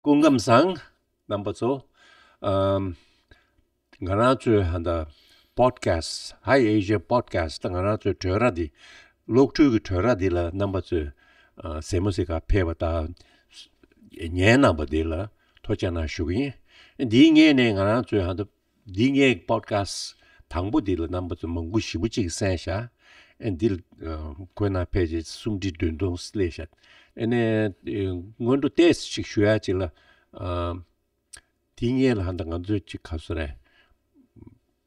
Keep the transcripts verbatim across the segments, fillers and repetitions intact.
སྐུ་ཁམས་བཟང་། རྣམ་པ་ཚོ། ཨམ། ང་རང་ཚོའི་ཧ་ད་podcast, Hi Asia Podcast ད་ང་རང་ཚོའི་བྲོས་ར་འདི། གློག་འཕྲུལ་གྱི་བྲོས་ར་འདི་ལ་རྣམ་པ་ཚོས་ཨ་གཟིགས་མོ་གཟིགས་ག་ཕེབས་པ་དང་ཉན་གནང་པ་འདི་ལ་ཐུགས་རྗེ་གནང་ཞུ་གི་ཡིན། འདིའི་སྔོན་ནས་ང་རང་ཚོའི་ཧ་ད་འདིའི་སྔོན་podcast དང་པོ་འདི་ལ་རྣམ་པ་ཚོ་མང་པོ་ཞེ་པོ་ཅིག་གསན་བཞག་ཨེ་འདི་ལ་ཨ་ཁོ་ན་ཕལ་ཆེར་སུམ་ཁྲི་བདུན་སྟོང་སླེབས་བཞག་ཨེ་ནས་ཨེ་སྔོན་འགྲོ་ཏོག་ཙམ་ཅིག་ཞུ་ཡ་ཅིག་ལ། ཨ་དེའི་སྔོན་ལ་ཧ་ད་ང་ཚོས་ཅིག་ག་ཚོད་རེད།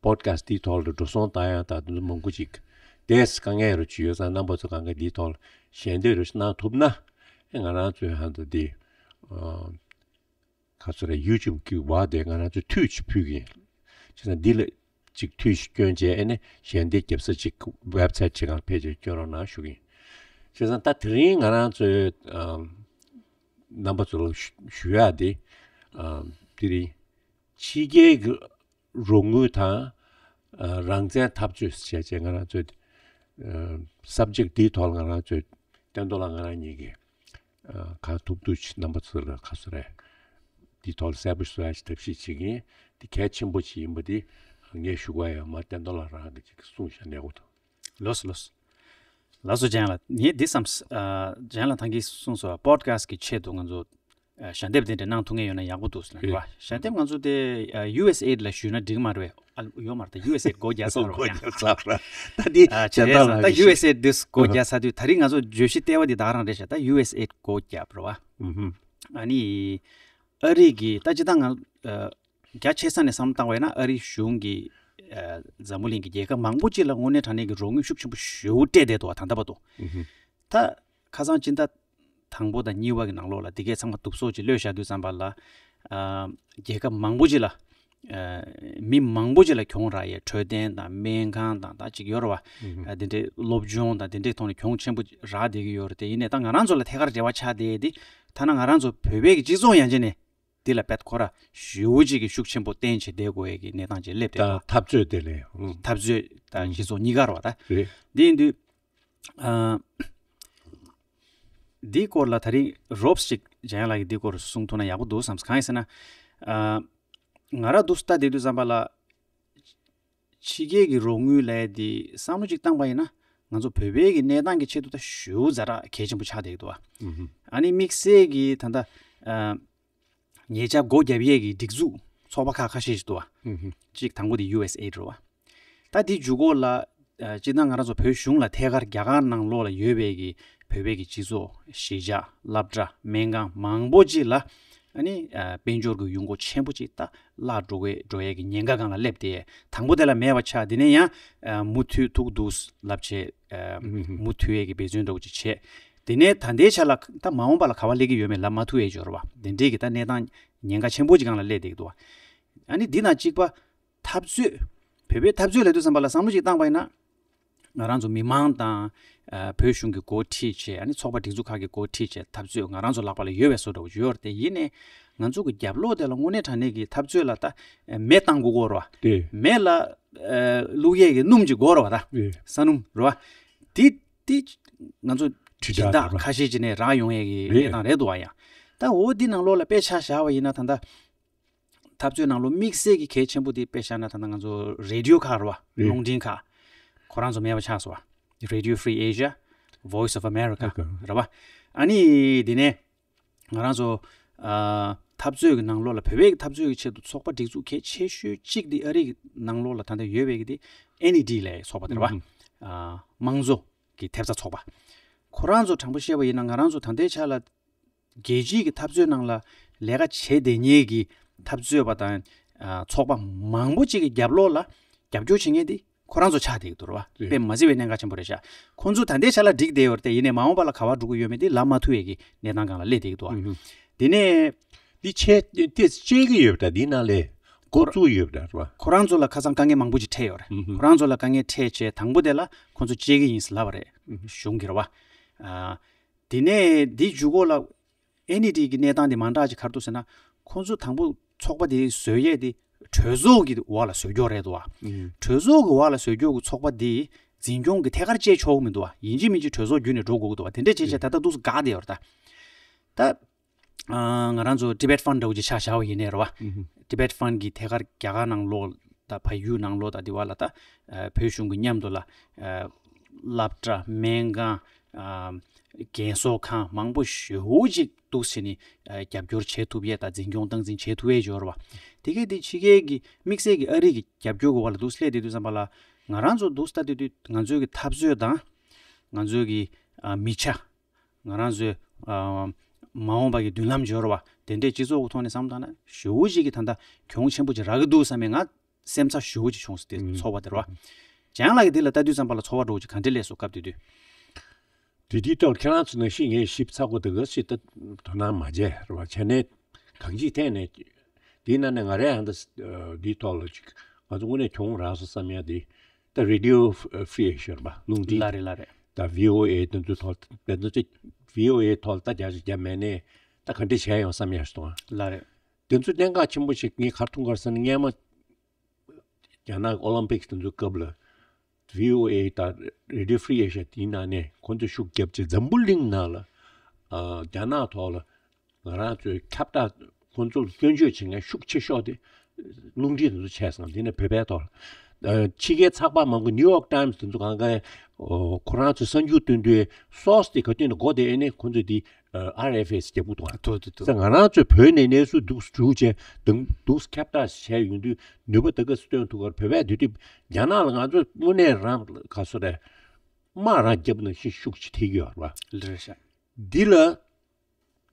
podcast དེའི་ཐོག་ལ་འགྲོ་སོང་བཏང་ཡ་ད་དུང་མང་པོ་ཅིག་ཏོག་ཙམ་དཀའ་ངལ་རུ་ཅིག་ཡོད་ཙང་རྣམ་པ་ཚོ་གང་ག་དེའི་ཐོག་ལ་ཞལ་འདེབས་རུ་གནང་ཐུབ་ན། ཨེ་ང་རང་ཚོའི་ཧ་ད་དེ་ཨ་ག་ཚོད་རེད། YouTube གི་བར་དེ་ང་རང་ཚོས་མཐུད་ཅིག་ཕུལ་གི་ཡིན། བྱས་ཙང་འདི་ལ་ཅིག་མཐུད་ཅིག་སྐྱོན་བྱས་ཨེ་ནས་ཞལ་འདེབས་རྒྱབ་ས་ཅིག་website ཅིག་གང་ཕལ་ཆེར་སྐྱོན་རོགས་གནང་ཞུ་གི་ཡིན། བྱས་ཙང་ད་དེ་རིང་ང་རང་ཚོའི་ཨམ་རྣམ་པ་ཚོ་ལ་ཞུ་ཞུ་ཡ་དེ་ཨམ་དེ་རིང་ཕྱི་རྒྱལ་གྱི་རོགས་དངུལ་དང་ཨ་རང་བཙན་འཐབ་རྩོད་ཟེར་བྱས་ང་རང་ཚོའི་ཨ་subject འདིའི་ཐོག་ལ་ང་རང་ཚོའི་བསྟན་རྡོར་ལགས་ང་རང་གཉིས་ཀྱིས་ཨ་གང་ཐུབ་ཐུབ་ཅིག་རྣམ་པ་ཚོ་ལ་ག་ཚོད་རེད། འདིའི་ཐོག་ལ་གསལ་པོ་བཟོ་ཡ་ཅིག་ཐབས་ཤེས་བྱེད་ཀྱི་ཡིན། འདི་གལ་ཆེན་པོ་ཅིག་ཡིན་པ་འདི་ངས་ཞུ་གི་ཡོད་མ་བསྟན་རྡོར་ལགས་རང་གིས་ཅིག་གསུངས་བཞག་ནས་འོ་ད། ལོས་ལོས། ལགས་སོ་ལགས་སོ་ལྗང་ལགས། ངས་འདི་བསམ། ཨ་ལྗང་ལགས་ད་གིན་གསུངས་སོང་བ་podcast གི་ཆེད་དུ་ང་ཚོ་ཨ་ཞལ་འདེབས་དེ་འདྲ་གནང་ཐུབ་མཁན་ཡོད་ན་ཡག་པོ་འདུག་ཟེར་ལབ་རེད་བ། ཞལ་འདེབས་ང་ཚོ་དེ་ཨ་USAID ལ་ཞུས་ན་འགྲིག་མ་རེད་བས། ཨ་ཡོད་མ་རེད་ད། USAID སྒོ་རྒྱག་ས་རེད་བ། སྒོ་རྒྱག་ས་རེད། ད་འདི་ཨ་བྱས་ཙང་ད་USAID འདི་སྒོ་རྒྱག་ས་དུས་ད་རིང་ང་ཚོ་བརྗོད་གཞི་ལྟེ་བ་འདི་ད་ག་རང་རེད་ཤག་ད་USAID སྒོ་རྒྱབ་རེད་བ། ཨ་ནི་ཨ་རི་གི་ད་སྤྱིར་བཏང་ང་ཨ་རྒྱ་ཆེ་ས་ནས་བསམ་བློ་བཏང་བ་ཡིན་ན་ཨ་རི་གཞུང་གིས་ཨ་འཛམ་བུ་གླིང་གི་རྒྱལ་ཁབ་མང་པོ་ཅིག་ལ་དངོས་གནས་དྲང་གནས་ཀྱི་རོགས་དངུལ་ཤུགས་ཆེན་པོ་ཞེ་པོ་སྤྲད་བསྡད་འདུག་བ་ད་ལྟ་བར་དུ། ད་ཁ་སང་སྤྱི་ཟླ་དང་པོ་དང་གཉིས་པ་གི་ནང་ལོགས་ལ་དེ་གས་ཚང་མ་བསྡུ་གསོག་ཅིག་བློས་བཞག་དུས་ཙམ་པ་ལ་ཨ་རྒྱལ་ཁབ་མང་པོ་ཅིག་ལ་ཨ་མི་མང་པོ་ཅིག་ལ་གྱོང་རག་ཡས་འཕྲོད་བསྟེན་དང་སྨན་ཁང་དང་ད་ཅིག་ཡོད་རེད་བ། ཨ་དེ་འདྲའི་སློབ་སྦྱོང་དང་དེ་འདྲའི་ཐོག་ནས་གྱོང་ཆེན་པོ་རག་བསྡད་ཀྱི་ཡོད་རེད་དེ། ཡིན་ནའི་ད་ང་རང་ཚོ་ལ་ཐད་ཀར་འབྲེལ་བ་ཆགས་བསྡད་དེ་ཐ་ན་ང་རང་ཚོ་བོད་པའི་གི་སྤྱི་ཚོགས་ཡན་ཆད་ནས། འདི་ལ་བེད་ཁོ་ར་ཞེ་པོ་ཅིག་གི་ཤུགས་ཆེན་པོ་བརྟེན་བྱས་བསྡད་དགོས་ཡས་ཀྱི་གནས་སྟངས་ཅིག་སླེབས་བསྡད་ད་པ། འཐབ་རྩོད་དེ་ལས། ཨང་། འཐབ་རྩོད་དང་སྤྱི་ཚོགས་གཉིས་ཀ་རེད་བ་ད། རེད། འདི་ཡིན་དུས། ཨ། འདིའི་སྐོར་ལ་ད་རིང་རོབ་ཅིག་ལྗང་ལགས་ཀྱིས་འདིའི་སྐོར་གསུང་ཐུབ་ན་ཡག་པོ་འདུག་བསམ། གང་ཡིན་ཟེར་ན། ཨ། ང་ར་འདུག་ལྟ་བསྡད་དུས་ཙམ་པ་ལ། ཕྱི་རྒྱལ་གྱི་རོགས་དངུལ་ལས་དེ་བསམ་བློ་ཅིག་བཏང་པ་ཡིན་ན་ང་ཚོ་བོད་པའི་གི་གནས་སྟངས་ཀྱི་ཆེད་དུ་ད་ཞེ་པོ་ཛ་དྲག་གལ་ཆེན་པོ་ཆགས་བསྡད་ཀྱི་འདུག་བ། ཨ་ནི་དམིགས་བསལ་གྱི་ད་ལྟ། ཨ། ཉེ་ཆར་སྒོ་བརྒྱབ་ཡས་ཀྱི་སྒྲིག་འཛུགས་ཚོགས་པ་ཁག་ཁ་ཤས་ཤིག་འདུག་བ། གཅིག་དང་པོ་དེ་USAID རེད་བ། ད་དེའི་མཇུག་སྐོར་ལ་ཨ་སྤྱིར་བཏང་ང་རང་ཚོ་བོད་གཞུང་ལ་ཐད་ཀར་རྒྱ་གར་ནང་ལོགས་ལ་ཡོད་པའི་གི་བོད་པའི་གི་སྤྱི་ཚོགས་གཞིས་ཆགས་སློབ་གྲྭ་སྨན་ཁང་མང་པོ་ཅིག་ལ་ཨ་ནི་ཨ་དཔལ་འབྱོར་གྱི་གཡོ་སྒོ་ཆེན་པོ་ཅིག་ད་བརླག་འགྲོ་གི་འགྲོ་ཡས་ཀྱི་ཉེན་ཁ་སྒང་ལ་སླེབས་ཏེ། དང་པོ་དེ་ལ་མེད་པ་ཆགས། དེ་ནས་ཡང་ཨ་མུ་མཐུད་ཐུག་འདུག་ལབ་བྱས་ཨ་མུ་མཐུད་ཡས་ཀྱི་འབད་བརྩོན་འདྲ་བོ་ཅིག་བྱས། དེ་ནས་ད་ལྟའི་ཆ་ལ་ད་མ་འོངས་པ་ལ་ག་བ་སླེབས་ཀྱི་ཡོད་མེད་ལབ་མ་ཐུབ་ཡས་ཅིག་ཡོད་རེད་བ། དེ་འདྲའི་གི་ད་གནས་སྟངས་ཉེན་ཁ་ཆེན་པོ་ཅིག་སྒང་ལ་སླེབས་བསྡད་ཀྱི་འདུག་བ། ཨ་ནི་འདི་ནང་གཅིག་པ། འཐབ་རྩོད། བོད་པའི་འཐབ་རྩོད་ལབ་དུས་ཙམ་པ་ལ་བསམ་བློ་ཅིག་བཏང་པ་ཡིན་ན། ང་རང་ཚོ་མི་མང་དང་། ཨ་བོད་གཞུང་གི་འགོ་ཁྲིད་བྱས། ཨ་ནི་ཚོགས་པ་སྒྲིག་འཛུགས་ཁག་གི་འགོ་ཁྲིད་བྱས། འཐབ་རྩོད་ང་རང་ཚོ་ལག་པ་ལ་ཡོད་པའི་བཟོ་འདྲ་བོ་ཅིག་ཡོད་རེད་དེ། ཡིན་ནའི་ང་ཚོ་གི་རྒྱབ་ལོགས་དེ་ལ་དངོས་གནས་དྲང་གནས་ཀྱི་འཐབ་རྩོད་ལ་ད་མེ་བཏང་དགོས་ཀྱི་ཡོད་རེད་བ། དེ། མེ་ལ་ཨ་བླུག་ཡས་ཀྱི་སྣུམ་ཅིག་དགོས་རེད་བ་ད། དེ། ས་སྣུམ་རེད་བ། དེ་དེ་ང་ཚོ་དྲིལ་བསྒྲགས་སྦྱིན་བདག་ཁ་ཤས་ཅིག་ནས་རག་ཡོང་ཡས་ཀྱི་རེད། གནས་སྟངས་རེད་འདུག་བ། ཡང་ད་འོ་འདི་ནང་ལོགས་ལ་དཔེ་ཆ་བཞག་པ་ཡིན་ན་ད་ལྟ། འཐབ་རྩོད་ནང་ལོགས་དམིགས་བསལ་གྱི་གལ་ཆེན་པོ་དེ་དཔེ་བཞག་ན་ད་ལྟ་ང་ཚོ་རེ་ཌི་ཡོ་ཁག་རེད་བ། རེད། རླུང་འཕྲིན་ཁག་ཁོ་རང་ཚོ་མེད་པ་ཆགས་སོང་བ། Radio Free Asia, Voice of America ཨ་ཁ། རེད་བ། ཨ་ནི་དེ་ནས་ང་རང་ཚོ་ཨ་འཐབ་རྩོད་ཀྱི་ནང་ལོགས་ལ་བོད་པའི་འཐབ་རྩོད་ཀྱི་ཆེད་དུ་ཚོགས་པ་སྒྲིག་འཛུགས་གལ་ཆེ་ཤོས་གཅིག་དེ་ཨ་རི་གི་ནང་ལོགས་ལ་ད་ལྟ་ཡོད་པའི་གི་དེ་ཨེན་ཨི་ཌི་ལབ་ཡའི་ཚོགས་པ་དེ་རེད་བ། ཨ་དམངས་གཙོ་གི་ཐེབས་རྩ་ཚོགས་པ། ཁོ་རང་ཚོ་དྲང་པོ་བཤད་པ་ཡིན་ན་ང་རང་ཚོ་ད་ལྟའི་ཆ་ལ། རྒྱལ་སྤྱིའི་གི་འཐབ་རྩོད་ནང་ལ་ལས་ཀ་བྱེད་བསྡད་མཁན་གྱི་འཐབ་རྩོད་པ་དང་ཨ་ཚོགས་པ་མང་པོ་ཅིག་གི་རྒྱབ་ལོགས་ལ་རྒྱབ་སྐྱོར་བྱེད་མཁན་དེ་ཁོ་རང་ཚོ་ཆགས་བསྡད་ཀྱི་འདུག་རེད་བ། རེད། དཔེ་མ་སྲིད་པའི་གནད་འགག་ཆེན་པོ་རེད་ཤག་ཁོང་ཚོ་ད་ལྟའི་ཆ་ལ་འགྲིག་བསྡད་ཡོད་རེད་དེ། ཡིན་ནའི་མ་འོངས་པ་ལ་ག་པར་འགྲོ་གི་ཡོད་མེད་དེ་ལབ་མ་ཐུབ་ཡས་ཀྱི་གནས་སྟངས་སྒང་ལ་སླེབས་བསྡད་ཀྱི་འདུག་བ། ཨུ་ཧུ། དེ་ནས། འདི་ཆེ་དེ་སྤྱད་ཀྱི་ཡོད་པ་འདྲ། འདི་ནང་ལས་འགོ་བཙུགས་ཡོད་པ་འདྲ་རེད་བ། ཁོ་རང་ཚོ་ལ་ཁ་སང་དཀའ་ངལ་མང་པོ་ཅིག་འཕྲད་ཡོད་རེད། ཨུ་ཧུ། ཁོ་རང་ཚོ་ལ་དཀའ་ངལ་འཕྲད་བྱས་དང་པོ་དེ་ལ་ཁོང་ཚོ་སྤྱད་ཀྱི་ཡིན་ཟེར་ལབ་པ་རེད། ཨུ་ཧུ། གཞུང་གིས་རེད་བ། ཨ། དེ་ནས་འདིའི་མཇུག་འབྲས་ལ་ཨེན་ཨི་ཌི་གི་གནས་སྟངས་དེ་མ་འདྲ་ཅིག་ག་རེ་འདུག་ཟེར་ན། ཁོང་ཚོ་དང་པོ་ཚོགས་པ་དེ་བཟོ་ཡས་དེ་གྲོས་ཚོགས་ཀྱི་འོག་ལ་བཟོ་རྒྱུ་རེད་འདུག་བ། ཨུ་ཧུ། གྲོས་ཚོགས་ཀྱི་འོག་ལ་བཟོ་རྒྱུ་གི་ཚོགས་པ་དེ་འཛིན་སྐྱོང་གི་ཐད་ཀར་བྱེད་ཆོག་གི་མི་འདུག་བ། ཡིན་གཅིག་མིན་གཅིག་གྲོས་ཚོགས་བརྒྱུད་ནས་འགྲོ་དགོས་ཀྱི་འདུག་བ། དེ་འདྲས་བྱས་བྱས་ད་ལྟ་འདུག་སེ་འགག་བསྡད་ཡོད་རེད་ད། ད། ཨ་ང་རང་ཚོ་Tibet Fund འདྲ་བོ་ཅིག་ཆ་བཞག་པ་ཡིན་ནའི་རེད་བ། ཨུ་ཧུ། Tibet Fund གི་ཐད་ཀར་རྒྱ་གར་ནང་ལོགས་དང་བལ་ཡུལ་ནང་ལོགས་དང་དེ་བ་ལ་ད་ཨ་བོད་གཞུང་གི་མཉམ་དུ་ལ་ཨ་སློབ་གྲྭ་སྨན་ཁང་ཨ་རྒན་གསོ་ཁང་མང་པོ་ཞེ་པོ་ཅིག་འདུག་སེ་ནི་ཨ་རྒྱབ་སྐྱོར་བྱེད་ཐུབ་ཡས་དང་འཛིན་སྐྱོང་སྟངས་འཛིན་བྱེད་ཐུབ་ཡས་ཡོད་རེད་བ། དེ་གས་དེ་ཕྱི་རྒྱལ་གྱི་དམིགས་བསལ་གྱི་ཨ་རི་གི་རྒྱབ་སྐྱོར་གྱི་འོག་ལ་འདུག་སླེབས་བསྡད་དུས་ཙམ་པ་ལ་ང་རང་ཚོ་འདུག་ལྟ་དུས་དུས་ང་ཚོའི་གི་འཐབ་རྩོད་དང་ང་ཚོའི་གི་ཨ་མི་ཆ། ང་རང་ཚོའི་ཨ་མ་འོངས་པ་གི་མདུན་ལམ་འབྱོར་བ་དེ་འདྲའི་སྤྱི་ཚོགས་ཀྱི་ཐོག་ནས་བསམ་བློ་བཏང་ན་ཞེ་པོ་ཅིག་གི་ད་ལྟ་གྱོང་ཆེན་པོ་ཅིག་རག་གི་འདུག་བསམ་པའི་ང་སེམས་འཚབ་ཞེ་པོ་ཅིག་བྱུང་སོང་དེ་ཚོར་བ་དེ་རེད་བ། ལྗང་ལགས་ཀྱིས་འདི་ལ་ལྟ་དུས་ཙམ་པ་ལ་ཚོར་བ་འདྲ་བོ་ཅིག་ག་འདྲ་སླེབས་སོང་སྐབས་དེ་དུས། དེ་དུས་ཐོག་ཁྱེད་རང་ཚོ་ནང་བཞིན་ངས་ཞིབ་ཚགས་པོ་དེ་ག་ཞིག་ད་དོ་སྣང་མ་བྱས་རེད་བ། བྱས་ནས་གང་ཅིའི་ཐད་ནས་དེའི་ནང་ནས་ང་རའི་ཧང་ད་འདིའི་ཐོག་ལ་ཅིག་ང་ཚོ་དངོས་གནས་གྱོང་རག་སོང་བསམ་ཡ་དེ། ད་Radio Free Asia རེད་པ། རླུང་འཕྲིན། ལགས་རེད་ལགས་རེད། ད་VOA དེ་ཚོའི་ཐོག་དེ་ཚོ་ཅིག་VOA ཐོག་ལ་ད་རྒྱ་ཞིག་རྒྱ་མེད་ནས་ད་ག་འདྲ་བྱས་ཡོང་བསམ་ཡ་ཞིག་འདུག་ཨ། ལགས་རེད། དེ་ཚོ་གནད་འགག་ཆེན་པོ་ཞིག་ངས་ག་རེ་མཐོང་གི་རེད་ཟེར་ན་སྔན་མ་རྒྱ་ནག་ཨོ་ལིམ་པིག་དེ་ཚོའི་སྐབས་ལ་VOA དང་Radio Free Asia དེའི་ནང་ནས་ཁོང་ཚོས་ཤུགས་བརྒྱབ་བྱས་འཛམ་བུ་གླིང་ནང་ལ་ཨ་རྒྱ་ནག་ཐོག་ལ་ང་རང་ཚོའི་ཁྱབ་བསྒྲགས་ཁོང་ཚོ་ལ་སྐྱོན་བརྗོད་བྱེད་མཁན་ཤུགས་ཆེ་ཤོས་དེ་རླུང་འཕྲིན་དེ་ཚོ་བྱས་སོང་། དེ་ནས་བོད་པའི་ཐོག་ལ་ཨ་ཕྱི་རྒྱལ་ཚགས་པར་མང་པོ་New York Times དེ་ཚོ་གང་ག་ཨོ་ཁོ་རང་ཚོའི་གསར་འགྱུར་སྟོན་དུས་སོ་སི་དེ་ག་དུས་ནས་འགོ་དེ་ཨེ་ནས་ཁོང་ཚོས་དེ་ཨ་RFA ཟེར་རྒྱབ་ཀྱི་འདུག་ཨ། ཐུག་ཐུག་ཐུག་ཟེར་ང་རང་ཚོས་བོད་ནས་གནས་ཚུལ་འདུག་སྒྲུག་བྱས་དང་འདུག་ཁྱབ་བསྒྲགས་བྱས་ཡོང་དུས་ནུས་པ་ད་ག་སེ་སྟོན་ཐུབ་ཀྱི་རེད། བོད་པས་དེ་དུས་རྒྱ་ནག་ལ་ང་ཚོས་དངོས་གནས་རང་ག་ཚོད་རེད། དམག་རང་རྒྱབ་ནང་བཞིན་ཤུགས་ཆེ་ཐེབས་ཀྱི་ཡོད་རེད་བ། ལགས་རེད་ཤག་འདི་ལ་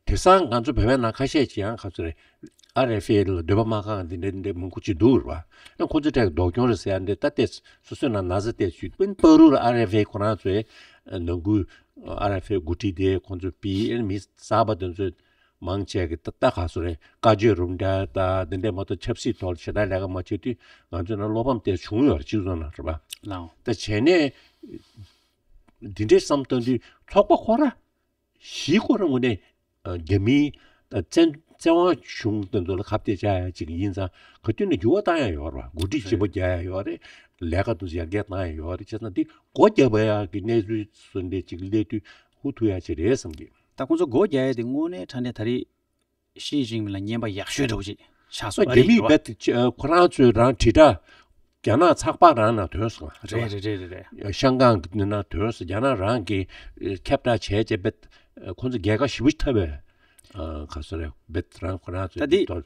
དེང་སང་ང་ཚོ་བོད་པའི་ནང་ཁ་ཤས་ཀྱིས་ཡང་ག་ཚོད་རེད། RFA ལ་འདོད་པ་མ་ཁེངས་འདི་འདྲ་འདི་འདྲ་མང་པོ་ཅིག་འདུག་རེད་བ། ཡང་ཁོ་ཚོའི་གྲས་ཀྱི་ལྡོག་སྐྱོན་རེད་ཟེར་ཡ་འདི་ལྟ་སྟེ་སོ་སོའི་ནང་ན་ཚ་བལྟས་བྱུས་པིན་པ་རུ་ལ་RFA ཁོ་རང་ཚོའི་ནང་ཁུལ་RFA འགོ་ཁྲིད་དེ་ཁོ་ཚོའི་པི་ཨེན་མི་གསར་པ་དེ་ཚོས་མང་ཆེ་གི་ད་ལྟ་ག་ཚོད་རེད། བཀའ་ཆོས་རུབ་འདྲ་ད་འདི་འདྲའི་མ་གཏོགས་ཆབ་སྲིད་ཐོག་ལ་ཞེ་དྲག་ལས་ཀ་མ་བྱེད་དུས་ང་ཚོའི་ནང་བློ་ཕམ་དེ་བྱུང་ཡོད་རེད། སྤྱི་ཚོགས་ནང་རེད་པ། ལའོ། ད་བྱས་ནས་འདི་འདྲའི་བསམ་བཏང་དུས་ཚོགས་པ་ཁོ་ར་གཞིས་ཁོ་ར་ངོས་ནས་རྒྱ་མིའི་བཙན་བཙན་དབང་གཞུང་དེ་ཚོ་ལ་ཁ་གཏད་བཅག་ཡ་ཅིག་ཡིན་ཙང་ག་དུས་ནས་འགྱུར་བ་བཏང་ཡ་ཡོད་རེད་པ། འགོ་ཁྲིད་ལྗིད་པོ་རྒྱག་ཡ་ཡོད་རེད། ལས་ཀ་དེ་ཚོ་ཡར་རྒྱས་བཏང་ཡ་ཡོད་རེད། བྱས་ཙང་འདི་སྒོ་བརྒྱབ་པ་ཡ་གི་གནས་ཚུལ་བཟོ་འདྲ་ཅིག་སླེབས་དུས་ཧུར་ཐུག་ཡ་ཅིག་རེད་བསམ་གི། ད་ཁོང་ཚོ་སྒོ་རྒྱག་ཡས་དེ་དངོས་གནས་དྲང་གནས་ད་རེས་ཞི་ཅིན་ཕིང་ལ་རྔན་པ་ཡག་ཤོས་འདྲ་བོ་ཅིག་ཆགས་སོང་། རྒྱ་མིས་རྦད་དེ་ཁོ་རང་ཚོའི་རང་དྲིལ་བསྒྲགས་རྒྱ་ནག་ཚགས་པར་རང་ནང་ཐོན་སོང་། རེད་རེད་རེད་རེད། ཤང་ཀང་གི་ནང་ཐོན་སོང་། རྒྱ་ནག་རང་གི་ཁྱབ་བསྒྲགས་བྱས་རྗེས་རྦད་ཁོ་ཚོ་རྒྱལ་ཁ་ཞེ་པོ་ཅིག་ཐོབ་པས། ཁ་སོ་རེད། རྦད་རང་ཁོ་རང་ཚོའི་ད་དེ་ཐོག་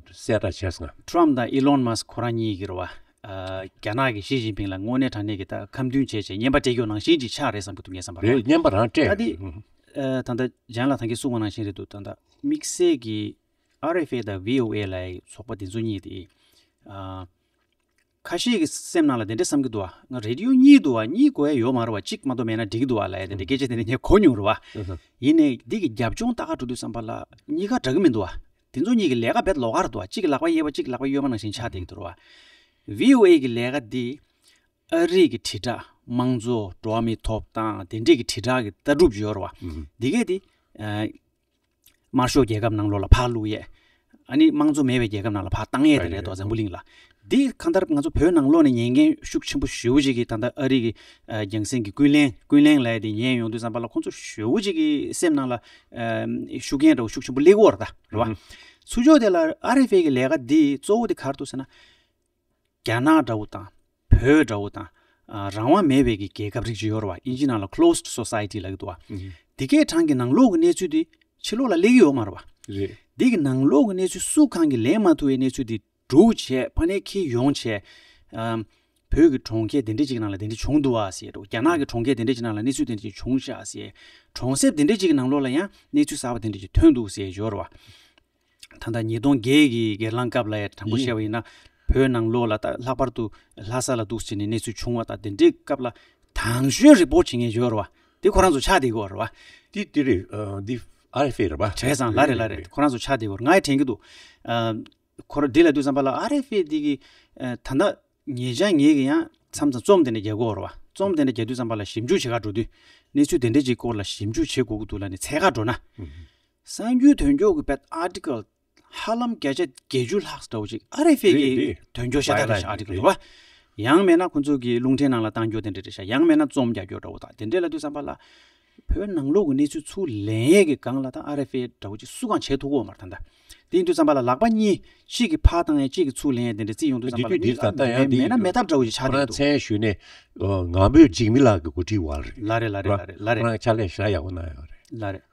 གསལ་བསྒྲགས་བྱས་སོང་། ཁྲམ་དང་ཨི་ལོན་མཱ་སི་ཁོ་རང་གཉིས་ཀྱིས་རེད་བ། རྒྱ་ནག་གི་ཞི་ཅིན་ཕིང་ལ་དངོས་གནས་དྲང་གནས་ཀྱི་ད་ཁ་འདོན་བྱས་བྱས་རྔན་པ་སྤྲད་རྒྱུ་ནང་བཞིན་ཅིག་ཆགས་རེད་བསམ་གྱི་འདུག་ངས་བསམ་པ་རེད། རེད། རྔན་པ་རང་སྤྲད། ད་དེ་ཨ་ད་ལྟ་ལྗང་ལགས་ད་གིན་གསུངས་པ་ནང་བཞིན་རེད་འདུག་ད་ལྟ་དམིགས་བསལ་གྱི་RFA དང་VOA ལ་ཚོགས་པ་འདི་ཚོ་གཉིས་དེ་ཨ་ཁ་ཤས་ཀྱི་སེམས་ནང་ལ་དེ་འདྲ་བསམ་གྱི་འདུག་ཨ། ང་Radio གཉིས་འདུག་ཨ། གཉིས་དགོས་ཡ་ཡོད་མ་རེད་བ། གཅིག་མ་གཏོགས་མེད་ན་འགྲིག་གི་འདུག་ཨ་ལབ་ཡ་དེ་འདྲ་སྐད་ཆ་དེ་འདྲ་ངས་གོ་མྱོང་རེད་བ། ཡིན་ནའི་འདི་གི་རྒྱབ་ལྗོངས་ལྟ་ག་འགྲོ་དུས་ཙམ་པ་ལ་གཉིས་ཀ་འདྲ་གི་མི་འདུག་ཨ། དེ་ཚོ་གཉིས་ཀྱི་ལས་ཀ་རྦད་ལོགས་ཀ་རེད་འདུག་ཨ། གཅིག་གི་ལག་པ་གཡས་པ་གཅིག་གི་ལག་པ་གཡོན་མ་ནང་བཞིན་ཆགས་བསྡད་ཀྱི་འདུག་རེད་བ། VOA གི་ལས་ཀ་འདི་ཨ་རི་གི་དྲིལ་བསྒྲགས་དམངས་གཙོ་འགྲོ་བ་མིའི་ཐོབ་ཐང་དེ་འདྲས་ཀྱི་དྲིལ་བསྒྲགས་ཀྱི་ལྟ་གྲུབ་ཅིག་ཡོད་རེད་བ། འདི་གས་དེ་ཨ་དམར་ཤོག་རྒྱལ་ཁབ་ནང་ལོགས་ལ་ཕར་བླུག་ཡས། ཨ་ནི་དམངས་གཙོ་མེད་པའི་རྒྱལ་ཁབ་ནང་ལ་ཕར་བཏང་ཡས་དེ་རེད་དོ། འཛམ་བུ་གླིང་ལ། འདི་གང་ལྟར་ང་ཚོ་བོད་ནང་ལོགས་ནས་ཉན་མཁན་ཤུགས་ཆེན་པོ་ཞེ་པོ་ཅིག་གིས་ད་ལྟ་ཨ་རི་གི་ཨ་རྒྱང་སྲིང་གི་ཀུན་གླེང་ཀུན་གླེང་ལབ་ཡས་དེ་ཉན་ཡོང་དུས་ཙམ་པ་ལ་ཁོང་ཚོ་ཞེ་པོ་ཅིག་གི་སེམས་ནང་ལ་ཨ་ཤུགས་རྐྱེན་འདྲ་བོ་ཤུགས་ཆེན་པོ་སླེབས་ཀྱི་ཡོད་རེད་ད། རེད་བ། ཚུར་ཕྱོགས་དེ་ལ་RFA གི་ལས་ཀ་འདི་གཙོ་བོ་དེ་ག་རེ་འདུག་ཟེར་ན། རྒྱ་ནག་འདྲ་བོ་དང་བོད་འདྲ་བོ་དང་ཨ་རང་དབང་མེད་པའི་གི་རྒྱལ་ཁབ་རིགས་ཅིག་ཡོད་རེད་བ། ཨིན་ཇི་ནང་ལ་closed society ལབ་ཀྱི་འདུག་བ། ཨུ་ཧུ། དེ་གའི་གྲས་ཀྱི་ནང་ལོགས་ཀྱི་གནས་ཚུལ་དེ་ཕྱི་ལོགས་ལ་སླེབས་ཀྱི་ཡོད་མ་རེད་བ། རེད། དེ་གི་ནང་ལོགས་ཀྱི་གནས་ཚུལ་སུ་གང་གིས་ལེན་མ་ཐུབ་པའི་གནས་ཚུལ་དེ་སྒྲུག་བྱས་ཕ་ནས་འཁྱེར་ཡོང་བྱས། ཨམ། བོད་ཀྱི་གྲོང་ཁྱེར་དེ་འདྲ་ཅིག་ནང་ལ་དེ་འདྲ་བྱུང་འདུག་བ་ཟེར་འདུག་རྒྱ་ནག་གི་གྲོང་ཁྱེར་དེ་འདྲ་ཅིག་ནང་ལ་གནས་ཚུལ་དེ་འདྲ་ཅིག་བྱུང་ཤག་ཟེར། གྲོང་གསེབ་དེ་འདྲ་ཅིག་གི་ནང་ལོགས་ལ་ཡང་གནས་ཚུལ་གསར་པ་དེ་འདྲ་ཅིག་ཐོན་འདུག་ཟེར་ཡོད་རེད་བ། ད་ལྟ་ཉིས་སྟོང་བརྒྱད་ཀྱི་སྒེར་ལངས་སྐབས་ལ་ཡང་དྲང་པོ་ཡིན། བཤད་པ་ཡིན་ན། བོད་ནང་ལོགས་ལ་ད་ལྷག་པར་དུ་ལྷ་ས་ལ་འདུག་སེ་བྱས་ནས་གནས་ཚུལ་བྱུང་བ་དང་དེ་འདྲའི་སྐབས་ལ་དང་ཤོས་རི་པོར་ཊི་བྱེད་མཁན་ཡོད་རེད་བ། དེ་ཁོ་རང་ཚོ་ཆགས་བསྡད་ཀྱི་ཡོད་རེད་བ། དེ་དེ་རེད། ཨ། འདི་RFA རེད་བ། བྱས་ཙང་ལ་རེད་ལ་རེད། ཁོ་རང་ཚོ་ཆགས་བསྡད་ཀྱི་ཡོད་རེད། ང་ཡང་དྲན་གྱི་འདུག་ཨ། ཁོ་རང་འདི་ལབ་དུས་ཙམ་པ་ལ་RFA འདི་གི་ཨ། ད་ལྟ་ཉེ་ཆར་ངེད་ཀྱིས་ཡང་མཚམས་མཚམས་རྩོམ་དེ་འདྲ་རྒྱག་གི་ཡོད་རེད་བ། རྩོམ་དེ་འདྲ་རྒྱག་དུས་ཙམ་པ་ལ་ཞིབ་འཇུག་བྱེད་གར་འགྲོ་དུས་གནས་ཚུལ་དེ་འདྲ་ཅིག་སྐོར་ལ་ཞིབ་འཇུག་བྱེད་དགོས་ཀྱི་འདུག་ལབ་ནས་འཚོལ་གར་འགྲོ་ན། གསར་འགྱུར་དོན་འཁྱོལ་གྱི་བེད་ཨར་ཊི་ཀལ་ཧ་ལམ་བརྒྱ་ཆ་བརྒྱད་ཅུ་ལྷག་འདྲ་བོ་ཅིག་ཨ་རེ་ཧྥེ་རེད་གི་རེད། དོན་འཁྱོལ་ཤ་སྟག་རེད་ཤག་ཨར་ཊི་ཀལ་རེད་བ། ཡང་མེད་ན་ཁོ་ཚོ་གི་རླུང་འཕྲིན་ནང་ལ་བཏང་རྒྱུ་དེ་འདྲ་རེད་ཤག་ཡང་མེད་ན་རྩོམ་རྒྱག་རྒྱུ་འདྲ་བོ་དང་དེ་འདྲ་ལབ་དུས་ཙམ་པ་ལ། བོད་ནང་ལོགས་ཀྱི་གནས་ཚུལ་ཚུར་ལེན་ཡས་ཀྱི་སྒང་ལ་ད་ཨར་ཨེཕ་ཨེ་འདྲ་བོ་ཅིག་སུ་གང་བྱེད་ཐུབ་ཀྱི་ཡོད་མ་རེད་ད་ལྟ། དེ་ཡིན་དུས་ཙམ་པ་ལ་ལག་པ་གཉིས་གཅིག་གིས་ཕར་བཏང་ཡས་གཅིག་གིས་ཚུར་ལེན་ཡས་དེ་འདྲ་རྩིས་ཡོང་དུས་ཙམ་པ་ལ་དེ་དུས་ད་ལྟ་ཡང་མེད་དེ་མེད་ན་ཡིན་མེད་ཐབས་འདྲ་བོ་ཅིག་ཆགས་ཁོ་རང་བསྡད་འདུག་མཚན་ཞུས་ནས་ཨ་ངང་པོད་འཇིགས་མེད་ལགས་ཀྱི་འགོ་ཁྲིད་འོག་ལ་རེད། ལགས་རེད་ལགས་རེད་ལགས་རེད་ལགས་ཁོ་རེད། རང་ཕྱག་ལས་ཞེ་དྲག་ཡག་པོ་གནང་ཡོད་རེད། ལགས་རེད།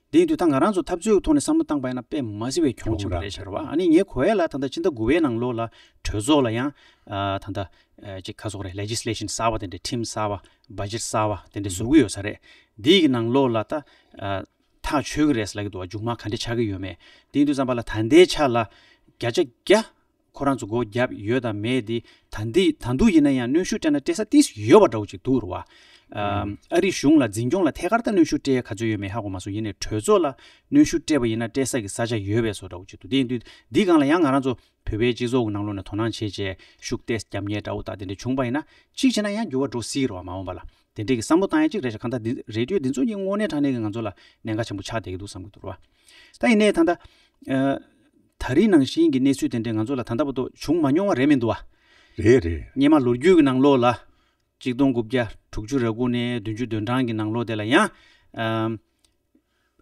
དེ་ཡིན་དུས་ད་ང་རང་ཚོ་འཐབ་རྩོད་ཀྱི་ཐོག་ནས་བསམ་བློ་བཏང་པ་ཡིན་ན་དཔེ་མ་སྲིད་པའི་གྱོང་ཆེན་པོ་རེད་ཤག་རེད་བ། ཨ་ནི་ངས་གོ་ཡས་ལ་ད་ལྟ་ཕྱི་ཟླ་དགུ་པའི་ནང་ལོགས་ལ་གྲོས་ཚོགས་ལ་ཡང་ཨ་ད་ལྟ་ཨ་ཅིག་ག་རེ་ཟེར་དགོས་རེད། ལེ་ཇི་སི་ལེ་ཤན་གསར་པ་དེ་འདྲ་ཁྲིམས་གསར་པ་བྷ་ཇེཊ་གསར་པ་དེ་འདྲ་བཟོ་གི་ཡོད་ས་རེད། དེའི་གི་ནང་ལོགས་ལ་ད་ཨ་ཐག་ཆོད་ཀྱི་རེད་ཟེར་ལབ་ཀྱི་འདུག་བ། མཇུག་མ་ག་འདྲ་ཆགས་ཀྱི་ཡོད་མེད། དེ་ཡིན་དུས་ཙམ་པ་ལ་ད་ལྟའི་ཆ་ལ་བརྒྱ་ཆ་བརྒྱ་ཁོ་རང་ཚོ་སྒོ་བརྒྱབ་ཡོད་དང་མེད་དེ་ད་འདི་ད་དུང་ཡིན་ན་ཡང་གནོན་ཤུགས་སྤྲད་ན་སྤྲད་ས་ཏོག་ཙམ་ཡོད་པ་འདྲ་བོ་ཅིག་འདུག་རེད་བ། ཨ་ཨ་རིའི་གཞུང་ལ་འཛིན་སྐྱོང་ལ་ཐད་ཀར་ད་གནོན་ཤུགས་སྤྲད་ག་ཚོད་ཡོད་མེད་ཧ་གོ་མ་སོང་། ཡིན་ནའི་གྲོས་ཚོགས་ལ་གནོན་ཤུགས་སྤྲད་པ་ཡིན་ན་སྤྲད་ས་གི་ས་ཆ་ཡོད་པའི་བཟོ་འདྲ་བོ་ཅིག་འདུག་དེ་ཡིན་དུས་འདི་སྒང་ལ་ཡང་ང་རང་ཚོ་བོད་པའི་སྤྱི་ཚོགས་ཀྱི་ནང་ལོགས་ནས་དོ་སྣང་བྱས་བྱས་ཤུགས་ཏོག་ཙམ་རྒྱབ་མཁན་འདྲ་བོ་དང་དེ་འདྲ་བྱུང་པ་ཡིན་ན་གཅིག་བྱས་ན་ཡང་འགྱུར་བ་འགྲོ་སྲིད་རེད་བ། མ་འོངས་པ་ལ་དེ་འདྲས་ཀྱི་བསམ་བློ་བཏང་ཡ་གཅིག་རེད་ཤག་གང་ལྟར་འདི་རེ་ཌི་ཡོ་འདི་ཚོ་གཉིས་དངོས་གནས་དྲང་གནས་ཀྱི་ང་ཚོ་ལ་གནད་འགག་ཆེན་པོ་ཆགས་བསྡད་ཀྱི་འདུག་བསམ་གྱི་འདུག་རེད་བ། ད་ཡིན་ནའི་ད་ལྟ་ཨ་ད་རིང་ནང་བཞིན་གྱི་གནས་ཚུལ་དེ་འདྲས་ང་ཚོ་ལ་ད་ལྟ་བར་དུ་བྱུང་མ་མྱོང་བ་རེད་མི་འདུག་བ། རེད་རེད། སྔོན་མ་ལོ་རྒྱུས་ཀྱི་ནང་ལོགས་ལ་གཅིག་སྟོང་དགུ་བརྒྱ་དྲུག་ཅུ་རེ་དགུ་ནས་བདུན་ཅུ་དོན་གྲངས་ཀྱི་ནང་ལོགས་དེ་ལ་ཡང་ཨམ་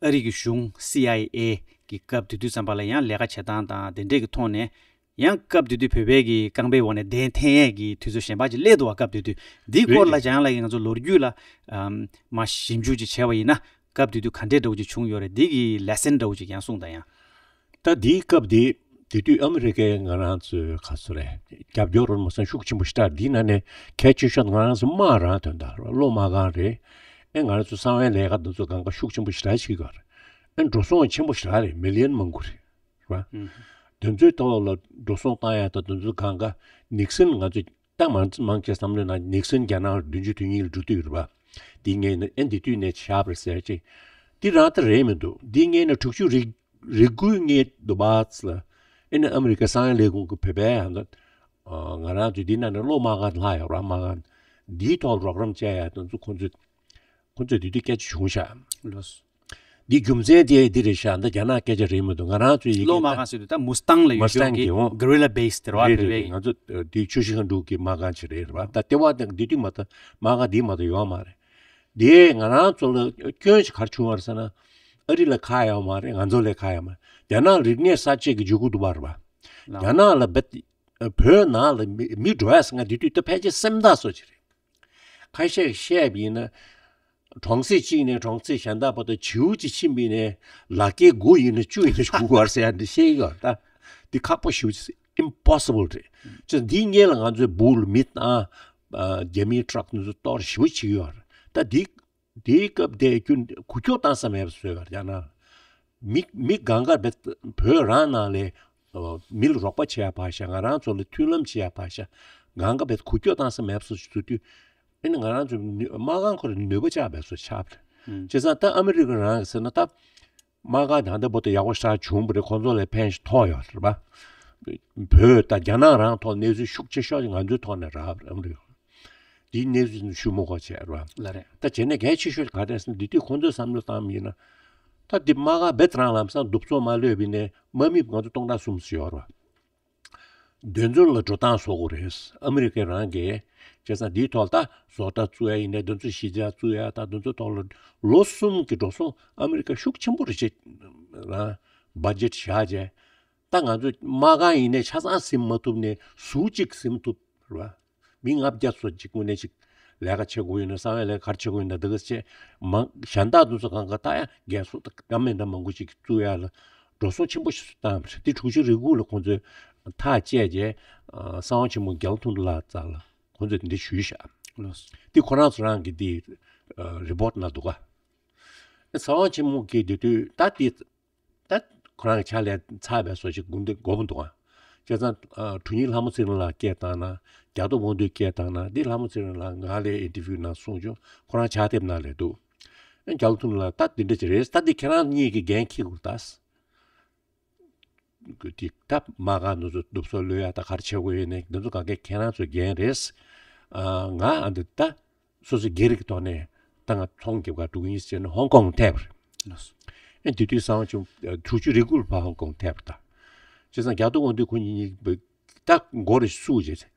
ཨ་རི་གི་གཞུང་སི་ཨའི་ཨེ་གི་སྐབས་དེ་དུས་ཙམ་པ་ལ་ཡང་ལས་ཀ་བྱེད་སྟངས་དང་དེ་འདྲས་ཀྱི་ཐོག་ནས་ཡང་སྐབས་དེ་དུས་བོད་པའི་གི་རྐང་པའི་འོག་ནས་གདན་འཐེན་ཡས་ཀྱི་དུས་ཚོད་གཞན་པ་ཅིག་སླེབས་འདུག་བ། སྐབས་དེ་དུས་འདིའི་སྐོར་ལ་རེད་རེད། སྦྱང་ཡག་ལ་ཡིན་ང་ཚོ་ལོ་རྒྱུས་ལ་ཨམ་མ་ཞིབ་འཇུག་ཅིག་བྱས་པ་ཡིན་ན་སྐབས་དེ་དུས་ག་འདྲས་འདྲ་བོ་ཅིག་བྱུང་ཡོད་རེད། འདི་གི་ལེ་སན་འདྲ་བོ་ཅིག་ཡང་གསུངས་དང་ཡང་། ད་འདིའི་སྐབས་དེ་དེ་དུས་ཨ་མི་རི་ཀའི་ང་རང་ཚོའི་ག་ཚོད་རེད་རྒྱབ་སྐྱོར་རོལ་མོ་སང་ཤུགས་ཆེན་པོ་ཞེ་དྲག་འདི་ན་ནས་གལ་ཆེ་ཤོས་ང་རང་ཚོ་དམག་རང་དོན་དག་བློ་དམག་ཁང་རེད། ཨེ་ང་རང་ཚོ་གསང་བའི་ལས་ཀ་འདི་ཚོ་གང་ག་ཤུགས་ཆེན་པོ་ཞེ་དྲག་བྱེད་ཀྱི་ཡོད་རེད། ཨེ་འགྲོ་སོང་ཆེན་པོ་ཞེ་དྲག་རེད། མི་ལི་ཡོན་མང་པོ་རེད་རེད་བ། ཨུམ། དེ་ཚོའི་ཐོག་ལ་འགྲོ་སོང་བཏང་ཡ་དང་དེ་ཚོ་གང་ག་ནིག་སན་ང་ཚོ་ད་མང་མང་ཆེ་བསམ་བློ་ན་ནིག་སན་རྒྱ་ནག་ལ་བདུན་ཅུ་དོན་གཉིས་ལ་འགྲོ་དུས་རེད་བ། འདི་ངས་ནི་ཨེ་འདི་དུས་ནས་བཞག་པ་རེད་ཟེར་ཅིག་འདི་རང་ད་རེད་མི་འདུག་འདི་ངས་ནི་དྲུག་ཅུ་རེ་རེ་དགུའི་ངས་འདུག་བ་ཚ་ལ། ཨེ་ནི་ཨ་མི་རི་ཀ་གསང་བའི་ལས་ཁུངས་ཀྱི་བོད་པའི་ཧ་ད་ང་རང་ཚོ་འདི་ན་ནི་བློ་དམག་ཁང་ལྷག་ཡོད་ར་དམག་ཁང་འདིའི་ཐོག་རོགས་རམ་བྱས་ཡ་དེ་ཚོ་ཁོང་ཚོས་ཁོང་ཚོས་འདི་དུས་སྐད་ཆ་བྱུང་ཤག་ལོས། འདི་རྒྱུ་མཚན་དེ་འདི་རེད་ཤག་འདི་རྒྱ་ནག་སྐད་ཆ་རེད་མི་འདུག་ང་རང་ཚོའི་ཡི་གེ་བློ་དམག་ཁང་ཟེར་དུས་ད་མུ་སི་ཏང་ལ་ཡོད་མུ་སི་ཏང་ཀྱི་གི་འོ་གྷི་རི་ལ་བྷེ་སི་དེ་ར་བ་རེད་བོད་རེད་པའི་རེད། ང་ཚོ་འདི་ཆུ་ཤིང་འབྲུག་གི་དམག་ཁང་ཅིག་རེད་རེད་བ། ད་ལྟེ་བ་དེ་འདི་དུས་མ་ད་དམག་ཁང་འདི་མ་ད་ཡོད་མ་རེད། དེ་ང་རང་ཚོ་ལ་སྐྱོན་ཞིག་ག་རེ་བྱུང་བ་རེད་ཟེར་ན། ཨ་རི་ལ་ཁ་ཡོད་མ་རེད། ང་ཚོ་ལ་ཁ་ཡོད་མ་རེད། རྒྱ་ནག་རིག་གནས་གསར་བརྗེ་གི་འཇུག་སྒོ་འདུག་པ་རེད་བ། ལགས། རྒྱ་ནག་ལ་བེད་བོད་ནང་ལ་མི་མི་འགྲོ་ཡ་ཟེར་ང་དེ་དུས་ད་ཕལ་ཆེར་སེམས་ཐག་སོ་ཅིག་རེད། ཁ་ཤས་བཤད་པ་ཡིན་ན། གྲོང་གསེབ་གཅིག་ནས་གྲོང་གསེབ་གཞན་དག་བར་དུ་བྱིའུ་གཅིག་ཕྱིན་པ་ཡིན་ནའི་ལག་སྐྱེས་དགུ་ཡིན་ན་བཅུ་ཡིན་ན་སྒུག་དགོས་ཟེར་ཡ་འདི་བཤད་ཀྱི་ཡོད་རེད་ད། འདི་ཁག་པོ་ཞེ་པོ་ཅིག་ཨིམ་པོ་སི་བལ་རེད། ཅེས་འདིའི་སྔོན་ལ་ང་ཚོའི་སྦུག་ལ་མི་དང་། རྒྱ་མིའི་ཊྲག་འདི་ཚོ་གཏོར་ཞེ་པོ་བྱེད་ཀྱི་ཡོད་རེད་ད། འདི་དེའི་སྐབས་དེ་རྒྱུ་འགུལ་སྐྱོད་བཏང་ས་མེད་པ་བཟོས་པ་རེད་ཡང་ན། མི་མི་གང་ག་བེད་བོད་རང་ནང་ལས་མི་ལ་རོགས་པ་བྱེད་ཡ་ཕར་བཞག་ང་རང་ཚོ་ལ་མཐུན་ལམ་བྱེད་ཡ་ཕར་བཞག་གང་ག་བེད་འགུལ་སྐྱོད་བཏང་ས་མེད་པ་བཟོ་བཟོ་དུས། ཨེ་ནི་ང་རང་ཚོ་ནུས་དམག་ཁང་ཁོ་ར་ནུས་པ་ཆག་པ་བཟོ་ཆག་པ་རེད། ཨུམ། བྱས་ཙང་ད་ཨ་མི་རི་ཀ་རང་གི་ཟེར་ན་ད་དམག་ཁང་ད་ལྟ་བར་དུ་ཡག་པོ་ཞེ་དྲག་བྱུང་བ་རེད། ཁོང་ཚོ་ལས་ཕན་ཞིག་ཐོགས་ཡོད་རེད་པ། བོད་དང་རྒྱ་ནག་རང་ཐོག་གནས་ཚུལ་ཤུགས་ཆེ་ཤོས་ང་ཚོའི་ཐོག་ནས་རག་པ་རེད་ཨ་མི་རི་ཀ། དེའི་གནས་ཚུལ་ཞུ་མི་དགོས་བྱས་རེད་པ། ལགས་རེད། ད་བྱས་ན་གལ་ཆེ་ཤོས་ག་རེ་རེད་ཟེར་ན་འདི་དུས་ཁོང་ཚོས་བསམ་བློ་བཏང་བ་ཡིན་ན། ད་འདི་དམག་ཁང་རྦད་དེ་རང་ལམ་སང་གདུབ་ཚོགས་མ་གློད་པ་ཡིན་ནའི་དམག་མི་ང་ཚོ་སྟོང་ཕྲག་གསུམ་ཙམ་ཡོད་རེད་པ། དེ་ཚོ་ལ་འགྲོ་སྟངས་བཟོ་དགོས་རེད། ཨ་མི་རི་ཀའི་རང་གིས་བྱས་ཙང་འདིའི་ཐོག་ད་བཟོ་ལྟ་བཙུགས་ཡ་ཡིན་ནའི་དེ་ཚོ་གཞིས་ཆགས་བཙུགས་ཡ་ད་དེ་ཚོ་ཐོག་ལ་ལོ་གསུམ་གྱི་འགྲོ་སོང་ཨ་མི་རི་ཀ་ཤུགས་ཆེན་པོ་རེ་བྱེད་རང་བ་ཇེཊ་བཞག་བྱས། ད་ང་ཚོ་དམག་ཁང་ཡིན་ནའི་ཆ་ཚང་ཟིན་མ་ཐུབ་ནའི་ཟུར་གཅིག་ཟིན་ཐུབ་རེད་པ། མི་ལྔ་བརྒྱ་ཙམ་ཅིག་དངོས་གནས་ཅིག་ལས་ཀ་བྱེད་དགོས་ཡོད་ན་གསང་བའི་ལས་ཀ་ག་རེ་བྱེད་དགོས་ཡོད་ན་འདི་ག་བྱེད་མང་གཞན་དག་དེ་ཚོ་གང་ག་ད་ཡང་རྒན་གསོ་ད་འདྲ་མི་འདྲ་མང་པོ་ཅིག་བཙུགས་ཡ་ལ་འགྲོ་སོང་ཆེན་པོ་ཞིག་བཏང་བ་རེད། དེ་དྲུག་ཅུ་རེ་དགུ་ལ་ཁོང་ཚོས་ཐག་བཅད་རྗེས་གསང་བ་ཆེན་མོ་རྒྱ་ལོ་ཐུང་ལགས་རྩ་ལ་ཁོང་ཚོས་འདི་ཞུས་ཤག་ལགས། དེ་ཁོ་རང་ཚོ་རང་གི་དེ་རི་པོར་ཊི་ནང་འདུག་ག་གསང་བ་ཆེན་མོ་གི་དེ་དུས་ད་དེ། ད་ཁོ་རང་གི་ཕྱག་ལས་ཚར་བའི་བཟོ་ཞིག་དགོངས་དོན་དགོས་པ་འདུག་ཨ། བྱས་ཙང་ཨ་དྲུང་ཡིག་ལྷ་མོ་ཚེ་རིང་ལགས་སྐད་བཏང་ན་རྒྱ་ཐོ་དབང་འདུས་སྐད་བཏང་ན་འདི་ལྷ་མོ་ཚེ་རིང་ལགས་ང་ལ་ཨིན་ཊར་བིའུ་ནང་གསུངས་བྱུང་ཁོ་རང་ཕྱག་དེབ་ནང་ལས་འདུག་ཨ་རྒྱ་ལོ་ཐུང་ལགས་ད་འདི་འདྲ་ཅིག་རེད་ད་འདི་ཁྱེད་རང་གཉིས་ཀྱི་འགན་འཁྱེར་དགོས་ད། འདི་ད་མ་ག་འདི་ཚོ་གདུབ་སོ་གློད་ཡ་ད་ག་རེ་བྱེད་དགོས་ཡོད་ནས་འདི་ཚོ་ག་གེ་ཁྱེད་རང་ཚོའི་འགན་རེད། ཨ་ང་ཨ་འདི་ད། སོ་སོ་སྒེར་གྱི་ཐོག་ནས་ད་ང་ཚོང་རྒྱབ་ཁ་འགྲོ་གི་ཡིན་ཟེར་ནས་ཧོང་ཀོང་ཐད་པ་རེད། ཨེ་དེ་དུས་གསང་བ་ཆེན་མོ་དྲུག་ཅུ་རེ་དགུ་ལ་ཕར་ཧོང་ཀོང་ཐད་པ་ད། བྱས་ཙང་རྒྱ་ཐོ་དབང་འདུས་ཁོ་གཉིས་གཉིས་ད་མགོ་རེ་བསུ་བྱས་ཚེ།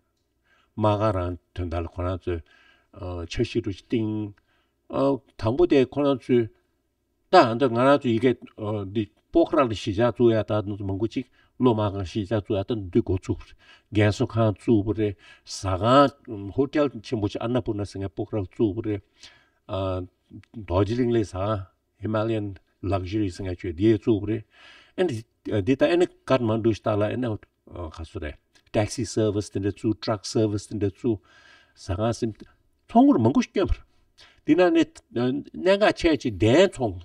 དམག་སྒར་རང་དོན་དག་ལ་ཁོ་རང་ཚོས་འཆར་གཞི་འདྲ་ཞིག་བཏིང་། ཨ་དང་པོ་དེ་ཁོ་རང་ཚོས་ད་ཨ་འདི་ང་རང་ཚོ་ཡི་གེ་ཨ་འདི་སྤོག་ར་ལ་གཞིས་ཆགས་བཙུགས་ཡ་ད་མང་པོ་ཅིག་སློབ་མ་ཁང་གཞིས་ཆགས་བཙུགས་ཡ་ད་འདི་འགོ་ཚུགས་རྒན་གསོ་ཁང་བཙུགས་པ་རེད། ཟ་ཁང་ཧོ་ཊེལ་ཆེན་པོ་ཅིག་ཨ་ན་པུར་ན་ཟེར་མཁན་སྤོག་ར་བཙུགས་པ་རེད། ཨ་རྡོ་རྗེ་གླིང་ལ་ཟ་ཁང་Himalayan Luxury་ཟེར་མཁན་ཆོས་དེ་བཙུགས་པ་རེད། ཨ་ནི་འདི་ད་ཨ་ནི་ཀཐ་མན་ཌུ་ཤི་ད་ལ་ཨ་ནི་ག་སུ་རེད། ཊེག་སི་སར་ཝི་སི་དེ་འདྲ་བཙུགས། ཊྲག་སར་ཝི་སི་དེ་འདྲ་བཙུགས། ཟ་ཁང་སེམས་ཚོང་སྒོར་མང་པོ་ཞིག་བསྐྱོན་པ་རེད། འདི་ན་ནི་གནད་འགག་ཆེ་ཆེ་གདན་ཚོང་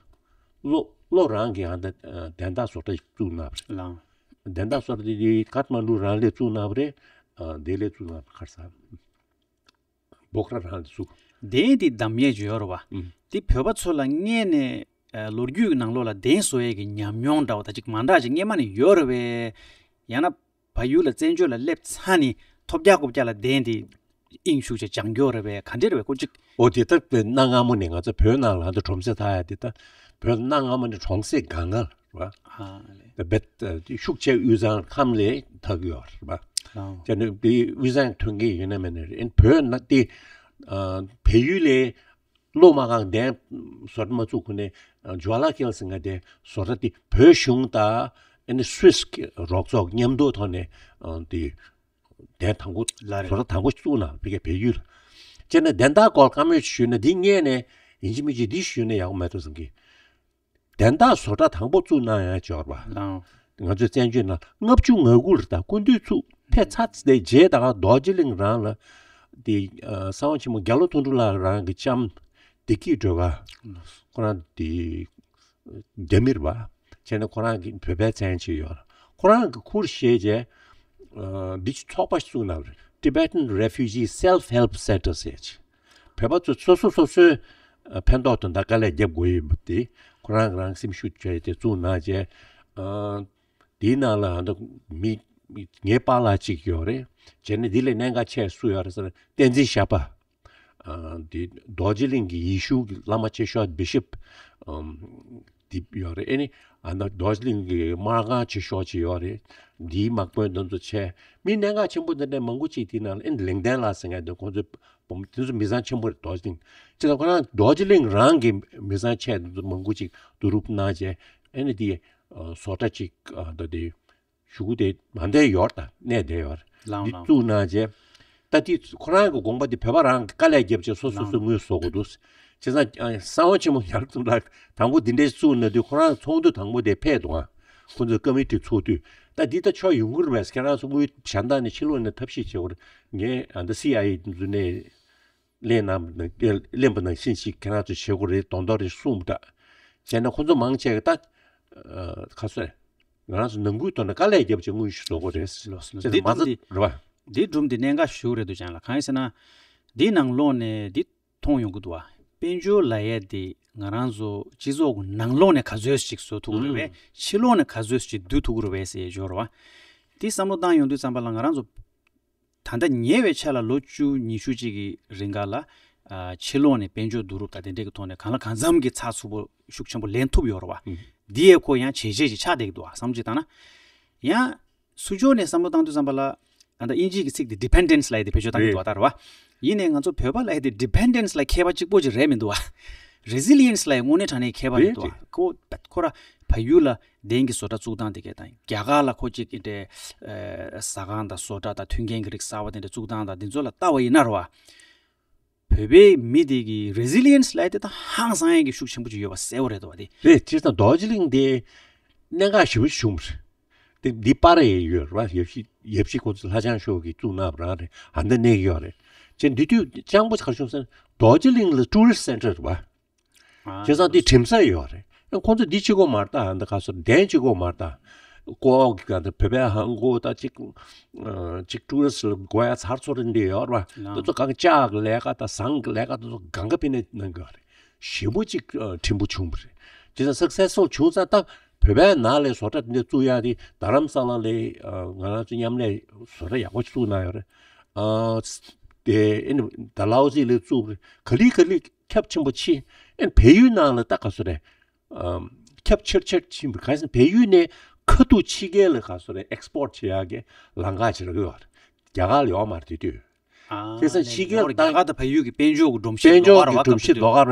བློ་བློ་རང་གི་ཨ་ད་གདན་བདག་བཟོ་གྲྭ་ཞིག་བཙུགས་གནང་བ་རེད། ལགས། གདན་བདག་བཟོ་གྲྭ་དེ་ཀཐ་མན་ཌུ་རང་ལས་བཙུགས་གནང་བ་རེད། ཨ་ལྡི་ལི་བཙུགས་གནང་བ་ཁར་ས་སྤོག་ར་རང་ལས་བཙུགས། གདན་དེ་འདམ་ཡས་ཅིག་ཡོད་རེད་བ། ཨུམ། དེ་བོད་པ་ཚོ་ལ་སྔས་ནས་ཨ་ལོ་རྒྱུས་ཀྱི་ནང་ལོགས་ལ་གདན་བཟོ་ཡས་ཀྱི་ཉམས་མྱོང་འདྲ་བ་ད་ཅིག་མ་འདྲ་ཅིག་སྔས་མ་ནས་ཡོད་རེད་བས། ཡང་ན་བལ་ཡུལ་ལ་བཙན་བྱོལ་ལ་སླེབས་ཚར་ནས་ཐོབ་རྒྱག་རྐུབ་བཀྱག་ལ་གདན་དེ་དབྱིངས་ཞུགས་བྱས་སྦྱང་རྒྱུ་རེད་བས། ག་འདྲ་རེད་བས་ཁོ་ཅིག་འོ་དེ་ལྟར་གནའ་སྔ་མོ་ནས་ང་ཚོ་བོད་ནང་ལ་ད་གྲོང་གསེབ་ཐག་ཡ་དེ་ད་བོད་གནའ་སྔ་མོ་ནས་གྲོང་གསེབ་སྒང་ག་རེད་བ། ཨ་ལེ། བེད་ཤུགས་ཆེ་དབུས་གཙང་ཁམས་ལ་ཐག་ཡོད་རེད་བ། ལའོ། དེ་ནས་དེ་དབུས་གཙང་ཐོན་གྱི་ཡོད་ན་མེད་ན་རེད། ཨེ་བོད་ན་དེ་ཨ་བལ་ཡུལ་ལ་སློབ་མ་ཁང་གདན་བཟོ་གྲྭ་མ་བཙུགས་གོང་ནས་ཨ་ཇུ་ཝ་ལ་ཀིལ་ཟེར་མཁན་དེ་བཟོ་གྲྭ་དེ་བོད་གཞུང་དང་ཨ་ནི་སུད་སི་གི་རོགས་ཚོགས་མཉམ་དུ་ཐོག་ནས་ཨ་དེ་གདན་དང་པོ་ལ་རེད། བཟོ་གྲྭ་དང་པོ་བཙུགས་གནང་བ་རེད་བལ་ཡུལ། བྱས་ན་གདན་བདག་སྐོར་བཀའ་མོལ་ཞུས་ན་འདི་སྔས་ནས་ཡིན་གཅིག་མིན་གཅིག་འདི་ཞུས་ན་ཡག་པོ་མེད་འགྲོ་བསམ་གི། གདན་བདག་བཟོ་གྲྭ་དང་པོ་བཙུགས་གནང་ཡ་འབྱོར་བ། ལའོ། ང་ཚོའི་བཙན་བྱོལ་ནང་ལྔ་བཅུ་ང་དགུ་ལ་ད་སྐུ་མདུན་ཚུགས་ཕེབས་ཚར་ཚེ་རྗེས་ད་ག་རྡོ་རྗེ་གླིང་རང་ལ་དེ་ཨ་གསང་བ་ཆེན་མོ་རྒྱ་ལོ་དོན་གྲུབ་ལགས་རང་གི་ལྕམ་བདེ་སྐྱིད་སྒྲོལ་དཀར་ཁོ་རང་དེ་རྒྱ་མི་རེད་བ། བྱས་ན་ཁོ་རང་གི་བོད་པའི་མཚན་ཅིག་ཡོད། ཁོ་རང་གི་ཁུར་བཞེས་རྗེས་ཨ་འདི་ཚོགས་པ་ཞིག་བཙུགས་གནང་བ་རེད། Tibetan Refugee Self Help Centre་ཟེར་ཅིག་བོད་པ་ཚོ་སོ་སོ་སོ་སོའི་ཨ་ཕན་ཐོགས་དོན་དག་དཀའ་ལས་རྒྱབ་དགོས་ཡོད་པ་དེ་ཁོ་རང་རང་སེམས་ཤུགས་བྱས་ཏེ་བཙུགས་གནང་རྗེས་ཨ་དེའི་ནང་ལ་ཨ་ད་མི་མི་ངའི་པཱ་ལགས་གཅིག་ཡོད་རེད། བྱས་ན་འདི་ལས་གནད་འགག་ཆེ་སུ་ཡོད་རེད་ཟེར་ན་བསྟན་འཛིན་ཤར་པ། ཨ་འདི་རྡོ་རྗེ་གླིང་གི་ཡེ་ཤུ་གི་བླ་མ་ཆེ་ཤོས་བི་ཤོབ་ཨམ་འདི་ཡོད་རེད། ཨེ་ནི་ཨ་ད་རྡོ་རྗེ་གླིང་གི་སྨར་ཁང་ཆེ་ཤོས་ཅིག་ཡོད་རེད། འདིའི་དམག་དཔོན་དེ་ཚོ་ཆེ་མི་གནད་འགག་ཆེན་པོ་འདི་འདྲ་མང་པོ་ཅིག་དེའི་ནང་ལ་ཨེ་ནི་ལེང་ཏན་ལགས་ཟེར་མཁན་འདི་ཁོང་ཚོའི་བུ་མོ་དེ་ཚོ་མི་ཚང་ཆེན་པོ་རེད། རྡོ་རྗེ་གླིང་ཅེས་ཁོ་རང་རྡོ་རྗེ་གླིང་རང་གི་མི་ཚང་ཆེ་དེ་ཚོ་མང་པོ་ཅིག་བསྡུ་རུབ་གནང་བྱས་ཨེ་ནི་དེ་ཨ་བཟོ་གྲྭ་ཅིག་ཨ་ད་དེ་གཞུག་གུ་དེ་མ་འདས་ཡོད་ད་གནས་བསྡད་ཡོད་རེད། ལའང་འདི་ལའང་བཙུགས་གནང་རྗེས་ད་དེ་ཁོ་རང་གི་དགོངས་པ་དེ་བོད་པ་རང་གི་དཀའ་ལས་བརྒྱབ་བྱས་སོ་སོ་སོ་ལའང་དངུལ་བཟོ་དགོས་འདུག་བྱས་ཙང་ཨ་གསང་བ་ཆེན་མོ་ཡར་ཙམ་ལ་དང་པོ་འདི་འདྲའི་བཙུགས་གནང་དུས་ཁོ་རང་ཚོགས་འདུ་དང་པོ་དེ་ཕེབས་འདུག་ཨ་ཁོ་ཚོའི་ཀ་མི་ཊི་ཚོགས་དུས་ད་འདི་ད་ཆོག་ཡོང་གི་རེད་པས། ཁྱེད་རང་ཚོ་དངུལ་གཞན་དག་ནས་ཕྱི་ལོགས་ནས་ཐབས་ཤེས་བྱེད་དགོས་རེད། ངས་ཨ་འདི་སི་ཨའི་ཨེ་འཛུལ་ནས་ལེན་ན་ལེན་པ་ནང་བཞིན་ཞིག་ཁྱེད་རང་ཚོས་བྱེད་དགོས་རེད་དོན་དག་རེད་གསུངས་པ་འདྲ། བྱས་ན་ཁོ་ཚོ་མང་ཆེ་གི་ད་ཨ་ཁ་སོས་ང་རང་ཚོ་ནང་ཁུལ་ཐོག་ནས་དཀའ་ལས་བརྒྱབ་བྱས་དངུལ་ཞིག་བཟོ་དགོས་རེད། ལོས་ལོས་བྱས་ཙང་མ་རྩ་རེད་པ། འདི་སྒྲུང་འདི་གནད་འགག་ཞིག་རེད་འདུག་ཀྱང་ལ་གང་ཡིན་ཟེར་ན། འདི་ནང་ལོགས་ནས་འདི་མཐོང་ཡོང་གི་འདུག་བ། དཔལ་འབྱོར་ལབ་ཡས་འདི་ང་རང་ཚོ་སྤྱི་ཚོགས་ཀྱི་ནང་ལོགས་ནས་ག་ཚོད་ཅིག་བཟོ་ཐུབ་ཀྱི་རེད་པས། ཨུམ། ཕྱི་ལོགས་ནས་ག་ཚོད་ཅིག་བསྡུ་ཐུབ་ཀྱི་རེད་པས་ཟེར་ཡས་འབྱོར་བ། འདི་བསམ་བློ་བཏང་ཡོང་དུས་ཙམ་པ་ལ་ང་རང་ཚོ་ད་ལྟ་ཉེ་བའི་ཆར་ལ་ལོ་བཅུ་ཉི་ཤུ་ཅིག་གི་རིང་ག་ལ་ཨ་ཕྱི་ལོགས་ནས་དཔལ་འབྱོར་བསྡུ་རུབ་དང་དེ་འདྲས་ཀྱི་ཐོག་ནས་གང་ལ་གང་འཚམ་གྱི་ཚགས་ཚུད་པོ་ཤུགས་ཆེན་པོ་ལེན་ཐུབ་ཡོད་རེད་བ། ཨུམ། འདི་ཡས་ཁོ་ཡང་བྱས་རྗེས་ཅིག་ཆགས་བསྡད་ཀྱི་འདུག་བ་བསམ་བློ་ཅིག་བཏང་ན། ཡང་། སུ་ཇོ་ནས་བསམ་བློ་བཏང་དུས་ཙམ་པ་ལ། ཨ་ད་དབྱིན་ཇིའི་གི་ཚིག་དེ་dependence་ལབ་ཡས་དེ་བེད་སྤྱོད་བཏང་གི་འདུག་བ་ལྟར་བ། ཡིན་ནའི་ང་ཚོ་བོད་པ་ལབ་ཡས་དེ་dependence་ལ་མཁས་པ་གཅིག་པོ་ཅིག་རེད་མི་འདུག་བ། resilience་ལབ་ཡས་དངོས་གནས་དྲང་གནས་མཁས་པ་རེད་འདུག་བ། ཁོ་ཁོ་ར་བལ་ཡུལ་ལ་གདན་གྱི་བཟོ་གྲྭ་བཙུགས་སྟངས་དེ་གས་དང་རྒྱ་གར་ལ་ཁོ་གཅིག་གི་འདྲའི་ཟ་ཁང་དང་བཟོ་གྲྭ་དང་མཐུན་རྐྱེན་གྱི་རིགས་གསར་བ་དེ་འདྲ་བཙུགས་སྟངས་དང་འདི་ཚོ་ལ་ལྟ་བ་ཡིན་ན་རེད་བ། བོད་པའི་མི་དེ་གི་resilience་ལབ་ཡས་དེ་ད་ཧང་སང་ཡས་ཀྱི་ཤུགས་ཆེན་པོ་ཅིག་ཡོད་པ་གསལ་པོ་རེད་འདུག་བ་དེ། རེད། བྱས་ཙང་རྡོ་རྗེ་གླིང་དེ་གནད་འགག་ཞེ་པོ་བྱུང་བ་རེད། དེ་འདི་པར་ཡས་ཡོད་རེད་བ། ཡབ་གཞིས་ཡབ་གཞིས་ཁོང་ཚོ་ལྷ་ལྕམ་ཤོག་གིས་བཙུགས་གནང་བ་རང་རེད། ཨ་འདི་གནས་ཀྱི་ཡོད་རེད། བྱས་འདི་དུས་སྤྱང་པོ་ག་རེ་བྱུང་ཟེར་ན་རྡོ་རྗེ་གླིང་ལ་tourist center་རེད་བ། ཨ་བྱས་ཙང་འདི་གྲིམ་ས་ཡོད་རེད། ཁོང་ཚོ་འདི་གཅིག་པོ་མ་རེད་ད། ཨ་འདི་ག་སོ་གདན་གཅིག་པོ་མ་རེད་ད། ཀོ་གི་ག་འདི་བོད་པའི་ཧང་གོ་ད་གཅིག་ཨ་གཅིག་tourist་ལ་དགོས་ཡ་ཚར་ཚོ་རེ་འདི་ཡོད་རེད་བ། ལགས། འདི་ཚོ་གང་ལྕགས་ཀྱི་ལས་ཀ་ད་ཟངས་ཀྱི་ལས་ཀ་འདི་ཚོ་གང་ག་ཕི་ནས་གནང་གི་ཡོད་རེད། ཞེ་པོ་ཅིག་ཨ་གྲིམ་པོ་བྱུང་བ་རེད། བྱས་ཙང་successful་བྱུང་ཙང་ད་བོད་པའི་ནང་ལ་བཟོ་གྲྭ་འདི་འདྲ་བཙུགས་ཡ་དེ་རྡ་རམ་ས་ལ་ལ་ཨ་ང་རང་ཚོ་མཉམ་ལས་བཟོ་གྲྭ་ཡག་པོ་ཞིག་བཙུགས་གནང་ཡོད་རེད། ཨ་དེ་ཨ་ནི་ཌལ་ཧོ་ཟི་ལ་བཙུགས་རེད། ག་ལེ་ག་ལེ་ཁྱབ་ཆེན་པོ་ཕྱིན། ཨ་ནི་བལ་ཡུལ་ནང་ལ་ད་ག་སོ་རེད། ཨམ་ཁྱབ་ཆེར་ཆེར་ཕྱིན་པ་གང་ཡིན་ཟེར་ན་བལ་ཡུལ་ནས་ཁ་ཐུག་ཕྱི་རྒྱལ་ལ་ག་སོ་རེད་export་བྱེད་ཡག་གི་ལམ་ཁ་ཅིག་རག་གི་ཡོད་རེད། རྒྱ་གར་ལ་ཡོད་མ་རེད་དེ་དུས། དེ་ས་ཕྱི་རྒྱལ་རྒྱ་གར་དང་བལ་ཡུལ་གྱི་དཔལ་འབྱོར་གྱི་སྒྲོམ་གཞི་དཔལ་འབྱོར་གྱི་སྒྲོམ་གཞི་ལྡོག་ག་ར་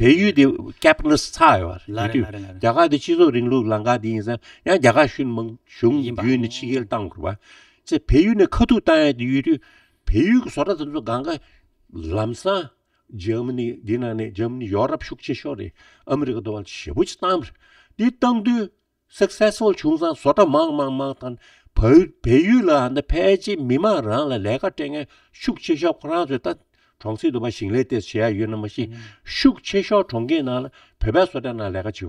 བལ་ཡུལ་དེ་ཀེ་པི་ཊ་ལི་སི་ཊི་ཚ་ཡོད་རེད། ལ་རེད་ལ་རེད་ལ་རེད། རྒྱ་གར་དེ་སྤྱི་ཚོགས་རིང་ལུགས་ལམ་ཁ་དེ་ཡིན་ཙང་ཡང་རྒྱ་གར་གཞུང་མང་གཞུང་ཡིན་པ་བརྒྱུད་ནས་ཕྱི་རྒྱལ་བཏང་དགོས་པ། ཚེ་བལ་ཡུལ་ནས་ཁ་ཐུག་བཏང་ཡ་དེ་ཡོད་དུས་བལ་ཡུལ་གྱི་བཟོ་གྲྭ་དེ་ཚོ་གང་ག་ལམ་སང་འཇར་མ་ནི་འདི་ནང་ནས་འཇར་མ་ནི་ཡོ་རོབ་ཤུགས་ཆེ་ཤོས་རེད། ཨ་མི་རི་ཀ་དུ་བ་ཞེ་པོ་ཅིག་བཏང་རེད། འདི་བཏང་དུས། སག་སེ་སི་ཕུལ་བྱུང་ཙང་བཟོ་གྲྭ་མང་མང་མང་དང་བལ་བལ་ཡུལ་ལ་ཨ་ནི་ཕལ་ཆེར་མི་མང་རང་ལ་ལས་ཀ་སྤྲད་མཁན་ཤུགས་ཆེ་ཤོས་ཁོ་རང་ཚོས་ད་གྲོང་གསེབ་དུ་བ་ཞིང་ལས་དེ་བྱེད་ཡ་ཡོད་ན་མ་ཤེས། ཤུགས་ཆེ་ཤོས་གྲོང་ཁྱེར་ནང་ལ་བོད་པའི་བཟོ་གྲྭ་ནང་ལས་ཀ་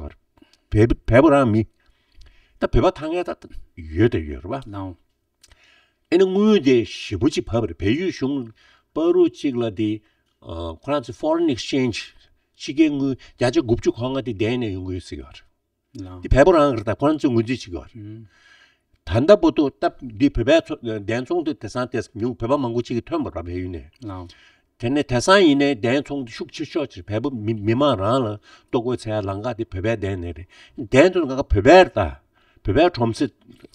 བྱེད་པར་བལ་བལ་པོ་རང་མི་ད་བོད་པ་ཐང་ཡ་ད་ཡོད་དེ་ཡོད་རེད་བ། ལའོ། ཨེ་ནི་དངུལ་དེ་ཞེ་པོ་ཅིག་བབས་རེད། བལ་ཡུལ་གཞུང་པ་རུ་གཅིག་ལ་དེ་ཁོ་རང་ཚོ་ཕོ་རེན་ཨེག་སི་ཅེན་ཇི་ཕྱི་རྒྱལ་དངུལ་བརྒྱ་ཆ་དགུ་བཅུ་གོ་ལྔ་དེ་ལྡན་ནས་ཡོང་གི་ཡོད་ཟེར་གི་ཡོད་རེད། ལའོ། འདི་བལ་པོ་རང་གི་རེད། ད་ཁོ་རང་ཚོས་ངོས་འཛིན་བྱེད་ཀྱི་ཡོད་རེད། ད་ལྟ་བར་དུ་སྟབས་འདི་བོད་པའི་ཚོ་གདན་ཚོང་དེ་དེང་སང་དེ་ཉུང་བོད་པ་མང་པོ་ཅིག་གིས་ཐོན་པ་རེད་བལ་ཡུལ་ནས། ལའོ། དེ་ནས་དེང་སང་ཡིན་ནའི་གདན་ཚོང་དེ་ཤུགས་ཆེ་ཤོས་ཅིག་བལ་པོ་མི་མི་མང་རང་ལ་ལྟོ་གོས་འཚོལ་ཡ་ལམ་ཁ་དེ་བོད་པའི་གདན་ནས་རེད། གདན་དེ་ང་བོད་པའི་རེད། ད་བོད་པའི་ཁྲོམ་སེ་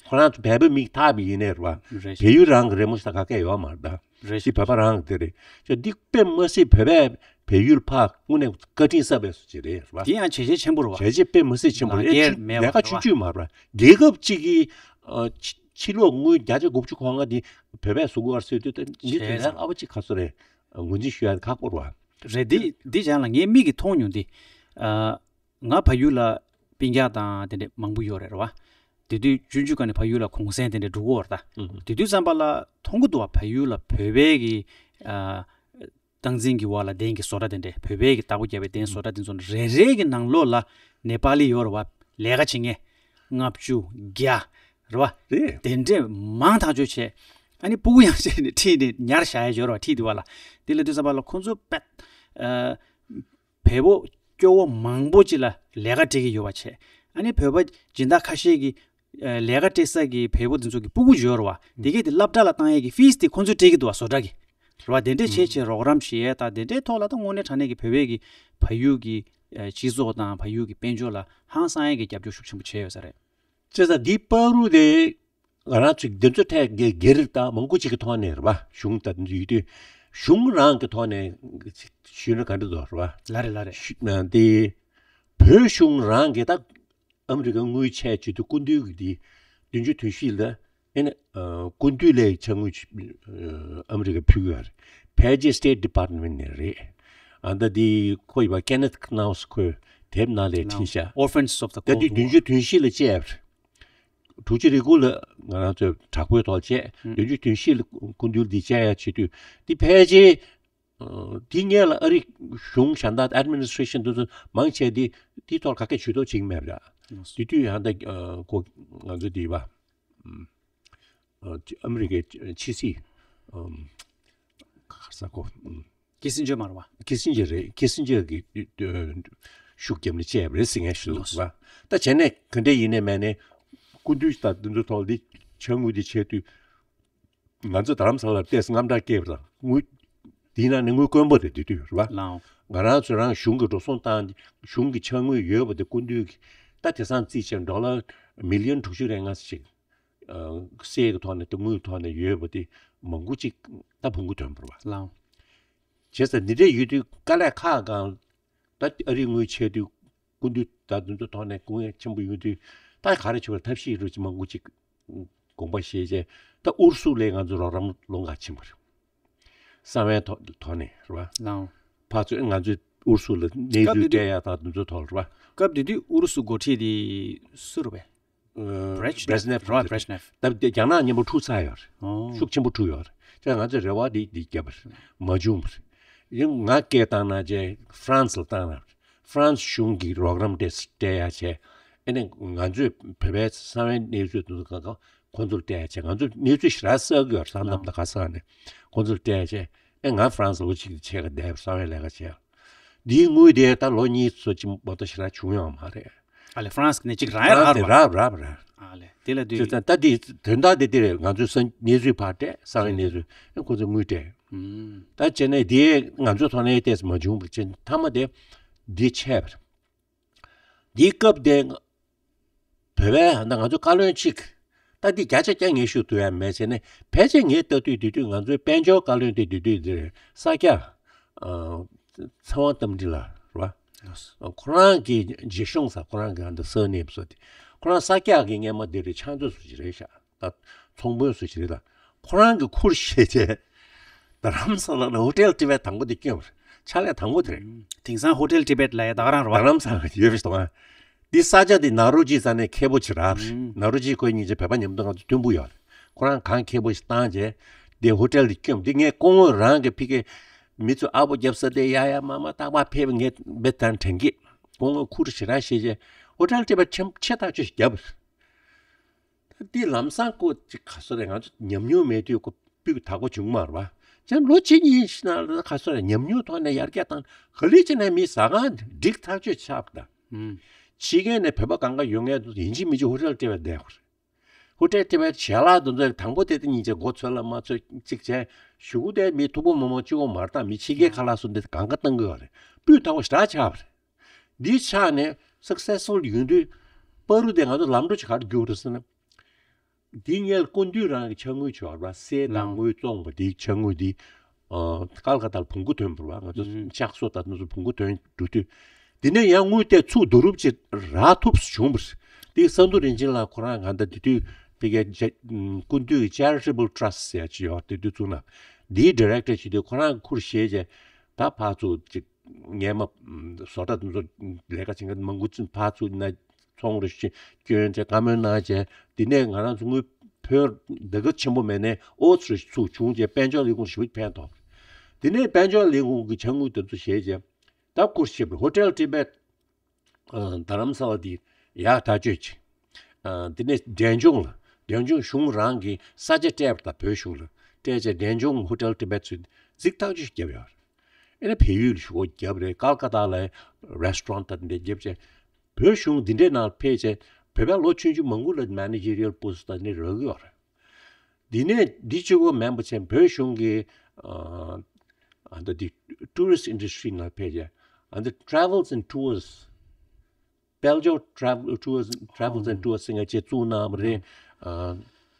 ཁོ་རང་ཚོ་བལ་པོ་མིག་ཐག་པ་ཡིན་ནའི་རེད་བ། རེད། བལ་ཡུལ་རང་གི་རེད་མོ་ཞིག་ད་ག་གས་ཡོད་མ་རེད་ད། རེད། ཅིག་བོད་པ་རང་གི་དེ་རེད། ཅོ་འདི་དཔེ་མ་སྲིད་བོད་པས་བལ་ཡུལ་ཕར་དངོས་གནས་བཀའ་དྲིན་གསབ་པའི་སུ་ཅིག་རེད་བ། དེ་ཡང་བྱས་རྗེས་ཆེན་པོ་རེད་བ། བྱས་རྗེས་དཔེ་མ་སྲིད་ཆེན་པོ་རེད། ལག་འཁྱེར་ཨེ་མེད་པ་ལས་ཀ་རེད་བ། ཆུང་ཆུང་མ་རེད་བ། རྒྱལ་ཁབ་ཅིག་གིས་ཨ་ཕྱི་ཕྱི་ལོགས་དངུལ་བརྒྱ་ཆ་དགུ་བཅུ་གོ་ལྔ་འདི་བོད་པས་བཟོ་དགོས་པ་ཟེར་དུས་ད་འདི་དེ་བས་ཚེ་ཚད་ཨ་བ་ཅིག་ཁ་གསོ་རེད། ངོས་འཛིན་ཞུ་ཡ་ཁག་པོ་རེད་བ། རེད། འདི་འདི་ཅང་ལ་ངའི་མིག་གིས་མཐོང་མྱོང་འདི། ཨ། ང་བལ་ཡུལ་ལ་སྤུན་ཀྱག་དང་དེ་འདྲས་མང་པོ་ཡོད་རེད་རེད་བ། དེ་དུས་ཆུང་ཆུང་སྒང་ནས་བལ་ཡུལ་ལ་གུང་སེང་དེ་འདྲས་འགྲོ་གི་ཡོད་རེད་ད། ཨུ་ཧུ། དེ་དུས་ཙམ་པ་ལ་མཐོང་གི་འདུག་བ། བལ་ཡུལ་ལ་བོད་པའི་གི་ཨ། སྟངས་འཛིན་གྱི་འོག་ལ་གདན་གྱི་བཟོ་གྲྭ་དེ་འདྲས་བོད་པའི་གི་བདག་པོ་རྒྱབ་པའི་གདན་བཟོ་གྲྭ་དེ་ཚོ་རེ་རེ་གི་ནང་ལོགས་ལ་ནེ་པ་ལི་ཡོད་རེད་བ། ལས་ཀ་བྱེད་མཁན་ལྔ་བཅུ་བརྒྱ་རེད་བ། རེད། དེ་འདྲས་མང་ཐག་ཆོད་བྱས། ཨ་ནི་སྤུ་གུ་ཡང་བྱས་ནས་ཁྲིད་ནས་ཉར་བཞག་ཡ་ཡོད་རེད་བ། ཁྲིད་དུས་བ་ལ་དེ་ལ་དུས་ཙམ་པ་ལ་ཁོང་ཚོ་པད་ཨ། བལ་པོ་སྐྱོ་བོ་མང་པོ་ཅིག་ལ་ལས་ཀ་སྤྲད་ཀྱི་ཡོད་པ་བྱས། ཨ་ནི་བོད་པ་སྦྱིན་བདག་ཁ་ཤས་ཀྱིས་ཨ་ལས་ཀ་སྤྲད་ས་གི་བལ་པོ་དེ་ཚོ་གི་སྤུ་གུ་ཡོད་རེད་བ། དེ་གས་དེ་སློབ་གྲྭ་ལ་བཏང་ཡས་ཀྱི་ཕིས་དེ་ཁོང་ཚོས་སྤྲད་ཀྱི་འདུག་བ། བཟོ་གྲྭ་གི་རེད་བ། དེ་འདྲས་བྱས་བྱས་རོགས་རམ་བྱེད་ཡས་དང་དེ་འདྲས་ཐོག་ལ་ད་དངོས་གནས་དྲང་གནས་ཀྱི་བོད་པའི་གི་བལ་ཡུལ་གྱི་ཨ་སྤྱི་ཚོགས་དང་བལ་ཡུལ་གྱི་དཔལ་འབྱོར་ལ་ཧང་སང་ཡས་ཀྱི་རྒྱབ་སྐྱོར་ཤུགས་ཆེན་པོ་བྱས་ཡོད་ས་རེད། བྱས་ཙང་འདི་བར་དུ་དེ་ང་རང་ཚོས་འདི་ཚོ་ཐད་སྒེར་སྒེར་དང་མང་པོ་ཅིག་གི་ཐོག་ནས་རེད་བ། གཞུང་དང་འདི་ཡོད་དུས་གཞུང་རང་གི་ཐོག་ནས་ཞུས་ན་ག་འདྲ་འདུག་རེད་བ། ལ་རེད་ལ་རེད། ཞུ་ན་འདི་བོད་གཞུང་རང་གིས་ད་ཨ་མི་རི་ཀ་དངུལ་ཆད་བྱེད་དུས་སྐུ་མདུན་གྱི་འདི་བདུན་ཅུ་དོན་བཞི་ལ་ཨེ་ནི་ཨ་སྐུ་མདུན་ལ་ཕྱག་དངུལ་ཨ་མི་རི་ཀ་ཕུལ་གྱི་ཡོད་རེད། ཕལ་ཆེར་སི་ཊེཊ་ཌི་པཱར་ཊི་མེན་ཊི་ནས་རེད། ཨ་ད་འདི་ཁོ་ཡི་བ་ཀེ་ནེཐ་ཁ་ནའོ་སི་ཁོས་དེབ་ནང་ལ་ཁྲིད་ཤག Orphans of the Cold War. ད་དུས་བདུན་ཅུ་དོན་བཞི་ལ་བཅད་པ་རེད། དྲུག་ཅུ་རེ་དགུ་ལ་ང་རང་ཚོས་དྲག་པོའི་ཐོག་བཅད། ཨུ། བདུན་ཅུ་དོན་བཞི་ལ་སྐུ་མདུན་འདི་བཅད་ཡ་བྱེད་དུས་འདི་ཕལ་ཆེར་ཨ་འདི་སྔོན་ལ་ཨ་རི་གཞུང་གཞན་དག་ཨེཌ་མི་ནི་སི་ཊེ་ཤན་དེ་ཚོ་མང་ཆེ་འདི་འདིའི་ཐོག་ག་གེ་ཇུས་གཏོགས་བྱེད་ཀྱི་མེད་པ་རེད། དེ་དུས་ཡང་ད་ཨ་ཁོ་ང་ཚོ་འདི་བ། ཨ་ཨ་མི་རི་ཀའི་ཕྱི་སྲིད་ཨ་ག་རེ་ཟེར་ཁོ། ཀི་སིན་ཇར་མ་རེད་བ། ཀི་སིན་ཇར་རེད། ཀི་སིན་ཇར་གྱིས་ཤུགས་བརྒྱབ་ནས་བཅད་པ་རེད་ཟེར་མཁན་ཞིག་འདུག་བ། ད་བྱས་ནས་ག་འདྲ་ཡིན་ནའི་མིན་ནའི་སྐུ་མདུན་དང་འདི་ཚོ་ཐོག་འདི་ཕྱག་དངུལ་འདི་བྱས་དུས་ང་ཚོ་རྡ་རམ་ས་ལར་ཏོག་ཙམ་དངངས་སྐྲག་སྐྱེས་པ་དང་དངུལ་འདིའི་ནང་ནས་དངུལ་དཀོན་པོ་རེད། དེ་དུས་རེད་བ། ལའོ། ང་རང་ཚོ་རང་གཞུང་གི་འགྲོ་སོང་བཏང་། གཞུང་གི་ཕྱག་དངུལ་ཡོད་པ་དེ་སྐུ་མདུན་གྱིས་ད་དེང་སང་རྩིས་བྱས་ན་ཌོ་ལར་མི་ལི་ཡོན་དྲུག་ཅུ་རེ་ལྔ་ཅིག་ཨ་གསེར་གྱི་ཐོག་ནས་དེ་དངུལ་ཐོག་ནས་ཡོད་པ་དེ་མང་པོ་ཅིག་ད་ཕུང་པོ་ཐོན་པ་རེད་བ། ལའོ། བྱས་ཙང་འདི་འདྲས་ཡོད་དུས་དཀའ་ལས་ཁག་གང་ད་ཨ་རིའི་དངུལ་ཆད་དུས་སྐུ་མདུན་ད་དེ་ཚོ་ཐོག་ནས་སྐུ་ངལ་ཆེན་པོ་ཡོད་དུས་ད་ག་རེ་བྱེད་པར་ཐབས་ཤེས་རུ་ཅིག་མང་པོ་ཅིག་དགོངས་པ་བཞེས་བྱས། ད་ཨུ་རུ་སུ་ལས་ང་ཚོ་རོགས་རམ་ལོང་ག་ཕྱིན་པ་རེད། གསང་བའི་ཐོག་ཐོག་ནས་རེད་བ། ལའོ། ཕར་ཚུར་ང་ཚོས་ཨུ་རུ་སུ་ལ་གནས་ཚུལ་སྐབས་དེ་དུས་སྤྲད་ཡ་དང་དེ་ཚོ་ཐོག་རེད་བ། སྐབས་དེ་དུས་ཨུ་རུ་སུ་འགོ་ཁྲིད་དེ་སུ་རེད་པས། ཨ་བྷྲེ་ཇི་ནེབ། བྷྲེ་ཇི་ནེབ་རེད་བ། བྷྲེ་ཇི་ནེབ། ད་རྒྱ་ནག་མཉམ་པོ་འཁྲུག་ཚར་ཡོད་རེད། ཨོ། ཤུགས་ཆེན་པོ་འཁྲུག་ཡོད་རེད། ད་ང་ཚོས་རེ་བ་འདི་འདི་བརྒྱབ་པ་རེད། མ་བྱུང་བ་རེད། ཡང་ང་སྐད་བཏང་ན་བྱས་ཧྥ་རན་སི་ལ་བཏང་ན། ཧྥ་རན་སི་གཞུང་གིས་རོགས་རམ་སྤྲད་སྤྲད་ཡ་བྱས། ཨ་ནི་ང་ཚོས་བོད་པའི་གསང་བའི་གནས་ཚུལ་དེ་ཚོ་གང་ག་ཁོང་ཚོར་སྤྲད་ཡ་བྱས། ང་ཚོས་གནས་ཚུལ་ཞེ་དྲག་བསགས་ཀྱི་ཡོད་རེད། སང་ནམ་དང་ཁ་སང་ནས་ཁོང་ཚོར་སྤྲད་ཡ་བྱས། ཨེ་ང་ཧྥ་རན་སི་ལོ་གཅིག་ཕྱེད་ཀ་བསྡད་གསང་བའི་ལས་ཀ་བྱས། འདིའི་དངུལ་དེ་ད་ལོ་གཉིས་ཙམ་ཅིག་མ་གཏོགས་ཞེ་དྲག་བྱུང་ཡོད་མ་རེད། ཨ་ལས་ཧྥ་རན་སི་ནས་ཅིག་རག་ཡ་ཧྥ་རན་སི་རག་རེད་བ། རག་རག་རག་ཨ་ལས་དེ་ལ་དུས། ད་ད་དེ་དོན་དག་དེ་དེ་རེད། ང་ཚོའི་ས་གནས་ཚུལ་ཕར་སྤྲད། གསང་བའི་གནས་ཚུལ། ཨེ་ཁོ་ཚོས་དངུལ་སྤྲད། ཨུམ། ད་བྱས་ནས་དེ་ང་ཚོའི་ཐོག་ནས་ཏོག་ཙམ་མ་བྱུང་བ་བྱས། མཐའ་མ་དེ་འདི་ཆད་པ་རེད། འདིའི་སྐབས་དེ་བོད་པའི་ད་ང་ཚོ་བཀའ་བློན་གཅིག་ ད་འདི་བརྒྱ་ཆ་བརྒྱ་ངས་ཞུ་ཐུབ་ཡ་མེད་བྱས་ནས། ཕལ་ཆེར་ངས་ལྟ་དུས་དེ་དུས་ང་ཚོའི་དཔལ་འབྱོར་བཀའ་བློན་དེ་དེ་དུས་འདིར་ས་སྐྱ་ཨ་ཚེ་དབང་རྟ་མགྲིན་ལགས་རེད་བ། ཁོ་རང་གི་རྗེ་གཞུང་ཟེར། ཁོ་རང་གི་ཨ་འདི་སར་ནེམ་སོ་དེ། ཁོ་རང་ས་སྐྱ་གི་སྔས་མ་འདི་རེད། ཕྱག་མཛོད་སུ་ཞིག་རེད་ཤག་ད་ཚོང་དཔོན་སུ་ཞིག་རེད། ད་ཁོ་རང་གི་ཁུར་བཞེས་བྱས་རྡ་རམ་ས་ལ་ལ་ཧོ་ཊེལ་ཊི་བེཊ་དང་པོ་དེ་བསྐྱོན་པ་རེད། ཕྱག་ལས་དང་པོ་དེ་རེད། དེང་སང་ཧོ་ཊེལ་ཊི་བེཊ་ལབ་ཡ་ད་ག་རང་རེད་བ། རྡ་རམ་ས་ལ་ཡོད་པའི་གཏོང་། འདི་ས་ཆ་འདི་ནཱ་རོ་ཇི་ས་ནས་མཁས་པོ་ཅིག་རག་པ་རེད། ནཱ་རོ་ཇི་ཁོ་གཉིས་ཆ་བོད་པ་མཉམ་དུ་ང་ཚོ་མཐུན་པོ་ཡོད་རེད། ཁོ་རང་གང་མཁས་པོ་ཞིག་བཏང་བྱས་འདི་ཧོ་ཊེལ་འདི་བསྐྱོན། འདི་ངས་སྐུ་ངོ་རང་གི་ཕ་གི་མི་ཚོ་ཨ་པོ་རྒྱབ་ས་དེ་ཡ་ཡ་མ་མ་རྟག་པར་ཕེབས། ངས་འབེ་ཐང་དྲན་གི། སྐུ་ངོ་ཁུར་ཞེ་དྲག་བཞེས་བྱས་ཧོ་ཊེལ་ཊི་བེཊ་ཆེ་ཆེ་ཐག་ཆོད་ཞིག་བརྒྱབ་པ་རེད། འདི་ལམ་སང་ཁོ་ཅིག་ག་སོ་རེད། ང་ཚོ་ཉམས་མྱོང་མེད་དུས་ཁོ་སྤུས་དག་པོ་བྱུང་མ་རེད་བ། ཅན་ལོ་གཅིག་གཉིས་ཤིག་ནང་ལ་ག་སོ་རེད། ཉམས་མྱོང་ཐོག་ནས་ཡར་རྒྱས་བཏང་། ག་ལེ་བྱས་ནས་མི་ཟ་ཁང་འགྲིག་ཐག་ཆོད་ཆགས་པ་དང་། ཕྱི་རྒྱལ་ནས་བོད་པ་གང་ག་ཡོང་མཁན་དུ་ཡིན་གཅིག་མིན་གཅིག་ཧོ་ཊེལ་ཊི་བེཊ་བསྡད་ཡོད་རེད། ཧོ་ཊེལ་ཊི་བེཊ་ཞལ་ལག་དེ་ཚོ་དང་པོ་དེ་དེ་གཉིས་ཆ་མགོ་ཚོས་ལ་མ་ཚོས་གཅིག་བྱས། གཞུག་གུ་དེ་མི་མཐུག་པོ་མོག་མོག་གཅིག་པོ་མ་རེད། ད་མི་ཕྱི་རྒྱལ་ཁ་ལག་སོགས་འདི་གང་ག་བཏང་གི་ཡོད་རེད། སྤུས་དག་པོ་ཞེ་དྲག་ཆགས་པ་རེད། འདིའི་ཆ་ནས་སག་སེ་སི་ཕུལ་ཡོང་དུས་པ་རུ་དེ་ང་ཚོ་ལམ་འགྲོ་ཅིག་ག་རེ་རྒྱུགས་རེད་ཟེར་ན། འདིའི་སྔོན་ལ་སྐུ་མདུན་རང་གི་ཕྱག་དངུལ་ཅིག་ཡོད་རེད་པ། གསེར་དང་དངུལ་བཙོངས་པ་འདིའི་ཕྱག་དངུལ་འདི་ཨ་ཀལ་ཀ་ཏ་ལ་བོང་གུ་ཐོན་པ་རེད་པ། ང་ཚོ་ལྕགས་བཟོ་ད་ནུ་ཚོ་བོང་གུ་ཐོན་འགྲོ་དུས། འདི་ནས་ཡང་དངུལ་དེ་ཚུར་བསྡུ་རུབ་ཅིག་རག་ཐུབ་བྱུང་བ་རེད། འདི་ས་འདུ་རིན་ཆེན་ལགས་ཁོ་རང་གང་ལྟར་དེ་དུས་ཕ་གིའི་སྐུ་མདུན་གྱི་Charitable Trust ཟེར་ཡ་ཅིག་ཡོད་རེད། དེ་དུས་བཙུགས་ན་འདིའི་ཌི་རེག་ཊར་བྱེད་དུས་ཁོ་རང་ཁུར་བཞེས་བྱས། ད་ཕར་ཚུར་ཅིག་སྔས་མ་བཟོ་གྲྭ་དེ་ཚོ་ལས་ཀ་བྱེད་མཁན་མང་པོ་ཅིག་ཕར་ཚུར་ན་ཚོང་རེ་ཞིག་བསྐྱོན་བྱས་བཀའ་མོལ་གནང་བྱས། དེ་ནས་ང་རང་ཚོ་དངུལ་ཕོན་དེ་ག་ཆེན་པོ་མེད་ནའི་ཨོ་ཙི་རེ་ཚུར་བྱུང་བྱས་དཔལ་འབྱོར་ལས་ཁུངས་ཞེ་པོ་ཕན་ཐོགས། དེ་ནས་དཔལ་འབྱོར་ལས་ཁུངས་ཀྱི་ཕྱག་དངུལ་དེ་ཚོ་བཞེས་བྱས། ད་ཁུར་བཞེས་པའི་ཧོ་ཊེལ་ཊི་བེཊ་རྡ་རམ་ས་ལ་དེ་ཡག་ཐག་ཆོད་ཅིག་དེ་ནས་འབྲས་ལྗོངས་ལ། འབྲས་ལྗོངས་གཞུང་རང་གིས་ས་ཆ་སྤྲད་པ་དང་། བོད་གཞུང་ལ་སྤྲད་བྱས་འབྲས་ལྗོངས་ཧོ་ཊེལ་ཊི་བེཊ་ཚོས་གཟིགས་ཐག་ཆོད་བརྒྱབ་ཡོད་རེད། ཨེ་ནས་བལ་ཡུལ་ཞུ་སྒོ་བརྒྱབ་རེད། ཀལ་ཀ་ཏ་ལ་རེ་སི་ཊོ་རེནཊ་དང་འདི་བརྒྱབ་བྱས། བོད་གཞུང་འདི་འདྲའི་ནང་ཕེབས་བྱས་བོད་པ་ལོ་ཆུང་ཆུང་མང་པོ་ལ་མེ་ནེ་ཇེ་རི་ཡལ་པོ་སི་ཊི་དང་འདི་རག་གི་ཡོད་རེད། འདི་ནས་འདི་གཅིག་པོ་མིན་པ་བྱས་བོད་གཞུང་གི་ཨ་ཨ་འདི་འདི་ཊུ་རི་སི་ཊི་ཨིན་ཌ་སི་ཊི་རི་ནང་ཕེབས་བྱས་ཨ་འདི་Travels and Tours། དཔལ་འབྱོར་Travel Tours, Travels and Tours ཟེར་མཁན་ཅིག་བཙུགས་གནང་བ་རེད། ཨ་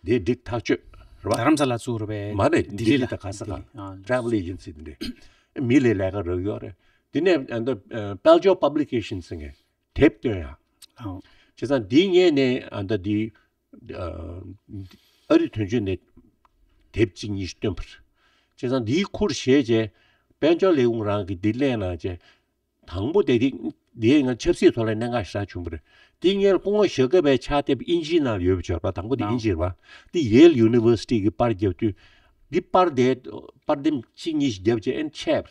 དེ་འགྲིག་ཐག་ཆོད་རེད་པ། རྡ་རམ་ས་ལ་བཙུགས་རེད་པས། མ་རེད། ལྡི་ལི་ལ། ལྡི་ལི་དང་ག་ས་ག་ལྡི་ལི། ཨ། Travel Agency དེ་འདྲས་མི་ལས་ལས་ཀ་རག་ཡོད་རེད། དེ་ནས་ཨ་འདི་དཔལ་འབྱོར་Publication ཟེར་མཁན་དེབ་བཏོན་ཡ། ཨ། བྱས་ཙང་འདིའི་སྔོན་ནས་ཨ་འདི་འདི་ཨ་ཨ་རི་དོན་གཅོད་ནས་དེབ་གཅིག་གཉིས་ཤིག་བཏོན་པ་རེད། བྱས་ཙང་འདིའི་ཁུར་བཞེས་བྱས་དཔལ་འབྱོར་ལས་ཁུངས་རང་གིས་འདི་གླེང་གནང་བྱས། དང་པོ་དེ་དེ་དེའི་ང་ཆབ་སྲིད་ཐོག་ལ་གནད་འགག་ཞེ་དྲག་བྱུང་བ་རེད། དེ་སྔོན་སྐུ་ངོ་ཞྭ་སྒབ་པའི་ཕྱག་དེབ་དབྱིན་ཇིའི་ནང་ལ་ཡོད་པ་ཅིག་ཡོད་རེད་པ། དང་པོ་དེ་ཨ་དབྱིན་ཇི་རེད་པ། དེ་ཡེལ་ཡུ་ནི་ཝར་སི་ཊི་གིས་པར་བརྒྱབ་དུས་འདི་པར་དེ་པར་དེབ་གཅིག་གཉིས་ཤིག་བརྒྱབ་བྱས་ཨེ་ཆད་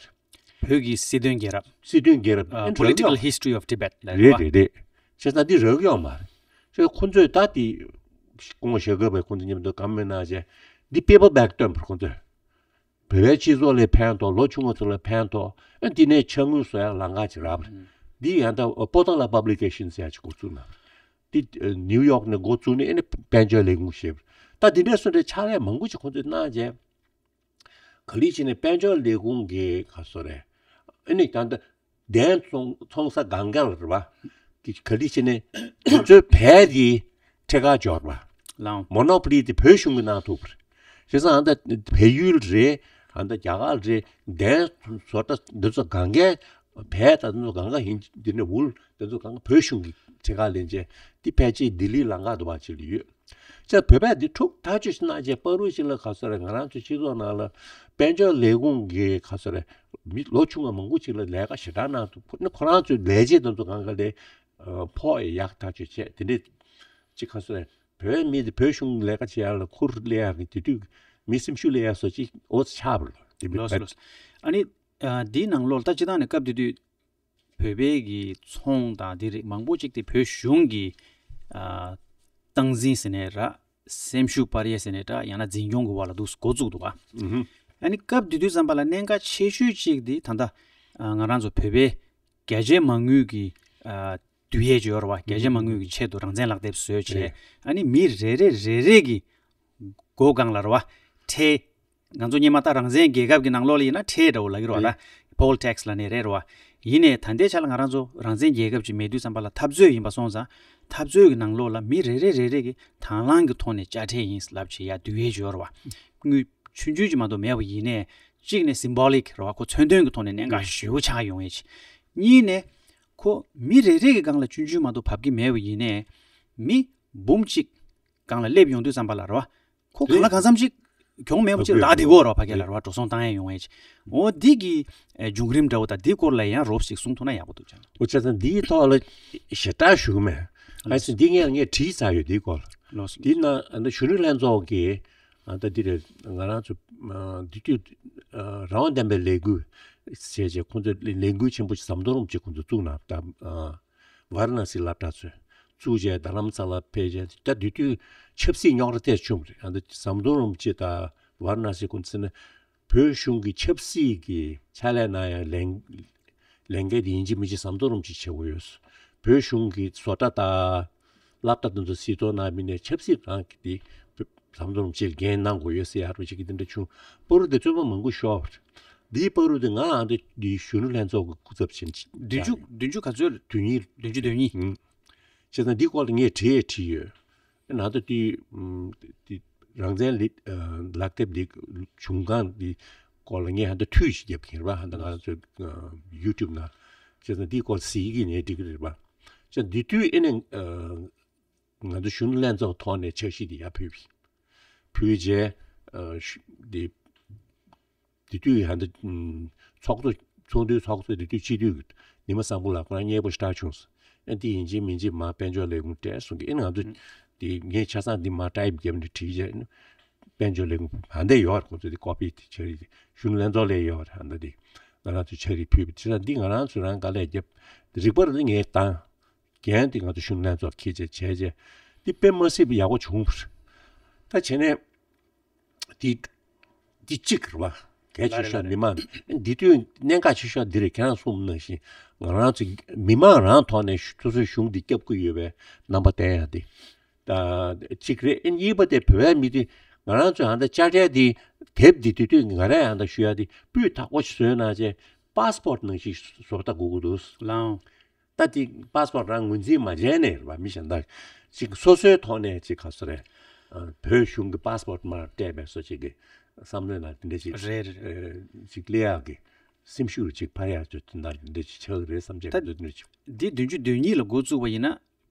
པ་རེད། བོད་ཀྱི་སྲིད་དོན་རྒྱལ་རབས། སྲིད་དོན་རྒྱལ་རབས། ཨ། ཨེ་Political History of Tibet ལབ་རེད་པ། རེད་རེད། བྱས་ཙང་འདི་རག་ཡོད་མ་རེད། བྱས་ཁོ་ཚོས་ད་དེ་སྐུ་ངོ་ཞྭ་སྒབ་པའི་ཁོ་ཚོ་མཉམ་དུ་བཀའ་མོལ་གནང་བྱས་འདི་པེ་པར་བེག་བཏོན་པ་རེད་ཁོ་ཚོས། བོད་པའི་སྤྱི་ཚོགས་ལ་ཕན་ཐོགས། ལོ་ཆུང་བ་ཚོ་ལ་ཕན་ཐོགས། ཨ་འདི་ནས་ཕྱག་དངུལ་བཟོ་ཡག་ལམ་ཁ་ཅིག་རག་པ་རེད། ཨུམ། འདི་ཡང་ད་པོ་ཏཱ་ལ་Publication ཟེར་ཡག་ཅིག་འགོ་བཙུགས་གནང་། འདི་ནིའུ་ཡོག་ནས་འགོ་བཙུགས་ནས་ཨ་ནི་དཔལ་འབྱོར་ལས་ཁུངས་ཞེས་པ་རེད། ད་འདི་འདྲ་སོང་འདྲ་ཕྱག་ལས་མང་པོ་ཅིག་ཁོང་ཚོས་གནང་བྱས། ག་ལེར་བྱས་ནས་དཔལ་འབྱོར་ལས་ཁུངས་ཀྱི་ག་སོ་རེད། ཨ་ནི་ད་ལྟ་གདན་འཚོང་འཚོང་ས་སྒང་ག་ལ་རེད་པ། ག་ལེར་བྱས་ནས་དེ་ཚོའི་བལ་དེ་ཁྲི་ཁར་འབྱོར་བ། ལའང་། མོ་ནོ་པོ་ལི་དེ་བོད་གཞུང་གིས་གནང་ཐུབ་པ་རེད། བྱས་ཙང་ཨ་ད་བལ་ཡུལ་རེད། ཨ་ད་རྒྱ་གར་རེད། གདན་བཟོ་གྲྭ་འདི་ཚོ་སྒང་གའི་བལ་དང་འདི་ཚོ་སྒང་ག་ཡིན། འདི་ནས་ཝུལ་འདི་ཚོ་སྒང་ག་བོད་གཞུང་གི་ཁྲི་ཁར་ལེན་བྱས། འདི་ཕལ་ཆེར་ལྡི་ལི་ལམ་ཁ་དུ་བ་ཅིག་ལ་ཡོད། ཅེས་བོད་པས་འདི་ཐུགས་ཐག་ཆོད་ཅིག་གནང་བྱས། པ་རུ་ཞིག་ལ་ག་སོ་རེད། ང་རང་ཚོའི་སྤྱི་ཚོགས་ནང་ལ་དཔལ་འབྱོར་ལས་ཁུངས་ཀྱི་ག་སོ་རེད། མི་ལོ་ཆུང་བ་མང་པོ་ཅིག་ལ་ལས་ཀ་ཞེ་དྲག་གནང་ཐུབ། ཁོ་ནི་ཁོ་རང་ཚོའི་ལས་བྱེད་དེ་ཚོ་གང་ག་ལས་ཕོགས་ཡག་ཐག་ཆོད་བྱས། དེ་འདྲས་ཅིག་ག་སོ་རེད། བོད་མི་དེ་བོད་གཞུང་ལས་ཀ་བྱེད་ཡག་ལ་ཁུར་སླེབས་ཡག་གི་དེ་དུས་མི་སེམས་ཤུགས་སླེབས་ཡག་བཟོ་ཅིག་འོ་ཆགས་པ་རེད། དེ་མི་ལགས་སོ། ལགས་སོ། ཨ་ནི་ཨ་འདིའི་ནང་ལོགས་ལ་ད་སྤྱིར་བཏང་ནས་སྐབས་དེ་དུས་བོད་པའི་གི་ཚོང་དང་དེ་རིགས་མང་པོ་ཅིག་དེ་བོད་གཞུང་གི་ཨ་སྟངས་འཛིན་ཟེར་ནའི་ར། སེམས་ཤུགས་སྤར་ཡས་ཟེར་ནའི་ར། ཡང་ན་འཛིན་སྐྱོང་གི་འོག་ལ་འདུག་འགོ་བཙུགས་འདུག་ག། ཨ་ནི་སྐབས་དེ་དུས་ཙམ་པ་ལ་གནད་འགག་ཆེ་ཤོས་ཅིག་དེ་ད་ལྟ་ཨ་ང་རང་ཚོ་བོད་པའི་རྒྱ་ཆེའི་མ་དངུལ་གྱི་ཨ་བསྡུ་ཡས་ཅིག་ཡོད་རེད་བ། རྒྱ་ཆེའི་མ་དངུལ་གྱི་ཆེད་དུ་རང་བཙན་ལག་དེབ་བཟོས་བྱས། རེད། ཨ་ནི་མི་རེ་རེ་རེ་རེ་གི་སྒོ་སྒང་ལ་རེད་བ། ཁྲལ། ང་ཚོ་སྔོན་མ་ད་རང་བཙན་རྒྱལ་ཁབ་ཀྱི་ནང་ལོགས་ལ་ཡིན་ན་ཁྲལ་འདྲ་བོ་ལབ་ཀྱི་རེད་བ། རེད། ད་poll tax ལབ་ནའི་རེད་རེད་བ། ཡིན་ནའི་ད་ལྟའི་ཆ་ལ་ང་རང་ཚོ་རང་བཙན་རྒྱལ་ཁབ་ཅིག་མེད་དུས་ཙམ་པ་ལ་འཐབ་རྩོད་ཡིན་པ་སོང་ཙང་། འཐབ་རྩོད་ཀྱི་ནང་ལོགས་ལ་མི་རེ་རེ་རེ་རེ་གིས་དང་བླངས་ཀྱི་ཐོག་ནས་དཔྱ་ཁྲལ་ཡིན་ལབ་བྱས་ཡ་བསྡུ་ཡས་ཡོད་རེད་བ། དངུལ་ཆུང་ཆུང་ཅིག་མ་གཏོགས་མེད་པ་ཡིན་ནའི། གཅིག་ནས་སིམ་བོ་ལིག་རེད་བ། ཁོ་མཚོན་དོན་གྱི་ཐོག་ནས་གནད་འགག་ཞེ་པོ་ཆགས་ཡོང་ཡས་ཅིག་གཉིས་ནས་ཁོ་མི་རེ་རེ་གི་སྒང་ལ་ཆུང་ཆུང་མ་གཏོགས་བབས་ཀྱི་མེད་པ་ཡིན་ནའི། མི་འབུམ་གཅིག་སྒང་ལ་སླེབས་ཡོང་དུས་ཙམ་པ་ལ་རེད་བ། ཁོ་གང་ལ་གང་འཚམ་ཅིག་གྱོང་མེད་པ་ཅིག་ལ་བདག་དེ་གོ་རོགས་ཕ་གི་ལ་རེད་བ། འགྲོ་སོང་བཏང་ཡས་ཡོང་ཡས་ཅིག་འོ་འདི་གི་ཨེ་བྱུང་རིམ་འདྲ་བོ་དང་འདི་སྐོར་ལ་ཡང་རོབ་ཞིག་གསུང་ཐུབ་ན་ཡག་པོ་འདུག་ཅང་། འོ་བྱས་ཙང་འདིའི་ཐོག་ལ་ཞེ་དྲག་ཞུ་གི་མེད། ཨ་ཙི་འདི་ངས་ངས་བྲིས་ཚར་ཡོད་འདིའི་སྐོར་ལ། ལགས་སོ། འདི་ན་ཨ་ནི་གཞོན་ནུ་ལྷན་ཚོགས་ཀྱི་ཨ་ད་འདི་རེད། ང་རང་ཚོ་ཨ་འདི་དུས་ཨ་རང་དབང་ལྡན་པའི་ལས་འགུལ་བྱས་བྱས་ཁོང་ཚོས་ལས་འགུལ་ཆེན་པོ་ཞིག་ཟམ་གདོང་རིན་པོ་ཆེ་ཁོང་ཚོས་བཙུགས་གནང་ད་ཨ། ཝཱ་ར་ཎ་སི་སློབ་གྲྭ་ཚོས་བཙུགས་རྗེས་རྡ་རམ་ས་ལ་ཕེབས་རྗེས་ད་དེ་དུས་ཆབ་སྲིད་རྙོག་དྲ་ཐེ་ཚོམ་རེད། ཨ་ནི་ཟམ་གདོང་རིན་པོ་ཆེ་དང་ཝཱ་ར་ཎ་སི་ཁོང་ཚོ་ནི་བོད་གཞུང་གི་ཆབ་སྲིད་ཀྱི་ཕྱག་ལས་གནང་ཡ་ལས་ལས་འགན་དེ་ཡིན་གཅིག་མིན་གཅིག་ཟམ་གདོང་རིན་པོ་ཆེ་བྱེད་དགོས་ཡོད། བོད་གཞུང་གི་བཟོ་གྲྭ་དང་སློབ་གྲྭ་དེ་ཚོ་སྲིད་ཚོགས་ནང་མི་ནས་ཆབ་སྲིད་རང་གི་དེ་ཟམ་གདོང་རིན་པོ་ཆེ་ལ་འགན་གནང་དགོས་ཡོད་ཟེར་ཡ་རུ་ཅིག་གི་དེ་འདྲ་བྱུང་། པ་རུ་དེ་རྩོད་པ་མང་པོ་ཤོར། འདིའི་པ་རུ་དེ་ང་ཨ་འདི་འདི་གཞོན་ནུ་ལྷན་ཚོགས་ཀྱི་སྐུ་ཚབ་ཕྱིན་ཅི། བདུན་ཅུ་བདུན་ཅུ་ག་ཚོད་རེད། དོན་གཉིས། བདུན་ཅུ་དོན་གཉིས། ཨུམ། བྱས་ཙང་འདིའི་སྐོར་ལ་ངས་བྲིས་ཡས་བྲིས་ཡོད། ཨ་ནང་དུ་དེ་ཨུམ་དེ་རང་བཙན་ལི་ཨ་ལག་དེབ་འདི་བྱུང་སྒང་འདི་སྐོར་ལ་ངས་ཨ་འདི་འཕྲུལ་ཞིག་རྒྱབ་ཀྱིན་རེད་པ། ཨ་འདི་ང་ཚོའི་ཨ་ཡུ་ཊུབ་ནང་། བྱས་ཙང་འདིའི་སྐོར་གཟིགས་ཀྱིན་ངས་འབྲི་གི་རེད་པ། བྱས་ཙང་འདི་དུས་ཨེ་ནས་ཨ་ང་ཚོ་གཞོན་ནུ་ལྷན་ཚོགས་ཐོག་ནས་འཆར་གཞི་འདི་ཡར་ཕུལ་བ་ཡིན། ཕུལ་རྗེས་ཨ་ཤུ་འདི་དེ་དུས་ཧ་འདི་ཚོགས་གཙོ་ཚོགས་འདུའི་ཚོགས་གཙོ་དེ་དུས་སྤྱི་འཐུས་ཉི་མ་བཟང་པོ་ལགས་ཁོ་རང་མཉེས་པོ་ཞེ་དྲག་བྱུང་སོང་། ཨ་འདི་ཡིན་གཅིག་མིན་གཅིག་མར་དཔལ་འབྱོར་ལས་ཁུངས་སྤྲད་གསུང་གི། ཨེ་ང་ཚོ་དེ་ངས་ཆ་ཚང་འདི་མར་ཊའིབ་བརྒྱབ་ནས་བྲིས་རྗེས་དཔལ་འབྱོར་ལས་ཁུངས་ཧ་འདི་ཡོད་རེད། ཁོ་ཚོ་དེ་ཀོ་པི་དེ་ཕྱག་བྲིས་དེ་གཞོན་ནུ་ལྷན་ཚོགས་ལ་ཡོད་རེད། ཧ་འདི་དེ་ང་རང་ཚོ་ཕྱག་བྲིས་ཕུལ་བ་དེ་ལ་འདི་ང་རང་ཚོ་རང་དཀའ་ལས་བརྒྱབ། རིག་པ་རེ་ངས་བཏང་། འགན་དེ་ང་ཚོ་གཞོན་ནུ་ལྷན་ཚོགས་འཁྱེར་བྱས་བྱས་བྱས་འདི་དཔེ་མ་སྲིད་པ་ཡག་པོ་བྱུང་བ་རེད། ད་བྱས་ནས་འདི་འདི་གཅིག་རེད་པ། གལ་ཆེ་ཤོས་མི་མང་འདི་དུས་གནད་འགག་ཆེ་ཤོས་འདི་རེད། ཁྱེད་རང་གསུངས་ནང་བཞིན་ང་རང་ཚོ་མི་མང་རང་ཐོག་ནས་སོ་སོའི་གཞུང་འདི་སྐྱོབ་ཀྱི་ཡོད་པའི་རྣམ་པ་བསྟན་ཡ་འདི་ད་གཅིག་རེད། གཉིས་པ་དེ་བོད་པའི་མི་དེ་ང་རང་ཚོ་ཧ་ད་དཔྱ་ཁྲལ་འདི་དེབ་འདི་དུས་དུས་ང་རང་ཧ་ད་ཞུ་ཡ་འདི་སྤུས་དག་པོ་ཞིག་བཟོས་གནང་བྱས་པཱ་སི་པོར་ཊི་ནང་བཞིན་བཟོ་ལྟ་དགོས་ཀྱི་འདུག་ལའང་། ད་དེ་པཱ་སི་པོར་ཊི་རང་ངོས་འཛིན་མ་བྱས་ནས་རེད་པ། མི་གཞན་དག་ཅིག་སོ་སོའི་ཐོག་ནས་ཅིག་ག་ཚོད་རེད། ཨ་བོད་གཞུང་གི་པཱ་སི་པོར་ཊི་མར་སྤྲད་པའི་སོ་ཅིག་གི་བསམ་བློའི་ནང་དེ་འདྲ་ཅིག་རེད་རེད། ཨེ་ཅིག་སླེབས་ཡག་གི་སེམས་ཤུགས་ཅིག་འཕར་ཡག་ཅིག་དེ་འདྲ་དེ་འདྲ་ཅིག་ཆགས་ཀྱི་རེད་བསམ་བྱས་ད་འདི་འདྲ་ཅིག་འདི་བདུན་ཅུ་དོན་གཉིས་ལ་འགོ་བཙུགས་པ་ཡིན་ན་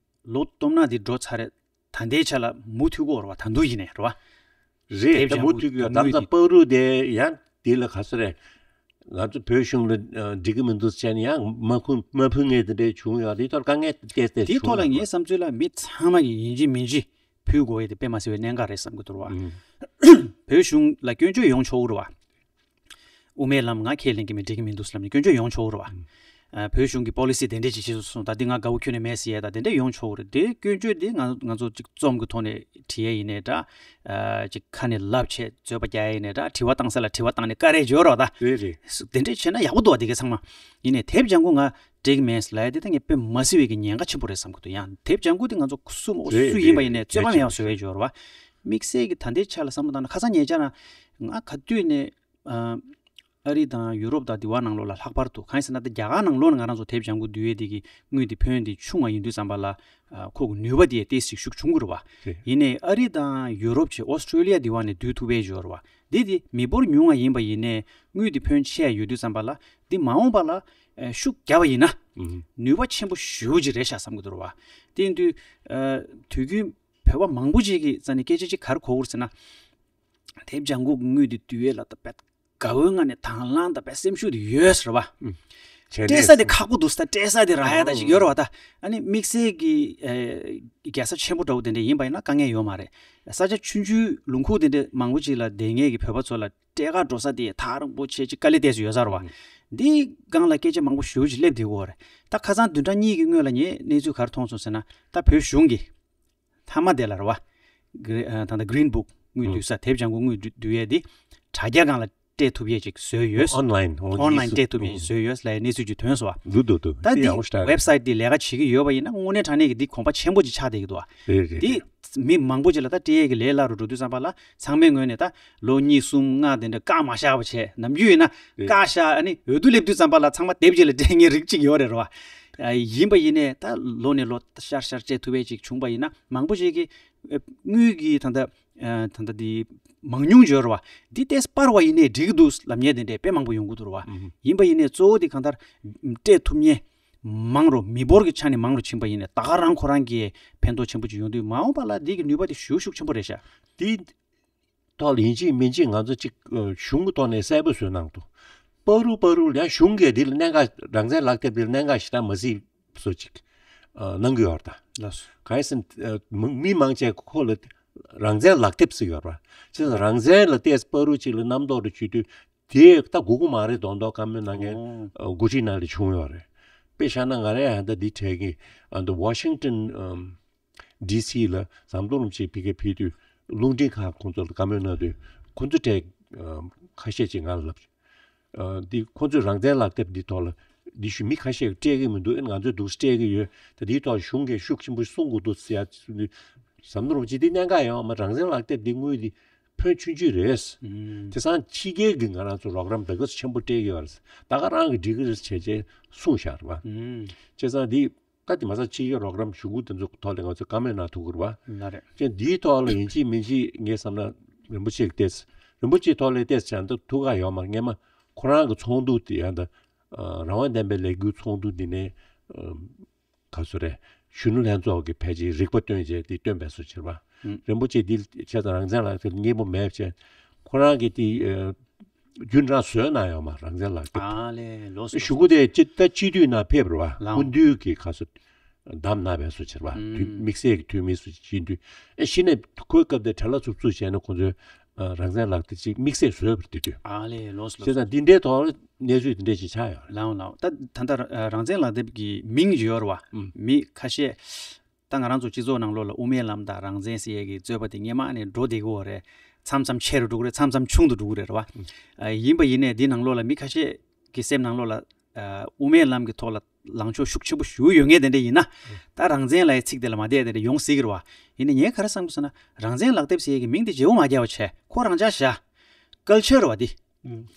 ལོ་སྟོང་ཕྲག་འདི་འགྲོ་ཚར་རེད། ད་ལྟའི་ཆ་ལ་མུ་མཐུད་ཀྱི་ཡོད་རེད་པ། ད་དུང་ཡིན་ནའི་རེད་པ། རེད། དེབ་ད་ཀྱང་མུ་མཐུད་ཀྱི་ཡོད། དངུལ་ད་ལྟ་དེ་པ་རུ་དེ་ཡང་དེ་ལ་ག་ཚོད་རེད། ང་ཚོ་བོད་གཞུང་ལ་ཨ་འགྲིག་གི་མི་འདུག་བྱས་ནས་ཡང་མ་ཁུ་མ་ཕུལ་མཁན་དེ་འདྲས་བྱུང་ཡོད། དེ་ཐོག་དཀའ་ངལ་ཏོག་ཙམ་དེའི་ཐོག་ལ་བྱུང་ངའི་བསམ་ཚུལ་ལ་མི་ཚང་མ་གིས་ཡིན་གཅིག་མིན་གཅིག་ཕུལ་དགོས་ཡས་དེ་དཔེ་མ་སྲིད་པའི་གནད་འགག་རེད་བསམ་གྱི་འདུག་རེད་པ། ཨུམ། བོད་གཞུང་ལ་སྐྱོན་བརྗོད་ཡོང་ཆོག་གི་རེད་པ། དབུ་མའི་ལམ་ང་ཁས་ལེན་གྱི་མེད། འགྲིག་གི་མི་འདུག་ལབ་ནས་སྐྱོན་བརྗོད་ཡོང་ཆོག་གི་རེད་པ། ཨ་བོད་གཞུང་གི་པོ་ལི་སི་དེ་འདྲས་ཅིག་བྱས་སོང་། ད་འདི་ང་དགའ་པོ་ཁྱོན་ནས་མེད་ཟེར་ཡས་ད་དེ་འདྲས་ཡོང་ཆོག་གི་རེད། དེ་སྐྱོན་བརྗོད་དེ་ང་ང་ཚོ་ཅིག་རྩོམ་གྱི་ཐོག་ནས་བྲིས་ཡས་ཡིན་ནའི་འདྲ། ཨ་ཅིག་ཁ་ནས་ལབ་བྱས་རྩོད་པ་རྒྱག་ཡས་ཡིན་ནའི་འདྲ། དྲི་བ་བཏང་ས་ལ་དྲི་བ་བཏང་ནས་བཀའ་རེ་བརྗོད་རོགས་ད། རེད་རེད། དེ་འདྲས་བྱས་ན་ཡག་པོ་འདུག་པ། དེ་ག་ཚང་མ་ཡིན་ནའི་དེབ་ལྗང་ཁུ་ང་འགྲིག་མེད་ལབ་ཡས་དེ་ད་ངས་དཔེ་མ་སྲིད་པའི་གི་ཉེན་ཁ་ཆེན་པོ་རེད་བསམ་གྱི་འདུག་ཡང་དེབ་ལྗང་ཁུ་དེ་ང་ཚོ་སུ་མོ་རེད་སུ་ཡིན་པ་ཡིན་ནའི་རེད། རྩོད་པ་མེད་པ་བཟོ་ཡས་ཡོད་རེད་པ། དམིགས་བསལ་གྱི་ད་ལྟའི་ཆ་ལ་བསམ་བློ་བཏང་ན་ཁ་སང་ཉེ་ཆར་ང་ག་དུས་ནས་ཨ་ཨ་རི་དང་ཡུ་རོབ་དང་དེ་བ་ནང་ལོགས་ལ་ལྷག་པར་དུ་གང་ཡིན་ཟེར་ན་ད་རྒྱ་གར་ནང་ལོགས་ནས་ང་རང་ཚོ་དེབ་ལྗང་ཁུ་བསྡུ་ཡས་དེ་གི་དངུལ་དེ་ཕོན་དེ་ཆུང་བ་ཡིན་དུས་ཙམ་པ་ལ་ཨ་ཁོ་གི་ནུས་པ་དེ་ཏོག་ཙམ་ཤུགས་བྱུང་གི་རེད་པ། རེད། ཡིན་ནའི་ཨ་རི་དང་ཡུ་རོབ་བྱས་ཨོ་སི་ཀྲོ་ལི་ཡ་དེ་བ་ནས་བསྡུ་ཐུབ་པའི་ཡོད་རེད་པ། འདི་དེ་མི་འབོར་ཉུང་བ་ཡིན་པ་ཡིན་ནའི་དངུལ་དེ་ཕོན་ཆེ་ཡོད་དུས་ཙམ་པ་ལ་འདི་མ་འོངས་པ་ལ་ཨ་ཤུགས་བརྒྱབ་པ་ཡིན་ན་ཨུ་ནུས་པ་ཆེན་པོ་ཞེ་པོ་ཅིག་རེད་ཤག་བསམ་གྱི་འདུག་རེད་པ། དེ་ཡིན་དུས་ཨ་དུས་རྒྱུན་བོད་པ་མང་པོ་ཅིག་གིས་རྩ་ནས་སྐད་ཆ་ཅིག་ག་རེ་གོ་གི་རེད་ཟེར་ན། དེབ་ལྗང་ཁུ་གི་དངུལ་དེ་བསྡུ་ཡས་ལ་ད་དཔེ་དགའ་བོའི་ངང་ནས་དང་བླངས་དང་དཔེ་སེམས་ཤུགས་དེ་ཡོད་ཟེར་བ། ཨུ། བྱས་ནས་སྤྲད་ས་དེ་ཁག་པོ་འདུག་ས། སྤྲད་ས་དེ་རག་ཡ་ད་ཅིག་ཡོད་རེད་པ། ད་ཨ་ནི་དམིགས་བསལ་གྱི་ཨེ་རྒྱལ་ས་ཆེན་པོ་འདྲ་བོ་དེ་འདྲ་ཡིན་པ་ཡིན་ན་དཀའ་ངལ་ཡོད་མ་རེད། ས་ཆ་ཆུང་ཆུང་ལུང་ཁུག་དེ་འདྲ་མང་པོ་ཅིག་ལ་བསྡད་མཁན་གྱི་བོད་པ་ཚོ་ལ་སྤྲད་ག་འགྲོ་ས་དེ་ཐག་རིང་པོ་བྱས་ཅིག་དཀའ་ལས་ཏོག་ཙམ་ཡོད་ས་རེད་པ། ཨུ། འདིའི་སྒང་ལ་སྐད་ཆ་མང་པོ་ཞེ་པོ་ཅིག་སླེབས་བསྡད་ཀྱི་ཡོད་རེད། ད་ཁ་སང་བདུན་ཕྲག་གཉིས་ཀྱི་སྔོན་ལ་ངས་གནས་ཚུལ་ག་རེ་མཐོང་སོང་ཟེར་ན། ད་བོད་གཞུང་གིས་མཐའ་མ་དེ་ལ་རེད་པ། གི་ཨ་ད་ལྟ་Green Book དངུལ་ཨུ། བསྡུ་ས། དེབ་ལྗང་ཁུ་དངུལ་བསྡུ་བསྡུ་ཡས་དེ་དྲ་རྒྱ་སྒང་ལ་སྤྲད་ཐུབ་ཡས་ཅིག་བཟོས་ཡོད། ཨོན་ལའིན། ཨོན་ལའིན་སྤྲད་ཐུབ་ཡས་ཅིག་བཟོས་ཡོད་ལབ་ཡས་གནས་ཚུལ་ཅིག་ཐོན་སོང་བ། འདུག་འདུག་འདུག་ད་དེ་འདི་ཡག་པོ་ཞེ་དྲག་རེད། ཝེབ་སའིཊ་འདི་ལས་ཀ་བྱེད་ཀྱི་ཡོད་པ་ཡིན་ན་དངོས་གནས་དྲང་གནས་ཀྱི་འདི་གོམ་པ་ཆེན་པོ་ཅིག་ཆགས་བསྡད་ཀྱི་འདུག་བ། རེད་རེད་འདི་རེད། མི་མང་པོ་ཅིག་ལ་ད་སྤྲད་ཡས་ཀྱི་ལས་སླ་རུ་འགྲོ་དུས་ཙམ་པ་ལ་ཚང་མའི་ངོས་ནས་ད་ལོ་གཉིས་གསུམ་ལྔ་དེ་འདྲ་བཀག་མ་བཞག་པ་བྱས། ནམ་རྒྱུན་ཡིན་ན་རེད། བཀག་བཞག་ཨ་ནི་འོས་བསྡུ་སླེབས་དུས་ཙམ་པ་ལ་ཚང་མ་དེབ་ཅིག་ལ་སྤྲད་མཁན་རིགས་ཅིག་ཡོད་རེད་རོ། ཨ་ཡིན་པ་ཡིན་ནའི་ད་ལོ་ནས་ལོ་ཤར་ཤར་སྤྲད་ཐུབ་པ་ཅིག་བྱུང་པ་ཡིན་ན་མང་པོ་ཞིག་གིས་ཨ་དངུལ་གྱི་ད་ལྟ་ཨ་ད་ལྟ་འདི་མང་ཉུང་ཡོད་རེད་བ། འདི་ཏོག་ཙམ་སྤར་བ་ཡིན་ནའི་འགྲིག་གི་འདུག་ལབ་མཁན་དེ་འདྲས་དཔེ་མང་པོ་ཡོང་གི་འདུག་རེད་བ། ཨུ་ཧུ། ཡིན་པ་ཡིན་ནའི་གཙོ་བོ་དེ་གང་ལྟར་སྤྲད་ཐུབ་མཁན་མང་རུ་མི་འབོར་གྱི་ཆ་ནས་མང་རུ་ཕྱིན་པ་ཡིན་ནའི་ད་ག་རང་ཁོ་རང་གི་ཕན་ཐོགས་ཆེན་པོ་ཅིག་ཡོང་དུས་མ་འོངས་པ་ལ་འདི་གི་ནུས་པ་དེ་ཞེ་པོ་ཤུགས་ཆེན་པོ་རེད་ཤག་འདི་ཐོག་ལ་ཡིན་གཅིག་མིན་གཅིག་ང་ཚོ་གཅིག་ཨ་གཞུང་གི་ཐོག་ནས་གསལ་པོ་བཟོས་གནང་འདུག་པ་རུ་པ་རུ་ཡང་གཞུང་གིས་འདི་ལ་གནད་འགག་རང་བཙན་ལག་དེབ་འདི་ལ་གནད་འགག་ཞེ་དྲག་མ་གཟིགས་བཟོ་ཅིག་ཨ་གནང་གི་ཡོད་རེད་ད། ལགས་སོ། གང་ཡིན་ཟེར་ན་ཨ་མི་མང་ཆེ་ཁོ་ལ་རང་བཙན་ལག་དེབ་ཟེར་ཡོད་རེད་བ། བྱས་ཙང་རང་བཙན་ལ་ཏོག་ཙམ་པ་རུ་གཅིག་ལ་རྣམ་རྟོག་རེ་བྱེད་དུས་དེ་ད་དགོས་མཁོ་མ་རེད་མདོག་མདོག་བཀའ་མོལ་གནང་མཁན་ཨོ། ཨ་འགོ་ཁྲིད་ནང་ལ་བྱུང་ཡོད་རེད། དཔེ་བཞག་ན་ང་རང་ཡང་ད་འདི་གྲས་ཀྱི་ཨ་ད་ཝ་ཤིང་ཏོན་ཨམ་ཌི་སི་ལ་ཟམ་གདོང་རིན་པོ་ཆེ་ཕ་གིར་ཕེབས་དུས་རླུང་འཕྲིན་ཁང་ཁོང་ཚོ་ལ་བཀའ་མོལ་གནང་དུས་ཁོང་ཚོ་གྲས་ཨམ་ཁ་ཤས་ཅིག་ང་ལ་ལབ། ཨ་འདི་ཁོང་ཚོས་རང་བཙན་ལག་དེབ་འདི་ཐོག་ལ་འདི་ཞུ་མི་ཁ་ཤས་ཀྱིས་སྤྲད་ཀྱི་མི་འདུག་ཨེ་ང་ཚོས་འདུག་སྤྲད་ཀྱི་ཡོད། ད་འདིའི་ཐོག་གཞུང་གིས་ཤུགས་ཆེན་པོ་གསུང་དགོས་འདུག་ཟེར་ཡ་ཟམ་གདོང་རིན་པོ་ཆེ་འདི་གནད་འགག་ཡོད་མ་རེད། རང་བཙན་ལག་དེབ་འདི་དངུལ་འདི་ཕོན་ཆུང་ཆུང་རེད། ཨུམ། དེང་སང་ཕྱི་རྒྱལ་གྱི་ང་རང་ཚོ་རོགས་རམ་ད་ག་ཚོད་ཆེན་པོ་སྤྲད་ཀྱི་ཡོད་རེད། ད་ག་རང་གིས་འགྲིག་གི་རེད་བྱས་བྱས་གསུངས་བཞག་རེད་བ། ཨུམ། བྱས་ཙང་འདི་ད་དེ་མ་ཚད་ཕྱི་རྒྱལ་རོགས་རམ་ཞུ་སྒོ་དེ་ཚོ་ཐོག་ལ་ང་ཚོས་བཀའ་མོལ་གནང་ཐུབ་ཀྱི་རེད་བ། ལགས་རེད། ཅེས་འདིའི་ཐོག་ལ་ཡིན་གཅིག་མིན་གཅིག་ངས་བསམ་ན་རིན་པོ་ཆེ་གི་ཏེས་རིན་པོ་ཆེའི་ཐོག་ལ་ཏེས་བྱས་འདུག་ཐུགས་ཁག་ཡོད་མ་རེད། སྔས་མ་ཁོ་རང་གི་ཚོགས་འདུ་དེ་ཡང་ད་རང་དབང་ལྡན་པའི་ལས་འགུལ་ཚོགས་འདུ་འདི་ནས་ག་ཚོད་རེད། གཞོན་ནུ་ལྷན་ཚོགས་ཀྱི་ཕལ་ཆེར་རིག་པ་བཏོན་བྱས་དེ་བཏོན་པའི་སུ་ཕྱིར་བ། ཨུམ། རིན་པོ་ཆེ་འདི་བྱས་ཙང་རང་བཙན་ལག་དེབ་མཉེས་པོ་མེད་བྱས་ཁོ་རང་གིས་དེ་རྒྱུན་རང་བཟོས་གནང་ཡོད་མ་རང་བཙན་ལག་དེབ། ཨ་ལས་ལོས་ཞུ་སྐུ་དེ་སྤྱི་ད་སྤྱི་འཐུས་ནང་ཕེབས་རེད་བ། ལའང་། སྐུ་མདུན་གྱི་ཁ་སོ་བདམས་གནང་བའི་སུ་ཕྱིར་བ། ཨུམ། དུས་དམིགས་བསལ་གྱི་འཐུས་མི་སུ་སྤྱི་འཐུས་ཨེ་གཞི་ནས་ཁོའི་སྐབས་དེ་གྲྭ་ལ་ཚུགས་ཚུགས་བྱས་ནས་ཁོང་ཚོས་རང་བཙན་ལག་དེབ་ཅིག་དམིགས་བསལ་བཟོས་པར་དེ་དུས། ཨ་ལས་ལོས་ལོས། བྱས་ཙང་འདི་འདྲའི་ཐོག་གནས་ཚུལ་འདི་འདྲ་ཞིག་ཆགས་ཡོད་རེད། ལའང་ལའང་ད་ད་ལྟ་རང་བཙན་ལག་དེབ་ཀྱི་མིང་ཡོད་རེད་བ། ཨུམ། མི་ཁ་ཤས། ད་ང་རང་ཚོ་སྤྱི་ཚོགས་ནང་ལོགས་ལ་དབུ་མའི་ལམ་དང་རང་བཙན་ཟེར་ཡས་ཀྱི་རྩོད་པ་དེ་སྔས་མ་ནས་འགྲོ་བསྡད་ཀྱི་ཡོད་རེད། མཚམས་མཚམས་ཆེ་རུ་འགྲོ་གི་རེད། མཚམས་མཚམས་ཆུང་དུ་འགྲོ་གི་རེད་རེད་བ། ཨ་ཡིན་པ་ཡིན་ནའི་འདི་ནང་ལོགས་ལ་མི་ཁ་ཤས་ཀྱི་སེམས་ནང་ལོགས་ལ་ཨ་དབུ་མའི་ལམ་གྱི་ཐོག་ལ་ལངས་ཕྱོགས་ཤུགས་ཆེན་པོ་ཞུ་ཡོད་ངེས་དེ་འདྲ་ཡིན་ན། ད་རང་བཙན་ལབ་ཡས་ཚིག་དེ་ལ་མ་བསྡད་དེ་འདྲ་ཡོང་སྲིད་ཀྱི་རེད་བ། ཡིན་ནའི་ངས་ག་རེ་བསམ་གྱི་སོང་ན་རང་བཙན་ལག་དེབ་ཟེར་ཡས་ཀྱི་མིང་དེ་བརྗེ་པོ་མ་རྒྱག་པ་བྱས་ཁོ་རང་ཅག་བཞག་ཀལ་ཆར་རེད་བ་འདི།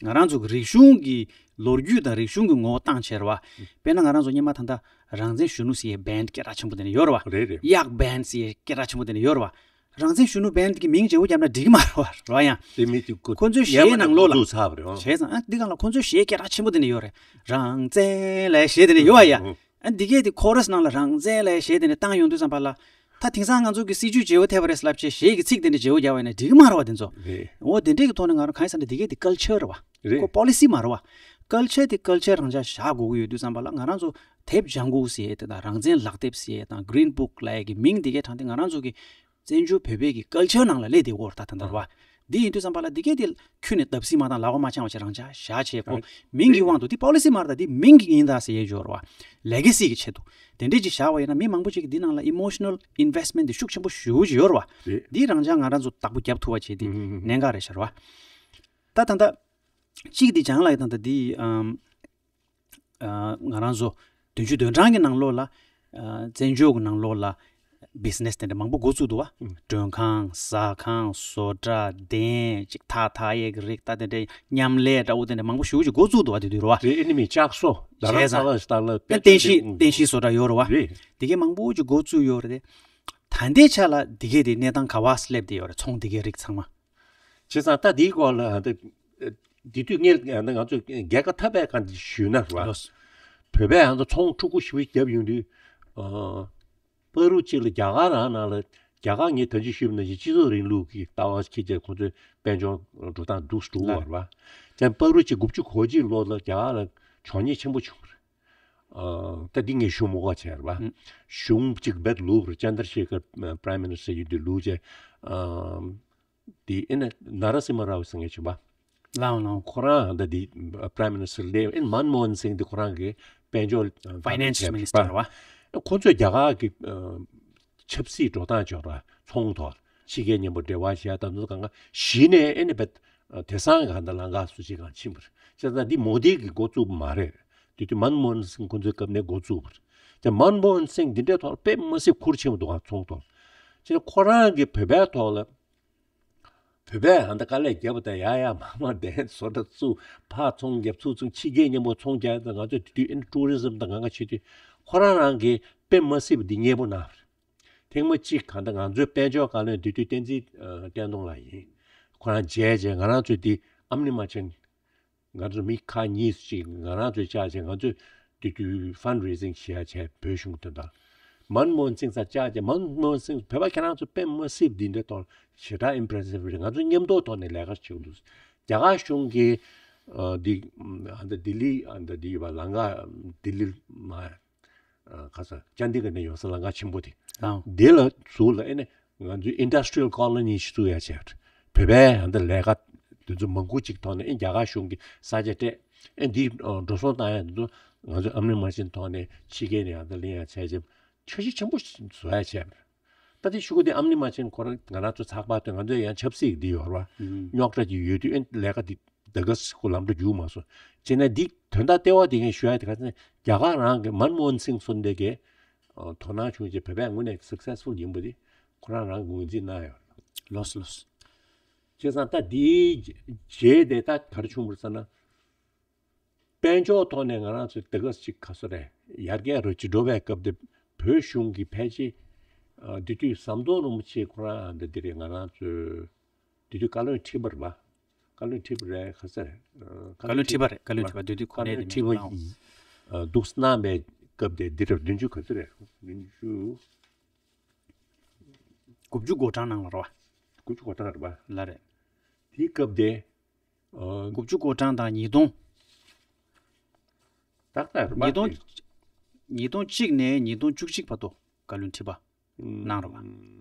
ང་རང་ཚོ་གི་རིག་གཞུང་གི་ལོ་རྒྱུས་དང་རིག་གཞུང་གི་ངོ་བོ་བཏང་བྱས་རེད་བ། དཔེར་ན་ང་རང་ཚོ་སྔོན་མ་ད་ལྟ་རང་བཙན་གཞོན་ནུ་ཟེར་ཡའི་བྷེན་ཌི་སྐད་གྲགས་ཆེན་པོ་དེ་ནས་ཡོད་རེད་བ། རེད་རེད། གཡག་བྷེན་ཌི་ཟེར་ཡའི་སྐད་གྲགས་ཆེན་པོ་དེ་ནས་ཡོད་རེད་བ། རང་བཙན་གཞོན་ནུ་བྷེན་ཌི་གི་མིང་བརྗེ་པོ་བརྒྱབ་ན་འགྲིག་གི་མ་རེད་བ་རེད་བ་ཡང་། དེ་མི་དེ་ཁོ་ཁོ་ཚོའི་གཞས་ནང་ལོགས་ལ། ཚར་བ་རེད་བ། བྱས་ཙང་ཨ་འདི་གང་ལ་ཁོ་ཚོའི་གཞས་སྐད་གྲགས་ཆེན་པོ་དེ་ནས་ཡོད་རེད། རང་བཙན་ལབ་གཞས་དེ་ནས་ཡོད་བ་ཡ། ཨ་འདི་གས་དེ་ཁོ་རས་ནང་ལ་རང་བཙན་ལབ་གཞས་དེ་ནས་བཏང་ཡོང་དུས་ཙམ་པ་ལ། ད་དེང་སང་ང་ཚོ་གི་སྲིད་ཇུས་བརྗེ་པོ་ཐེབས་པ་རེད་ལབ་བྱས་གཞས་ཀྱི་ཚིག་དེ་འདྲ་བརྗེ་པོ་རྒྱག་པ་ཡིན་ན་འགྲིག་གི་མ་རེད་བ་དེ་ཚོ། རེད། འོ་དེ་འདྲས་ཀྱི་ཐོག་ནས་ང་རང་གང་ཡིན་ཟེར་ན་དེ་གས་དེ་ཀལ་ཆར་རེད་བ། རེད། ཁོ་པོ་ལི་སི་མ་རེད་བ། ཀལ་ཆར་དེ་ཀལ་ཆར་རང་ཅག་བཞག་དགོས་ཀྱི་ཡོད་དུས་ཙམ་པ་ལ་ང་རང་ཚོ་དེབ་ལྗང་གུ་ཟེར་ཡས་དེ་དང་རང་བཙན་ལག་དེབ་ཟེར་ཡས་དང་གྷི་རིན་བུག་ལབ་ཡས་ཀྱི་མིང་དེ་གས་དྲངས་ཏེ་ང་རང་ཚོ་གི་བཙན་བྱོལ་བོད་པའི་གི་ཀལ་ཆར་ནང་ལ་སླེབས་བསྡད་ཡོད་རེད་ད་ད་ལྟ་རེད་བ། འདི་ཡིན་དུས་ཙམ་པ་ལ་འདི་གས་དེ་ཁྱོན་ནས་བརྡབ་གསིག་མ་བཏང་ལག་པ་མ་འཆང་བ་བྱས་རང་ཅག་བཞག་བྱས་ཁོ་རེད། མིང་གི་དབང་དུ་འདི་པོ་ལི་སི་མ་རེད་ད་འདི་མིང་གི་ཡིན་ད་ཟེར་ཡས་ཡོད་རེད་བ། ལེ་གེ་སི་གི་ཆེད་དུ། དེ་འདྲས་ཅིག་བཞག་པ་ཡིན་ན་མི་མང་པོ་ཅིག་གིས་འདི་ནང་ལ་ཨི་མོ་ཤི་ནལ་ཨིན་ཝེ་སི་མེན་ཊི་དེ་ཤུགས་ཆེན་པོ་ཞེ་པོ་ཅིག་ཡོད་རེད་བ། རེད། འདི་རང་ཅག་ང་རང་ཚོ་བདག་པོ་རྒྱབ་ཐུབ་པ་བྱས་འདི་ཨུམ་ཨུམ་ཨུམ། གནད་འགག་རེད་ཤག་རེད་བ། ད་ད་ད། གཅིག་འདི་ལྗང་ལགས་ད་ད་འདི་ཨམ། ཨ་ང་རང་ཚོ་བདུན་ཅུ་དོན་གྲངས་ཀྱི་ནང་ལོགས་ལ་ཨ་བཙན་བྱོལ་གྱི་ནང་ལོགས་ལ་བི་ཛི་ནེ་སི་དེ་འདྲ་མང་པོ་འགོ་བཙུགས་འདུག་བ། ཨུམ། མགྲོན་ཁང་ཟ་ཁང་བཟོ་གྲྭ་གདན་ཅིག་ཐག་ཐག་ཡས་ཀྱི་རིགས་ད་དེ་འདྲའི་མཉམ་ལས་འདྲ་བོ་དེ་འདྲ་མང་པོ་ཞེ་པོ་ཅིག་འགོ་བཙུགས་འདུག་བ་དེ་དུས་རེད་བ། རེད། ཨེ་ནི་མི་ལྕགས་བཟོ་ད་ར་བྱས་ཙང་ས་ལ་ཞིག་ད་ལ་ཨ་རྟེན་གཞི་རྟེན་གཞི་བཟོ་གྲྭ་ཡོད་རེད་བ། རེད། དེ་གས་མང་པོ་ཅིག་འགོ་བཙུགས་ཡོད་རེད་དེ། ད་ལྟའི་ཆ་ལ་འདི་གས་དེ་གནས་སྟངས་ག་བ་སླེབས་བསྡད་ཡོད་རེད་ཚོང་འདི་གས་རིགས་ཚང་མ། བྱས་ཙང་ད་འདིའི་སྐོར་ལ་ཨ་ད་འདི་དུས་ངས་ཨ་ད་ང་ཚོ་རྒྱལ་ཁ་ཐོབ་པའི་སྒང་འདི་ཞུས་ན་རེད་བ། ལོས། བོད་པས་ཨ་ད་ཚོང་འཁྲུག་པོ་ཞེ་པོ་བརྒྱབ་ཡོང་དུས། ཨ་པ་རུ་གཅིག་ལ་རྒྱ་གར་རང་ནང་ལ་རྒྱ་གར་ངས་ད་ཅི་ཞུས་པ་ནང་བཞིན་སྤྱི་ཚོགས་རིང་ལུགས་ཀྱི་ལྟ་བ་ཁྱེད་ཀྱིས་ཁོང་ཚོའི་དཔལ་འབྱོར་འགྲོ་སྟངས་འདུག་འགྲོ་བར་བ། ཀྱང་པ་རུ་གཅིག་དགུ་བཅུ་གོ་གཅིག་ལོ་ལ་རྒྱ་གར་ལ་ཕྱོགས་སྙིང་ཆེན་པོ་བྱུང་བ་རེད། ཨ་ད་འདི་ངས་ཞུ་མི་དགོས་བྱས་རེད་བ། ཨུ། གཞུང་གཅིག་རྦད་ལུགས་རེད། ཅན་དར་ཤེ་ཁར་པ་རའིམ་མི་ནི་སི་ཊར་ཡིན་དུས་ལུགས་བྱས། ཨ་འདི་ཨེ་ན་ན་ར་སི་མ་རའོ་ཟེར་མཁན་བྱུང་བ། ལའང་ལའང་། ཁོ་རང་ད་འདི་པ་རའིམ་མི་ནི་སི་ཊར་ལས་ཨེ་ན་མན་མོ་ཧན་སིང་འདི་ཁོ་རང་གི་དཔལ་འབྱོར་ཨ་ཕའི་ནན་སི་མི་ནི་སི་ཊར་རེད་བ། ཁོ་ཚོས་རྒྱ་གར་གི་ཨ་ཆབ་སྲིད་འགྲོ་སྟངས་བྱོས་ར་ཚོང་ཐོག་ཕྱི་རྒྱལ་མཉམ་པོ་འབྲེལ་བ་བྱས་ད་ཚོ་གང་ག་གཞི་ནས་ཨེ་ནི་བད་དེང་སང་གང་ད་ལང་ག་སུ་ཅིག་གང་ཕྱིན་པ་རེད། བྱས་ཙང་འདི་མོ་དི་གི་འགོ་བཙུགས་པ་མ་རེད། དེ་དུས་མན་མོ་ཧན་སིང་ཁོ་ཚོའི་སྐབས་ནས་འགོ་བཙུགས་པ་རེད། དེ་མན་མོ་ཧན་སིང་འདི་འདྲའི་ཐོག་དཔེ་མི་སྲིད་ཁུར་ཆེན་པོ་འདུག་ག་ཚོང་ཐོག་ཅེས་ཁོ་རང་གི་བོད་པའི་ཐོག་ལ། བོད་པས་ཧ་ད་དཀའ་ལས་བརྒྱབ་པ་དང་ཡ་ཡ་མ་མ་དེ་བཟོ་འདྲ་བཙུགས་ཕར་ཚོང་རྒྱབ་ཚུར་ཚོང་ཕྱི་རྒྱལ་མཉམ་པོ་ཚོང་རྒྱག་ད་ང་ཚོ་དེ་དུས་ཨེ་ནི་ཊུ་རི་ཛམ་དང་གང་ག་བྱེད་དུས་ཁོ་རང་རང་གི་དཔེ་མ་སྲིད་པ་འདི་མཉེས་པོ་གནང་བ་རེད། ཐེངས་མ་གཅིག་གང་ལྟར་ང་ཚོའི་དཔལ་འབྱོར་བཀའ་བློན་དེ་དུས་བསྟན་འཛིན་ཨ་བསྟན་སྟོང་ལགས་ཡིན། ཁོ་རང་མཇལ་རྗེས་ང་རང་ཚོས་འདི་ཨམ་ནི་མ་ཆེན། ང་ཚོ་མི་ཁག་གཉིས་ཤིག་ང་རང་ཚོས་བཅར་བྱས་ང་ཚོས་དེ་དུས་ཕན་རེ་ཟིང་བྱེད་ཡ་བྱས་བོད་གཞུང་དོན་དག་མན་མོ་ཧན་སིང་ས་བཅར་བྱས་མན་མོ་ཧན་སིང་བོད་པ་ཁྱེད་རང་ཚོ་དཔེ་མ་སྲིད་འདི་འདྲའི་ཐོག་ཞེ་དྲག་ཨིམ་པི་རེ་སིབ་རེད། ང་ཚོ་མཉམ་དུ་ཐོག་ནས་ལས་ཀ་བྱེད་འདུག་རྒྱ་གར་གཞུང་གིས་ཨ་འདི་ཨ་འདི་ལྡི་ལི་ཨ་འདི་འདི་ཡོད་པ་ལང་ཀ་ལྡི་ལི་མ། ཁ་ས་ཅན་དི་གྷར་ནས་ཡོང་ས་ལམ་ཁ་ཆེན་པོ་དེ། ཨང་། དེ་ལ་ཟུར་ལ་ཨེ་ནས་ང་ཚོའི་ཨིན་ཌ་སི་ཊི་རི་ཡལ་ཀོ་ལོ་ནི་ཞིག་བཙུགས་ཡ་བྱས། བོད་པའི་ཧ་འདི་ལས་ཀ་དེ་ཚོ་མང་པོ་ཅིག་ཐོག་ནས་ཨེ་རྒྱ་གར་གཞུང་གི་ས་ཆ་སྤྲད། ཨེ་འདི་འགྲོ་སོང་བཏང་ཡ་དེ་ཚོ་ང་ཚོའི་ཨམ་ནི་མ་ཆེན་ཐོག་ནས་ཕྱི་རྒྱལ་ནས་ཧ་འདི་ལེན་ཡ་བྱས་རྗེས་འཆར་གཞི་ཆེན་པོ་བཟོ་ཡ་བྱས། ད་དེ་ཤུ་གུ་དེ་ཨམ་ནི་མ་ཆེན་ཁོ་རང་ང་རང་ཚོ་ཚགས་པར་དེ་ང་ཚོའི་ཡང་ཆབ་སྲིད་འདི་ཡོད་ར་བ། རྙོག་དྲ་ཅིག་ཡོད་དུས་ཨེ་ལས་ཀ་འདི། ད་ག་སི་ཁོ་ལམ་འགྲོ་རྒྱུག་མ་སོང་། བྱས་ན་འདི་དོན་དག་ལྟེ་བ་དེ་ངས་ཞུ་ཡ་དེ་ག་ཚོད་རྒྱ་གར་རང་གི་མན་མོ་ཧན་སིང་སོན་དེ་གས་དོ་སྣང་བྱུང་རྗེས་བོད་པས་དངོས་གནས་སུག་སེ་སི་ཕུལ་ཡིན་པ་དེ་ཁོ་རང་རང་གི་ངོས་འཛིན་གནང་ཡོད། ལོས་ལོས། བྱས་ཙང་ད་འདིའི་རྗེས་དེ་ད་ག་རེ་བྱུང་བ་རེད་ཟེར་ན། དཔལ་འབྱོར་ཐོག་ནས་ང་རང་ཚོ་ད་ག་ཅིག་ག་ཚོད་རེད་ཡར་རྒྱས་རུ་ཅིག་འགྲོ་བའི་སྐབས་དེ་བོད་གཞུང་གི་ཕལ་ཆེར་དེ་དུས་ཟམ་གདོང་རིན་པོ་ཆེ་ཁོ་རང་འདི་འདི་རེད་ང་རང་ཚོའི། དེ་དུས་བཀའ་བློན་ཁྲི་པ་རེད་པ། བཀའ་བློན་ཁྲི་པ་རེད་ག་ས་རེད། བཀའ་བློན་ཁྲི་པ་རེད། བཀའ་བློན་ཁྲི་པ་དེ་དུས་ཁོ་བཀའ་བློན་ཁྲི་པ་ཡིན། འདུག་གནང་བའི་སྐབས་དེ་འདི་རེད་བདུན་ཅུ་ག་ཚོད་རེད། བདུན་ཅུ། དགུ་བཅུ་གོ་གྲངས་ནང་ལ་རེད་པ། དགུ་བཅུ་གོ་གྲངས་རེད་པ། ལ་རེད། དེའི་སྐབས་དེ། དགུ་བཅུ་གོ་གྲངས་དང་ཉིས་སྟོང་། ཏག་ཏག་རེད་པ། ཉིས་སྟོང་། ཉིས་སྟོང་གཅིག་ནས་ཉིས་སྟོང་བཅུ་གཅིག་བར་དུ་བཀའ་བློན་ཁྲི་པ། གནང་རོགས།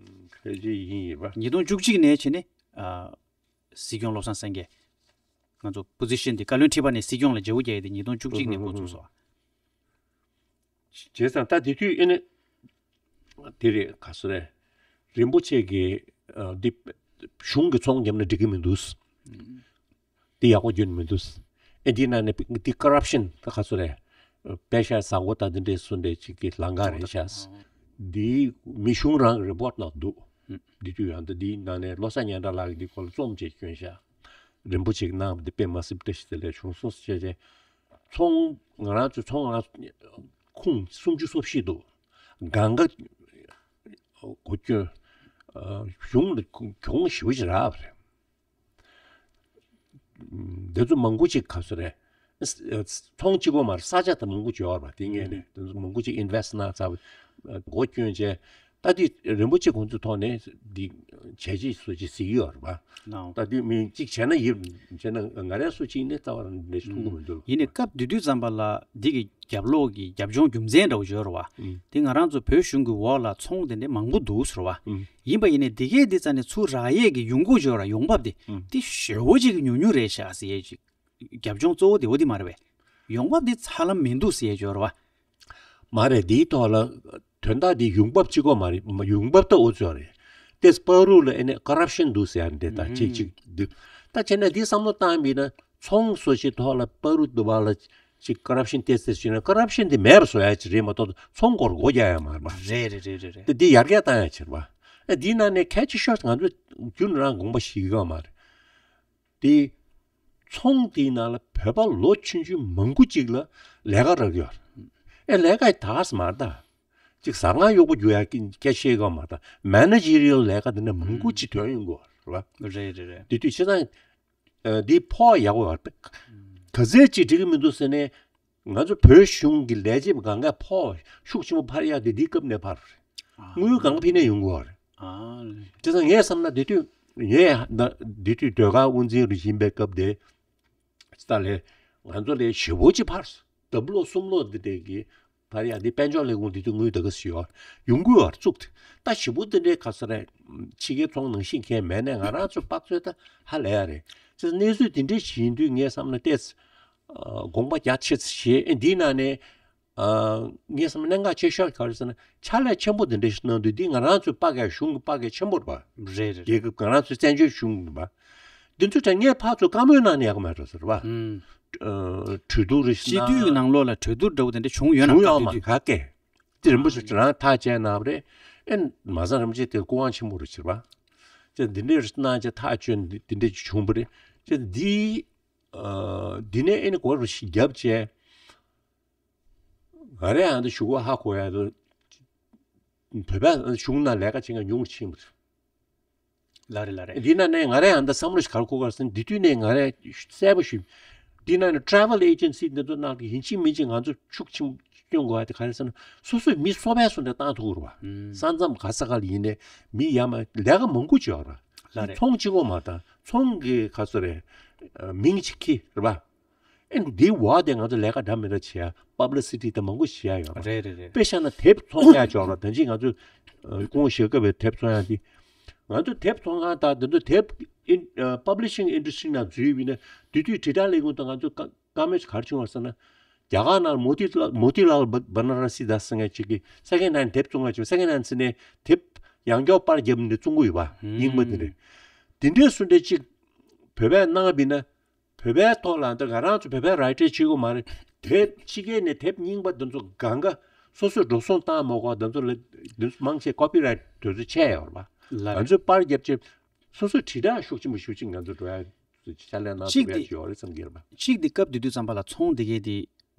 ཕལ་ཆེར་ཡིན་ཡིན་པ། ཉིས་སྟོང་བཅུ་གཅིག་ནས་བྱས་ནས་ཨ། སྲིད་སྐྱོང་བློ་བཟང་སེང་གེ། ང་ཚོ་པོ་ཟི་ཤན་དེ་བཀའ་བློན་ཁྲི་པ་ནས་སྲིད་སྐྱོང་ལ་བརྗེ་བོ་རྒྱག་ཡས་དེ་ཉིས་སྟོང་བཅུ་གཅིག་ནས་འགོ་བཙུགས་སོང་། བྱས་ཙང་ད་དེ་དུས་ཨེ་ནི། དེ་རེད་ག་སོ་རེད། རིན་པོ་ཆེ་གི་ཨ། འདི་གཞུང་གི་ཚོང་བརྒྱབ་ན་འགྲིག་གི་མི་འདུག་འདི་ཡག་པོ་རྒྱུན་མི་འདུག་ཨེ་འདི་ནང་ནས་འདི་ཀོ་རབ་ཤན་ད་ག་ཚོད་རེད། པེ་ཤ་བཟང་པོ་དང་འདི་འདྲའི་སུ་འདྲའི་ཅིག་གི་ལང་ཀ་རེད་ཤག་འདི་མི་གཞུང་རང་རི་པོར་ནང་འདུག་འདི་དུས་ཡང་ད་འདིའི་ནང་ནས་བློ་བཟང་སྙན་གྲགས་ལགས་ཀྱིས་འདི་སྐོར་ལ་རྩོམ་ཅིག་བསྐྱོན་ཤག་རིན་པོ་ཆེ་གནང་བ་འདི་དཔེ་མ་སྲིད་བཀྲ་ཤིས་བདེ་ལེགས་བྱུང་སོང་ཟེར་བྱས། ཚོང་ང་རང་ཚོའི་ཚོང་རང་ཁུངས་སུམ་ཅུ་སོ་བཞི་འདུག་གང་ག་གོ་སྐྱོན་གཞུང་ལ་གྱོང་ཞེ་པོ་ཅིག་རག་པ་རེད། འདི་ཚོ་མང་པོ་ཅིག་ག་ཚོད་རེད། ཚོང་གཅིག་པོ་མ་རེད་ས་ཆ་དང་མང་པོ་ཅིག་ཡོད་རེད་པ། དེ་ངས་ནས་འདི་ཚོ་མང་པོ་ཅིག་ཨིན་ཝེ་སི་ཊི་གནང་ཚར་བ་སྒོ་བསྐྱོན་བྱས། ད་དེ་རིན་པོ་ཆེ་ཁོང་ཚོའི་ཐོག་ནས་འདི་བྱས་རྗེས་སུ་ཅིག་གཟིགས་ཡོད་རེད་པ། ད་དེ་མི་གཅིག་བྱས་ན་ཡིན་བྱས་ན་ང་རའི་སུ་གཅིག་ནས་རྩ་བ་རང་འདྲ་ཞིག་མཐོང་གི་མི་འདུག་ཡིན་ནའི་སྐབས་དེ་དུས་ཙམ་པ་ལ་འདི་གི་རྒྱབ་ལོགས་ཀྱི་རྒྱབ་ལྗོངས་རྒྱུ་མཚན་འདྲ་བོ་ཅིག་ཡོད་རེད་པ། དེ་ང་རང་ཚོ་བོད་གཞུང་གི་འོག་ལ་ཚོང་དེ་འདྲ་མང་པོ་འདུག་ཟེར་བ། ཡིན་པ་ཡིན་ནའི་འདི་གའི་འདི་རྩ་ནས་ཚུར་རག་ཡས་ཀྱི་ཡོང་སྒོ་ཅིག་ཡོད་ར་ཡོང་འབབ་དེ་དེ་ཞེ་པོ་ཅིག་གི་ཉུང་ཉུང་རེད་ཤག་ཟེར་ཡས་ཅིག་རྒྱབ་ལྗོངས་གཙོ་བོ་དེ་འོ་དེ་མ་རེད་པས། ཡོང་འབབ་དེ་ཚ་ལམ་མི་འདུག་ཟེར་ཡས་ཅིག་ཡོད་རེད་པ། མ་རེད། འདིའི་ཐོག་ལ་དོན་དག་འདི་ཡོང་འབབ་གཅིག་པོ་མ་རེད། མ་ཡོང་འབབ་ད་འུ་ཚོ་རེད། ཏེས་པ་རུ་ལ་ཨེ་ནས་ཀོ་རབ་ཤན་འདུག་ཟེར་ཡ་འདྲ་ད་ཅིག་ཅིག་འདུག་ད་བྱས་ན་འདི་བསམ་བློ་བཏང་བ་ཡིན་ན་ཚོང་སོ་ཞིག་ཐོག་ལ་པ་རུ་འདུག་པ་ལ་ཅིག་ཀོ་རབ་ཤན་ཏེས་ཏེས་བྱས་ན་ཀོ་རབ་ཤན་འདི་མེད་པ་བཟོ་ཡ་ཅིག་རེད་མ་གཏོགས་ཚོང་སྐོར་སྒོ་རྒྱག་ཡ་མ་རེད་པ། རེད་རེད་རེད་རེད། ད་འདི་ཡར་རྒྱས་བཏང་ཡ་ཅིག་རེད་པ། ཨེ་འདི་ནང་ནས་གལ་ཆེ་ཤོས་ང་ཚོ་རྒྱུན་རང་དགོངས་པ་བཞེས་ཀྱི་ཡོད་མ་རེད། དེ། ཚོང་དེའི་ནང་ལ་བོད་པ་ལོ་ཆུང་ཆུང་མང་པོ་ཅིག་ལ་ལས་ཀ་རག་ཡོད། ཨེ་ལས་ཀ་དག་ས་མ་རེད་ད། ཅིག་ཟ་ཁང་གཡོག་པོ་རྒྱུག་ཡ་སྐད་ཆ་བཤད་གི་མ་རེད་ད། མེ་ནེ་ཇི་རི་ཡལ་ལས་ཀ་དེ་འདྲ་མང་པོ་ཅིག་ཐོན་ཡོང་གི་རེད་པ། རེད་རེད་རེད། དེ་དུས་བྱས་ཙང་། འདི་ཕོགས་ཡག་པོ་ཡོད་རེད། ག་ཚད་ཅིག་འགྲིག་གི་མི་འདུག་ཟེར་ནས། ང་ཚོ་བོད་གཞུང་གི་ལས་བྱེད་པ་གང་ག་ཕོགས་ཤུགས་ཆེན་པོ་འཕར་ཡག་དེ་འདིའི་སྐབས་ནས་འཕར་བ་རེད། དངུལ་གང་ཕི་ནས་ཡོང་གི་ཡོད་རེད། དེ་ཙང་ངས་བསམ་ན་དེ་དུས་ངས་ད་དེ་དུས་ཟློས་གར་དབུ་འཛིན་རུ་ཡིན་པའི་སྐབས་དེ། ཅི་ལྟར་ལས་ང་ཚོ་ལས་ཞེ་པོ་ཅིག་འཕར་སོང་། ལྡབ་ལོག་གསུམ་ལོག་འདི་འདྲས་ཀྱི་འཕར་ཡག་འདི་དཔལ་འབྱོར་ལས་ཁུངས་འདི་དུས་དངུལ་ད་ག་ཞིག་ཡོད་ཡོང་གི་ཡོད་རེད་བཙུགས་ཏེ། ད་ཞེ་པོ་འདི་འདྲའི་ག་ས་རེད། ཕྱི་རྒྱལ་ཚོང་ནང་བཞིན་མཁན་མེད་ནས་ང་རང་ཚོ་དཔག་ཚོད་ད་ཧ་ལས་ཡ་རེད། ཅེས་གནས་ཚུལ་འདི་འདྲས་ཞིག་ཡིན་དུས་ངས་བསམ་ན་ཏེས། དགོངས་པ་རྒྱ་ཆེ་ཙམ་བཞེས། ཨེ་འདིའི་ནང་ནས་ངས་བསམ་ན་གནད་འགག་ཆེ་ཤོས་ག་རེ་ཟེར་ན་ཕྱག་ལས་ཆེན་པོ་འདི་འདྲ་ཞིག་གནང་དུས་འདི་ང་རང་ཚོའི་དཔའ་སྐད་གཞུང་གི་དཔའ་སྐད་ཆེན་པོ་རེད་པ། རེད་རེད། རྒྱལ་ཁབ་ང་རང་ཚོའི་བཙན་བྱོལ་གཞུང་རེད་པ། འདི་ཚོ་དྲན་ངས་ཕར་ཚུར་བཀའ་མོལ་གནང་ན་ཡག་གི་མ་རེད་ཟེར་བ། གྲོས་བསྡུར་རེ་ཞིག་སྤྱི་འཐུས་ཀྱི་ནང་ལོགས་ལ་གྲོས་བསྡུར་འདྲ་བོ་དེ་འདྲ་བྱུང་ཡོད་ན། བྱུང་ཡོད་མ་ག་གེ། དེ་རིན་པོ་ཆེ་རང་ཐག་བཅད་གནང་བ་རེད། ཨེ་མ་སངས་རིན་པོ་ཆེ་དེ་སྐུ་དབང་ཆེན་པོ་རུ་ཕྱིར་བ། ཅེས་འདི་འདྲའི་གནང་བྱས་ཐག་གཅོད་འདི་འདྲའི་བྱུང་བ་རེད། ཅེས་འདི་འདི་ནས་ཨེ་ནི་གོ་རུ་ཞིག་བརྒྱབ་བྱས། ང་རའི་ཨ་འདི་གཞུག་གུ་ཧ་གོ་ཡ་དུ་བོད་པ་གཞུང་ནང་ལས་ཀ་བྱེད་མཁན་ཉུང་རུ་ཕྱིན་པ་རེད། ལ་རེད་ལ་རེད། འདི་ན་ནས་ང་རའི་ཨ་འདི་བསམ་བློ་ཞིག་གར་གོ་གར་སོང་། འདི་དུས་ནས་ང་རས་གསལ་པོ་ཞུ། འདི་ན་ནས་travel agency འདི་ཚོ་ནང་གི་ཡིན་གཅིག་མིན་གཅིག་ང་ཚོ་ཤུགས་ཆེན་པོ་སྐྱོན་དགོས་ཡ་དེ་ག་རེ་ཟེར་ན། སོ་སོས་མི་གསོ་བས་སོ་འདྲ་བཏང་ཐུབ་རུ་བ། ས་མཚམས་ག་ས་ག་ལ་ཡིན་ནས་མི་ཡ་མ་ལས་ཀ་མང་པོ་བྱེད་ཡོད་ར། ལ་རེད། ཚོང་གཅིག་པོ་མ་བཏང་ཚོང་གི་ག་ཚོད་རེད། མིང་གཅིག་ཁྱི་རེད་བ། ཨེ་འདི་བ་དེ་ང་ཚོ་ལས་ཀ་འདྲ་མི་འདྲ་བྱེད་ཡ་publicity དེ་མང་པོ་བྱེད་ཡ་ཡོད་ར། རེད་རེད་རེད། དཔེ་བཞག་ན་དེབ་ཚོང་ཡ་ཅོག་ར། ད་ཅི་ང་ཚོ་ཨ་ཁོང་ཞེ་དགའ་བའི་དེབ་ཚོང་ཡ་འདི། ང་ཚོ་དེབ་ཚོང་ཁང་དང་འདི་ཚོ་དེབ་ཨིན་ཨ་publishing industry ནང་འཛུལ་བ་ཡིན་ན་དེ་དུས་དྲིལ་བསྒྲགས་ལས་ཁུངས་དང་ང་ཚོ་བཀའ་བཀའ་མོལ་ག་རེ་བྱུང་བ་ཟེར་ན། རྒྱ་གར་ནང་མོ་ཏི་ལ་མོ་ཏི་ལཱལ་བ་བ་ན་ར་སི་དཱས་ཟེར་མཁན་ཅིག་གིས་second hand དེབ་བཙོང་ཡ་ཅིག་second hand ཟེར་ནས་དེབ་ཡང་བསྐྱར་པར་བརྒྱབ་ནས་བཙོང་གི་ཡོད་པ། ཨུམ། རྙིང་པ་དེ་རེད། དེ་འདྲའི་སུ་འདྲ་ཅིག་བོད་པས་གནང་བ་ཡིན་ན། བོད་པའི་ཐོག་ལ་འདི་ང་རང་ཚོ་བོད་པའི་writer བྱེད་དགོས་མ་རེད། དེབ་ཕྱི་རྒྱལ་ནས་དེབ་རྙིང་པ་འདི་ཚོ་གང་ག་སོ་སོས་འགྲོ་སོང་བཏང་མ་དགོས། འདི་ཚོ་ལ་འདི་ཚོ་མང་ཆེ་copyright དེ་ཚོ་ཆད་ཡོད་རེད་པ། ལ་ང་ཚོས་པར་བརྒྱབ་ཆེད་སོ་སོས་དྲིལ་བསྒྲགས་ཤུགས་ཆེན་པོ་ཞུ་ཆེད་ང་ཚོ་འགྲོ་ཡ་ཕྱག་ལས་གནང་གཅིག་ཐུབ་ཡ་དེ་ཅིག་ཡོད་རེད་བསམ་གྱི་རེད་པ། གཅིག་དེ་སྐབས་དེ་དུས་ཙམ་པ་ལ་ཚོང་དེ་གས་དེ་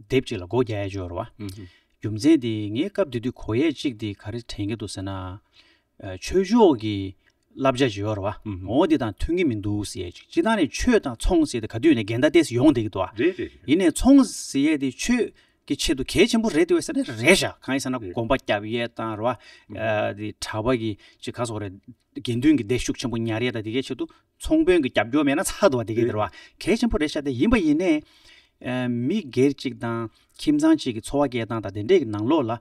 དེབ་ཅིག་ལ་སྒོ་རྒྱག་ཡ་ཅིག་ཡོད་རེད་པ། ཨུ་ཧུ། རྒྱུ་མཚན་དེ་ངས་སྐབས་དེ་དུས་གོ་ཡས་གཅིག་དེ་ག་རེ་དྲན་གྱི་འདུག་ཟེར་ན། ཨ་ཆོས་ཕྱོགས་ཀྱི་བསླབ་བྱ་ཅིག་ཡོད་རེད་པ། ཨུ་ཧུ། འོ་འདི་དང་མཐུན་གྱི་མི་འདུག་ཟེར་ཡས་ཅིག་སྤྱིར་བཏང་ནས་ཆོས་དང་ཚོང་ཟེར་དེ་ག་དུས་ནས་འགལ་ཟླ་ཏོག་ཙམ་ཡོང་བསྡད་ཀྱི་འདུག་ཨ། རེད་རེད་རེད། ཡིན་ནའི་ཚོང་ཟེར་ཡས་དེ་ཆོས་ཀྱི་ཆེད་དུ་གལ་ཆེན་པོ་རེད་འདུག་ཟེར་ན་རེད་ཤག་གང་ཡིན་ཟེར་ན་རེད། དགོན་པ་རྒྱབ་ཡས་དང་རེད་པ། ཨུ་ཧུ། ཨ་དེ་གྲྭ་པ་གི་ཅིག་ག་སོགས་རེད། དགེ་འདུན་གྱི་བདེ་ཤུགས་ཆེན་པོ་ཉར་ཡས་དང་དེ་གའི་ཆེད་དུ་ཚོང་དཔོན་གྱི་རྒྱབ་སྐྱོར་མེད་ན་ཚར་འདུག་པ། དེ་གའི་དེ་རེད་པ། གལ་ཆེན་པོ་རེད་ཤག་དེ་ཡིན་པ་ཡིན་ནའི། ཨ་མི་སྒེར་གཅིག་དང་ཁྱིམ་ཚང་གཅིག་གི་འཚོ་བ་སྐྱེལ་སྟངས་དང་དེ་འདྲས་ཀྱི་ནང་ལོགས་ལ། ཨ་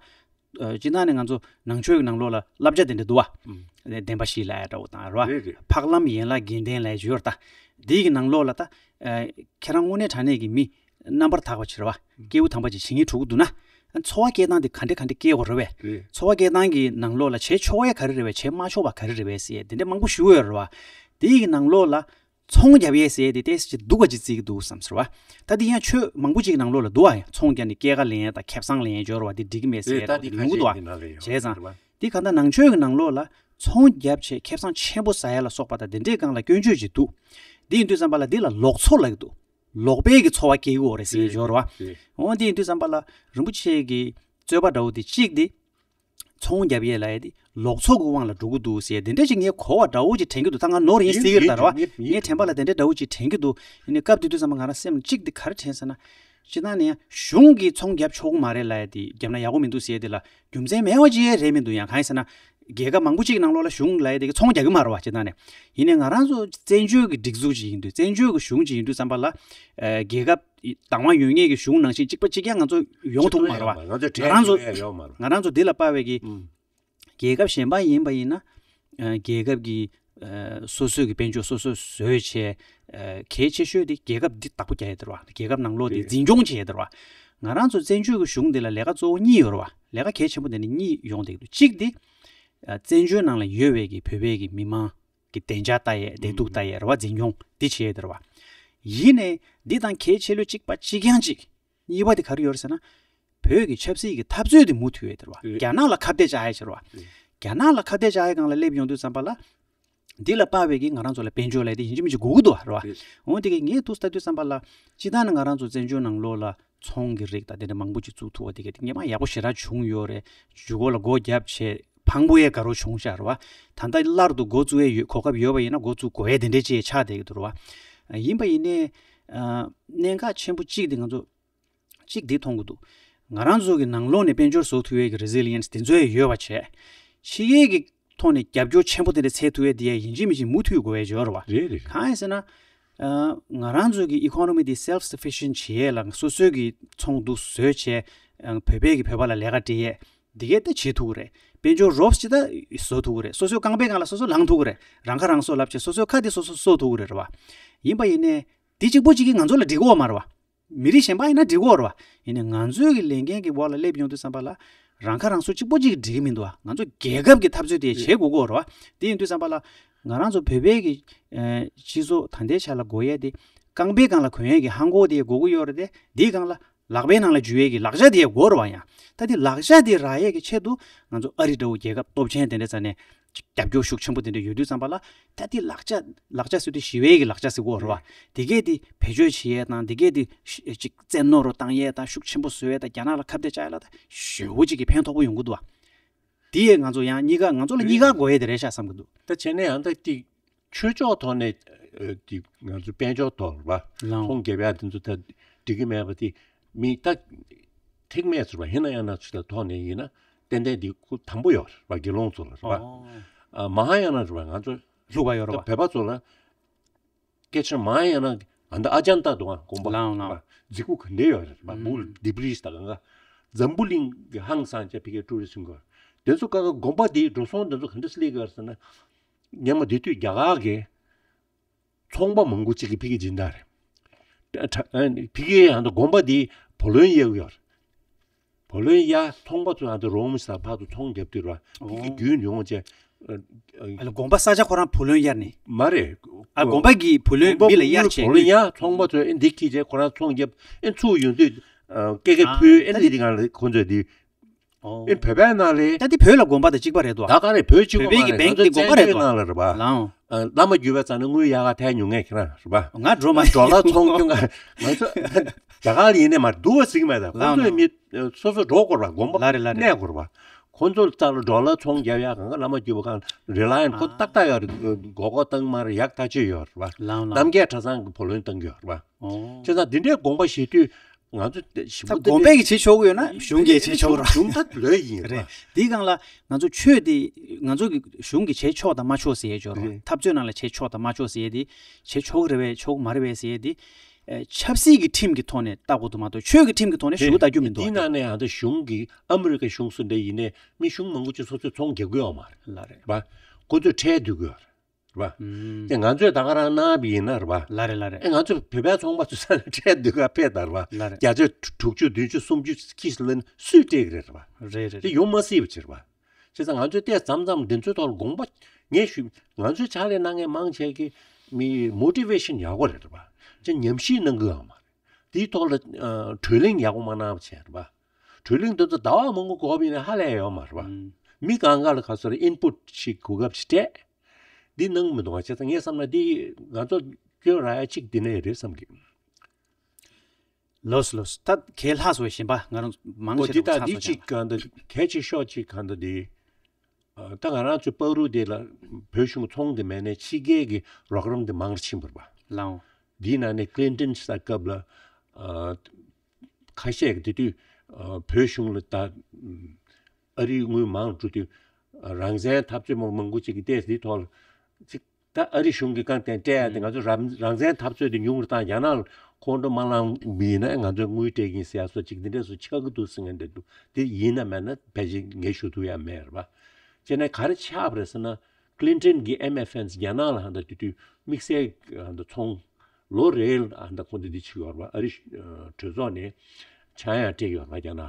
སྤྱིར་བཏང་ནས་ང་ཚོ་ནང་ཆོས་ཀྱི་ནང་ལོགས་ལ་བསླབ་བྱ་དེ་འདྲ་འདུག་པ། ཨུམ། བདེན་པ་བཞི་ལབ་ཡ་འདྲ་བོ་དང་རེད་པ། རེད་རེད། འཕགས་ལམ་ཡན་ལག་བརྒྱད་ལྡན་ལབ་ཡ་ཅིག་ཡོད་རེད་ད། འདི་གི་ནང་ལོགས་ལ་ད། ཨ་ཁྱེད་རང་དངོས་གནས་དྲང་གནས་ཀྱི་མི་རྣམ་པར་དག་པ་ཅིག་རེད་པ། ཨུམ། སྐྱེས་བུ་དམ་པ་ཅིག་བྱེད་སྙིང་བྲོ་གི་འདུག་ན། ཨ་འཚོ་བ་སྐྱེལ་སྟངས་དེ་ག་འདྲས་ག་འདྲས་སྐྱེལ་དགོས་རེད་པས། རེད། འཚོ་བ་སྐྱེལ་སྟངས་ཀྱི་ནང་ལོགས་ལ་བྱེད་ཆོག་ཡ་ག་རེ་རེད་པས། བྱེད་མ་ཆོག་པ་ག་རེ་རེད་པས་ཟེར་ཡ་དེ་འདྲས་མང་པོ་ཞུ་གི་ཡོད་རེད་པ། དེ་གི་ནང་ལོགས་ལ། ཚོང་རྒྱབ་ཡས་ཟེར་ཡས་དེ་ཏོག་ཙམ་ཅིག་སྡུག་པ་ཅིག་བརྩི་གི་འདུག་བསམ་ཟེར་བ། ད་དེ་ཡང་ཆོས་མང་པོ་ཅིག་ནང་ལོགས་ལ་འདུག་པ། ཡང་ཚོང་རྒྱབ་ནས་སྐྱེད་ཀ་ལེན་ཡས་དང་ཁེ་བཟང་ལེན་ཡས་འབྱོར་བ་དེ་འགྲིག་གི་མེད་ཟེར་ཡས་དེ་ཡོང་གི་འདུག་པ། བྱས་ཙང་། དེ་གང་ལྟར་ནང་ཆོས་ཀྱི་ནང་ལོགས་ལ་ཚོང་རྒྱབ་བྱས་ཁེ་བཟང་ཆེན་པོ་ཟ་ཡས་ལ་སོགས་པ་དང་དེ་འདྲའི་སྒང་ལ་སྐྱོན་བརྗོད་ཅིག་འདུག་དེ་ཡིན་དུས་ཙམ་པ་ལ་འདི་ལ་ལོག་འཚོ་ལབ་ཀྱི་འདུག་ལོག་པའི་གི་འཚོ་བ་སྐྱེལ་གི་ཡོད་རེད་ཟེར་ཡས་འབྱོར་བ། འོ་དེ་ཡིན་དུས་ཙམ་པ་ལ་རིན་པོ་ཆེ་གི་རྩོད་པ་འདྲ་བོ་དེ་གཅིག་དེ། ཚོང་རྒྱབ་ཡས་ལབ་ཡས་དེ་ལོག་འཚོ་གི་དབང་ལ་འགྲོ་གི་འདུག་ཟེར་དེ་འདྲ་ཅིག་ངས་གོ་བ་འདྲ་བོ་ཅིག་དྲན་གྱི་འདུག་ད་ང་ནོར་ཡིན་ཟེར་གྱི་རེད་ད་རེད་པ། ཡིན་ཡིན་ངས་དྲན་པ་ལ་དེ་འདྲ་འདྲ་བོ་ཅིག་དྲན་གྱི་འདུག་ཡིན་ནའི་སྐབས་དེ་དུས་ཙམ་པ་ང་རང་སེམས་ལ་གཅིག་དེ་ག་རེ་དྲན་ཟེར་ན། སྤྱིར་བཏང་ནས་ཡང་གཞུང་གིས་ཚོང་རྒྱབ་ཆོག་གི་མ་རེད་ལབ་ཡས་དེ་རྒྱབ་ན་ཡག་པོ་མི་འདུག་ཟེར་ཡས་དེ་ལ་རྒྱུ་མཚན་མེད་པ་ཅིག་རེད་མི་འདུག་ཡང་གང་ཡིན་ཟེར་ན། རྒྱལ་ཁབ་མང་པོ་ཅིག་ནང་ལོགས་ལ་གཞུང་ལབ་ཡས་དེ་གི་ཚོང་རྒྱག་གི་མ་རེད་པ་སྤྱིར་བཏང་ནས། ཡིན་ནའི་ང་རང་ཚོ་བཙན་བྱོལ་གྱི་སྒྲིག་འཛུགས་ཅིག་ཡིན་དུས་བཙན་བྱོལ་གྱི་གཞུང་ཅིག་ཡིན་དུས་ཙམ་པ་ལ། ཨ་རྒྱལ་ཁབ་དང་བ་ཡོད་མཁན་གྱི་གཞུང་ནང་བཞིན་གཅིག་པ་གཅིག་རྐྱང་ང་ཚོ་ཡོང་ཐུབ་ཀྱི་མ་རེད་པ། ང་ཚོ་ང་རང་ཚོ་ཡོད་མ་རེད། ང་རང་ཚོ་འདི་ལ་དཔག་པའི་གི་ཨུམ། རྒྱལ་ཁབ་གཞན་པ་ཡིན་པ་ཡིན་ན། ཨ་རྒྱལ་ཁབ་ཀྱི་ཨ་སོ་སོའི་གི་དཔལ་འབྱོར་སོ་སོས་བཟོས་བྱས། ཨ་གལ་ཆེ་ཤོས་དེ་རྒྱལ་ཁབ་འདི་བདག་པོ་རྒྱག་ཡས་དེ་རེད་པ། རྒྱལ་ཁབ་ནང་ལོགས་དེ་རེད། འཛིན་སྐྱོང་བྱེད་ཡས་དེ་རེད་པ། ང་རང་ཚོ་བཙན་བྱོལ་གྱི་གཞུང་འདི་ལ་ལས་ཀ་གཙོ་བོ་གཉིས་ཡོད་རེད་པ། ལས་ཀ་གལ་ཆེན་པོ་དེ་ནི་གཉིས་ཡོང་བསྡད་ཀྱི་འདུག་གཅིག་དེ། ཨ་བཙན་བྱོལ་ནང་ལ་ཡོད་པའི་གི་བོད་པའི་གི་མི་མང་གི་བདེ་འཇགས་ལྟ་ཡས་བདེ་སྡུག་ལྟ་ཡས་རེད་པ། འཛིན་སྐྱོང་འདི་བྱེད་ཡས་དེ་རེད་པ། ཡིན་ནའི་འདི་དང་གལ་ཆེ་ལོས་གཅིག་པ་གཅིག་རྐྱང་གཅིག་གཉིས་པ་དེ་ག་རེ་ཡོད་རེད་ཟེར་ན། བོད་ཀྱི་ཆབ་སྲིད་ཀྱི་འཐབ་རྩོད་དེ་མུ་མཐུད་ཡོད་དེ་རེད་པ། རེད། རྒྱ་ནག་ལ་ཁ་གཏད་བཅག་ཡས་ཆེ་རེད་པ། རེད། རྒྱ་ནག་ལ་ཁ་གཏད་བཅག་ཡས་སྒང་ལ་སླེབས་ཡོང་དུས་ཙམ་པ་ལ། འདི་ལ་དཔག་པའི་གི་ང་རང་ཚོ་ལ་དཔལ་འབྱོར་ལབ་ཡས་དེ་ཡིན་གཅིག་མིན་གཅིག་དགོས་ཀྱི་འདུག་པ་རེད་པ། རེད། འོ་དེ་གི་ངས་ཐུགས་ལྟ་དུས་ཙམ་པ་ལ། སྤྱིར་བཏང་ནས་ང་རང་ཚོ་བཙན་བྱོལ་ནང་ལོགས་ལ་ཚོང་གི་རིགས་དང་དེ་འདྲ་མང་པོ་ཅིག་བཙུགས་ཐུབ་པ་དེ་གི་དེ་སྔོན་མ་ཡག་པོ་ཞེ་དྲག་བྱུང་ཡོད་རེད། གཞུག་གུ་ལ་སྒོ་བརྒྱབ་བྱས་ཕངས་པོ་ཡས་དགའ་རབ་བྱུང་ཤག་རེད་པ། ད་ལྟ་སླར་དུ་འགོ་བཙུགས་ཡས་ཡོད་གོ་སྐབས་ཡོད་པ་ཡིན་ན་འགོ་བཙུགས་དགོས་ཡས་དེ་འདྲས་ཅིག་ཆགས་བསྡད་ཀྱི་འདུག་རེད་པ། ཡིན་པ་ཡིན་ནའི། ཨ་གནད་འགག་ཆེན་པོ་གཅིག་དེ་ང་ཚོ། གཅིག་འདི་མཐོང་གི་འདུག་ང་རང་ཚོ་གི་ནང་ལོགས་ནས་དཔལ་འབྱོར་བཟོ་ཐུབ་ཡས་ཀྱི་resilience དེ་ཚོ་ཡང་ཡོད་པ་བྱས། ཕྱི་རྒྱལ་གྱི་ཐོག་ནས་རྒྱབ་སྐྱོར་ཆེན་པོ་དེ་འདྲ་འཚོལ་ཐུབ་ཡས་དེ་ཡང་ཡིན་གཅིག་མིན་གཅིག་མུ་མཐུད་དགོས་ཡས་ཡོད་རེད་པ། རེད་རེད། གང་ཡིན་ཟེར་ན། ཨ་ང་རང་ཚོ་གི་economy དེ་self sufficient བྱེད་ཡས་ལ་སོ་སོའི་གི་ཚོང་འདུ་བཟོས་བྱས། ཨ་བོད་པས་གི་བོད་པ་ལ་ལས་ཀ་སྤྲད་ཡས། འདི་གས་ད་བྱེད་ཐུབ་ཀྱི་རེད། དཔལ་འབྱོར་རོབ་ཅིག་ད་བཟོ་ཐུབ་ཀྱི་རེད། སོ་སོའི་རྐང་པའི་སྒང་ལ་སོ་སོ་ལངས་ཐུབ་ཀྱི་རེད། རང་ཁ་རང་གསོ་ལབ་བྱས་སོ་སོའི་ཁ་དེ་སོ་སོ་གསོ་ཐུབ་ཀྱི་རེད་རེད་པ། ཡིན་པ་ཡིན་ནའི། འདི་གཅིག་པོ་གཅིག་གིས་ང་ཚོ་ལ་འགྲིག་གི་ཡོད་མ་རེད་པ། མི་རིགས་གཞན་པ་ཡིན་ན་འགྲིག་གི་ཡོད་རེད་པ། ཡིན་ནའི་ང་ཚོའི་གི་ལས་འགན་གི་འོག་ལ་སླེབས་ཡོང་དུས་ཙམ་པ་ལ། རང་ཁ་རང་གསོ་གཅིག་པོ་གཅིག་གིས་འགྲིག་གི་མི་འདུག་པ། ང་ཚོ་རྒྱལ་ཁབ་ཀྱི་འཐབ་རྩོད་དེ་བྱེད་དགོས་ཀྱི་ཡོད་རེད་པ། དེ་ཡིན་དུས་ཙམ་པ་ལ། ང་རང་ཚོ་བོད་པའི་གི་ཨ་སྤྱི་ཚོགས་ད་ལྟའི་ཆ་ལ་དགོས་ཡས་དེ། རྐང་པའི་སྒང་ལ་གོན་ཡས་ཀྱི་ཧང་གོ་དེ་དགོས་ཀྱི་ཡོད་རེད་དེ། འདིའི་སྒང་ལ། ལག་པའི་ནང་ལ་འཇུ་ཡས་ཀྱི་ལག་ཆ་དེ་དགོས་རེད་བ། ཡང་ད་དེ་ལག་ཆ་དེ་རག་ཡས་ཀྱི་ཆེད་དུ་ང་ཚོ་ཨ་རི་འདྲ་བོ་རྒྱལ་ཁབ་སྟོབས་ཆེན་དེ་འདྲ་ས་ནས་རྒྱབ་སྐྱོར་ཤུགས་ཆེན་པོ་དེ་འདྲ་ཡོད་དུས་ཙམ་པ་ལ། ད་དེ་ལག་ཆ་ལག་ཆ་ཟེར་དུས་ཞི་བའི་གི་ལག་ཆ་ཟེར་གོ་རེད་བ། དེ་གས་དེ་བེད་སྤྱོད་བྱེད་ཡས་དང་། དེ་གས་དེ་ཅིག་བཙན་གནོན་རུ་བཏང་ཡས་དང་། ཤུགས་ཆེན་པོ་བཟོ་ཡས་དང་། རྒྱ་ནག་ལ་ཁ་གཏད་བཅག་ཡས་ལ་ད་ཞེ་པོ་ཅིག་གི་ཕན་ཐོགས་པོ་ཡོང་གི་འདུག་བ། དེ་ཡས་ང་ཚོ་ཡང་གཉིས་ཀ་ང་ཚོ་ལ་གཉིས་ཀ་དགོས་ཡས་དེ་རེད་ཤག་བསམ་གི་འདུག་ད་བྱས་ན་ཡང་ད་དེ་ཆོས་ཕྱོགས་ཐོག་ནས་ཨ་དེ་ང་ཚོ་དཔལ་འབྱོར་ཐོག་རེད་བ། ལའང་། ཚོང་རྒྱབ་ཡ་དེ་ཚོ་ད་འགྲིག་གི་མེད་པ་དེ་མི་ད་ཐེག་མེད་ཚོ་རེད་བ། ཧི་ན་ཡ་ན་ཚོ་ལ་ཐོག་ནས་ཡིན་ན་ཏན་ཏན་དེ་ཁོ་དང་པོ་ཡོད་རེད་བ། དགེ་སློང་ཚོ་ལ་རེད་བ། ཨོ། ཨ་མ་ཧཱ་ཡ་ན་རེད་བ། ང་ཚོ་ལྷུག་པ་ཡོད་རེད་ད་བ། བོད་པ་ཚོ་ལ་སྐད་ཆ་མ་ཧཱ་ཡ་ན་ཨ་ད་ཨ་ཅན་ཏ་འདུག་ཨ། དགོན་པ་ལའང་ལའང་རེད་བ། རྫིག་པོ་ག་འདྲ་ཡོད་རེད་བ། ཨུམ། བུལ་ཌི་བྷི་རི་ཇི་ད་གང་ག་འཛམ་བུ་གླིང་གི་ཧང་སང་ཅག་ཕ་གིའི་ཀྲུ་རི་སི་ཊི་ཟེར་གོ་དེ་ཚོ་ག་ག་དགོན་པ་དེའི་འགྲོ་སོང་དེ་ཚོ་ག་འདྲ་སླེབས་ཀྱི་ཡོད་རེད་ཟེར་ན། སྔོན་མ་དེ་དུས་རྒྱ་གར་གྱི་ཚོང་པ་མང་པོ་ཅིག་གིས་ཕ་གིར་སྦྱིན་བདག་རེད། ཕ་གིའི་ཡང་དུ་དགོན་པ་འདིའི་བུ་ལོན་གཡར་གྱི་ཡོད་རེད། བུ་ལོན་གཡར། ཚོང་པ་ཚོ་ཡང་དུ་རོམ་ས་ཕར་ཚུར་ཚོང་རྒྱབ་དུས་ར་ཕ་གི་ཨོ། རྒྱུན་ཡོང་བྱས། ཨ་ལ་དགོན་པ་ས་ཆ་ཁོ་རང་བུ་ལོན་གཡར་ནས། མ་རེད། ཨ་དགོན་པ་གི་བུ་ལོན་དགོན་པ་མི་ལ་གཡར་བྱས་བུ་ལོན་གཡར། ཚོང་པ་ཚོས་ཨེ་འདི་ཁྱེར་བྱས་ཁོ་རང་ཚོང་རྒྱབ། ཨེ་ཚུར་ཡོང་དུས་ཨ་ཀེ་ཀེ་ཨ་ཕུལ། ཨེ་ད་འདི་འདི་གང་ལ་ཁོ་ཚོས་འདི། ཨོ། ཨེ་བོད་པའི་ནང་ལས། ད་དེ་བོད་ལ་དགོན་པ་དང་གཅིག་པ་རེད་དོ། ད་ག་རེ་བོད་གཅིག་པ་བོད་པའི་མ་གི་རེད། བེང་ང་ཚོ་གི་དགོན་པ་རེད་དོ། བཙན་བྱོལ་ནང་ལ་རེད་པ། ལའང་། ཨ་བླ་མ་རྒྱུད་པ་ཚང་ནས་དངུལ་ཡག་ག་ཐལ་མྱོང་མཁན་ཁྱེད་རང་རེད་པ། ང་འགྲོ་མ་ཌོ་ལར་ཚོང་སྐྱོན་ག་ང་ཚོ་རྒྱ་གར་ལ་ཡིན་ནས་མ་འདུག་བ་ཟིག་མེད། ད་ཁོ་ལའང་ཚོའི་མི་སོ་སོ་འགྲོ་དགོས་རེད་པ། དགོན་པ་ལ་རེད་ལ་རེད། གནས་དགོས་རེད་པ། ཁོ་ཚོ་རྩ་ལ་ཌོ་ལར་ཚོང་རྒྱབ་ཡག་གང་ག་བླ་མ་རྒྱུད་པ་གང་རི་ལ་ཡན་ཁོ་ཨ་ཏག་ཏག་ཡོད་རེད། སྒོར་སྒོར་བཏང་མ་རེད། ཡག་ཐག་ཆོད་ཡོད་རེད་པ། ལའང་ལའང་། རྣམ་རྒྱལ་གྲྭ་ཚང་གི་བུ་ལོན་བཏང་གི་ཡོད་རེད་པ། ཨོ། བྱས་ཙང་འདི་འདྲའི་དགོངས་པ་བཞེས་དུས་ང་ཚོ་ཞིབ་ད་པོ་དགོན་པས་ཀྱི་བྱེད་ཆོག་གི་ཡོད་ན་གཞུང་གིས་བྱེད་ཆོག་ར། གཞུང་ད་ལོས་ཡིན་རེད། ར། འདིའི་སྒང་ལ་ང་ཚོ་ཆོས་དེ་ང་ཚོ་གི་གཞུང་གིས་བྱེད་ཆོག་དང་མ་ཆོག་ཟེར་ཡས་ཅོག་ར། རེད། འཐབ་རྩོད་ནང་ལ་བྱེད་ཆོག་དང་མ་ཆོག་ཟེར་ཡས་དེ་བྱེད་ཆོག་རེད་པས་ཆོག་མ་རེད་པས་ཟེར་ཡས་དེ། ཨེ་ཆབ་སྲིད་ཀྱི་ཁྲིམས་ཀྱི་ཐོག་ནས་ལྟ་དགོས་འདུག་མ་གཏོགས་ཆོས་ཀྱི་ཁྲིམས་ཀྱི་ཐོག་ནས་ཞུ་ལྟ་རྒྱུ་མི་འདུག་དེ་ནང་ནས་ཡང་ད་གཞུང་གིས་ཨ་མི་རི་ཀ་གཞུང་སུ་འདྲ་ཡིན་ནས་མི་གཞུང་མང་པོ་ཅིག་སོ་སོས་ཚོང་རྒྱག་གི་ཡོད་མ་རེད། ལ་རེད། ར། ཁོ་ཚོས་ཁྲལ་བསྡུ་གི་ཡོད་རེད། རེད་པ། ཨུམ། དེ་ང་ཚོས་ད་ག་རང་གནང་བ་ཡིན་ན་རེད་པ། ལ་རེད་ལ་རེད། ཨེ་ང་ཚོས་བོད་པའི་ཚོང་པ་ཚོ་ས་ནས་ཁྲལ་བསྡུ་ག་ཕེབས་དང་རེད་པ། ལ་རེད། བརྒྱ་ཆ་དྲུག་ཅུ་བདུན་ཅུ་སུམ་ཅུ་ཁྱི་ཞིག་ལེན་སུས་སྤྲད་གི་རེད་རེད་པ། རེད་རེད་དེ་རེད། ཡོང་མ་སྲིད་པ་ཅིག་རེད་པ། བྱས་ཙང་ང་ཚོས་ལྟས་ཙམ་ཙམ་འདི་ཚོའི་ཐོག་ལ་དགོངས་པ་ངས་ཞུ། ང་ཚོའི་ཕྱག་ལས་གནང་མཁན་མང་ཆེ་གི་མི་མོ་ཊི་ཝེ་ཤན་ཡག་པོ་རེད་རེད་པ། ཅིག་ཉམས་ཞིབ་གནང་གི་ཡོད་མ་རེད། དེའི་ཐོག་ལ་ཨ་གྲོས་གླེང་ཡག་པོ་མ་གནང་བ་བྱས་རེད་པ། གྲོས་གླེང་དེ་ཚོ་ཟླ་བ་མང་པོ་འགོར་བ་ཡིན་ན་ཧ་ལས་ཡོད་མ་རེད་པ། ཨུམ། མི་གང་ག་ལ་ག་ཚོད་རེ་ཨིན་པུཊ་ཞིག་གོ་སྐབས་ཤིག་སྤྲད། འདི་གནང་མི་འདུག་བ། བྱས་ཙང་ངས་བསམ་ན་འདི་ང་ཚོ་སྐྱོན་རག་ཡ་གཅིག་འདི་ནས་རེད་བསམ་གི། ལོས་ལོས། ད་གལ་ལྷག་སོ་ཞེན་པ་ང་རང་མང་ཆེ་འོ་འདི་ད་འདི་གཅིག་གང་ད་གལ་ཆེ་ཤོས་གཅིག་གང་ད་འདི། ཨ་ད་ང་རང་ཚོའི་པག་རུ་དེ་ལ་བོད་གཞུང་ཚོང་དེ་མེད་ནས་ཕྱི་རྒྱལ་གྱི་རོགས་རམ་དེ་མང་རུ་ཕྱིན་པ་རེད་པ། ལའང་། འདིའི་ནང་ནས་ཀླིན་ཏྲིན་ས་སྐབས་ལ་ཨ་ཁ་ཤས་ཀྱིས་དེ་དུས་ཨ་བོད་གཞུང་ལ་ད་ཨ་རིའི་དངུལ་མང་རུ་འགྲོ་དུས་རང་བཙན་འཐབ་རྩོད་མང་མང་པོ་ཅིག་གིས་ཏོག་ཙམ་འདིའི་ཐོག་ལ་ཅིག་ད་ཨ་རི་གཞུང་གིས་རྐང་སྟེང་སྤྲད་ཡ་དེ་ང་ཚོ་རང་རང་བཙན་འཐབ་རྩོད་དེ་ཉུང་རུ་བཏང་། རྒྱ་ནག་ལ་ཁོང་ཁྲོ་མ་ལངས་པ་ཡིན་ན་ང་ཚོས་དངུལ་སྤྲད་ཀྱི་ཡིན་ཟེར་ཡ་སོགས་ཅིག་འདི་འདྲས་སུ་ཆགས་ཀྱི་འདུག་ཟེར་མཁན་འདྲ་འདུག་དེ་ཡིན་ན་མེད་ན་ཕལ་ཆེར་ངས་ཞུ་ཐུབ་ཡ་མེད་རེད་པ། བྱས་ན་ག་རེ་ཆགས་པ་རེད་ཟེར་ན། ཀླིན་ཏྲིན་གྱི་ཨེམ་ཨེཕ་ཨེན་རྒྱ་ནག་ལ་ཧ་ད་དེ་དུས་དམིགས་བསལ་ཧ་ད་ཚོང་ལོ་རེ་ལ་ཧ་ད་ཁོང་ཚོ་འདི་བྱེད་ཀྱི་ཡོད་རེད་པ། ཨ་རི་གྲོས་ཚོགས་ནས་ཆང་ཡང་སྤྲད་ཀྱི་ཡོད་རེད་པ་རྒྱ་ནག་ལ།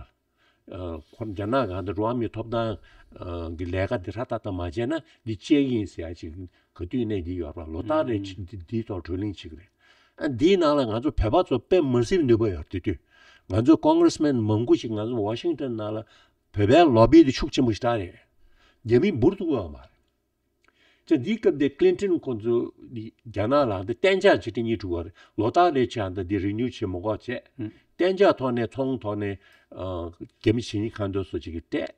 ཨ་ཁོ་རྒྱ་ནག་གི་ཧ་ད་འགྲོ་བ་མིའི་ཐོབ་ཐང་ཨ་གི་ལས་ཀ་འདི་ཧྲ་ཏག་ཏག་མ་བྱས་ན་འདི་བཅད་ཀྱི་ཡིན་ཟེར་ཡ་ཅིག་ག་དུས་ནས་འདི་ཡོད་རེད་པ། ལོ་ལྟར་རེ་ཅིག་འདི་འདིའི་ཐོག་གྲོས་གླེང་བྱེད་ཀྱི་རེད། ཨ་འདིའི་ནང་ལ་ང་ཚོ་བོད་པ་ཚོ་དཔེ་མི་སྲིད་ནུས་པ་ཡོད་རེད། དེ་དུས་ང་ཚོ་ཀོང་གྷི་རེ་སི་མེན་མང་པོ་ཞིག་ང་ཚོ་ཝ་ཤིང་ཏོན་ནང་ལ་བོད་པའི་ལོ་བི་དེ་ཤུགས་ཆེན་པོ་ཞིག་རག་རེད། རྒྱ་མི་འབུར་ཐུབ་ཀྱི་ཡོད་མ་རེད། ཅེས་འདིའི་སྐབས་དེ་ཀླིན་ཏྲིན་ཁོང་ཚོ་རྒྱ་ནག་ལ་འདི་གཏན་འཇགས་བྱེད་དེ་གཉིས་དྲུག་བར་ལོ་ལྟར་རེ་བྱས་འདི་འདི་རི་ནིའུ་བྱེད་མི་དགོས་བྱས། ཨུ། གཏན་འཇགས་ཐོག་ནས་ཚོང་ཐོག་ནས་ཨ་རྒྱ་མི་ཇི་སྙེད་གང་འདོད་སོགས་ཅིག་གིས་སྤྲད།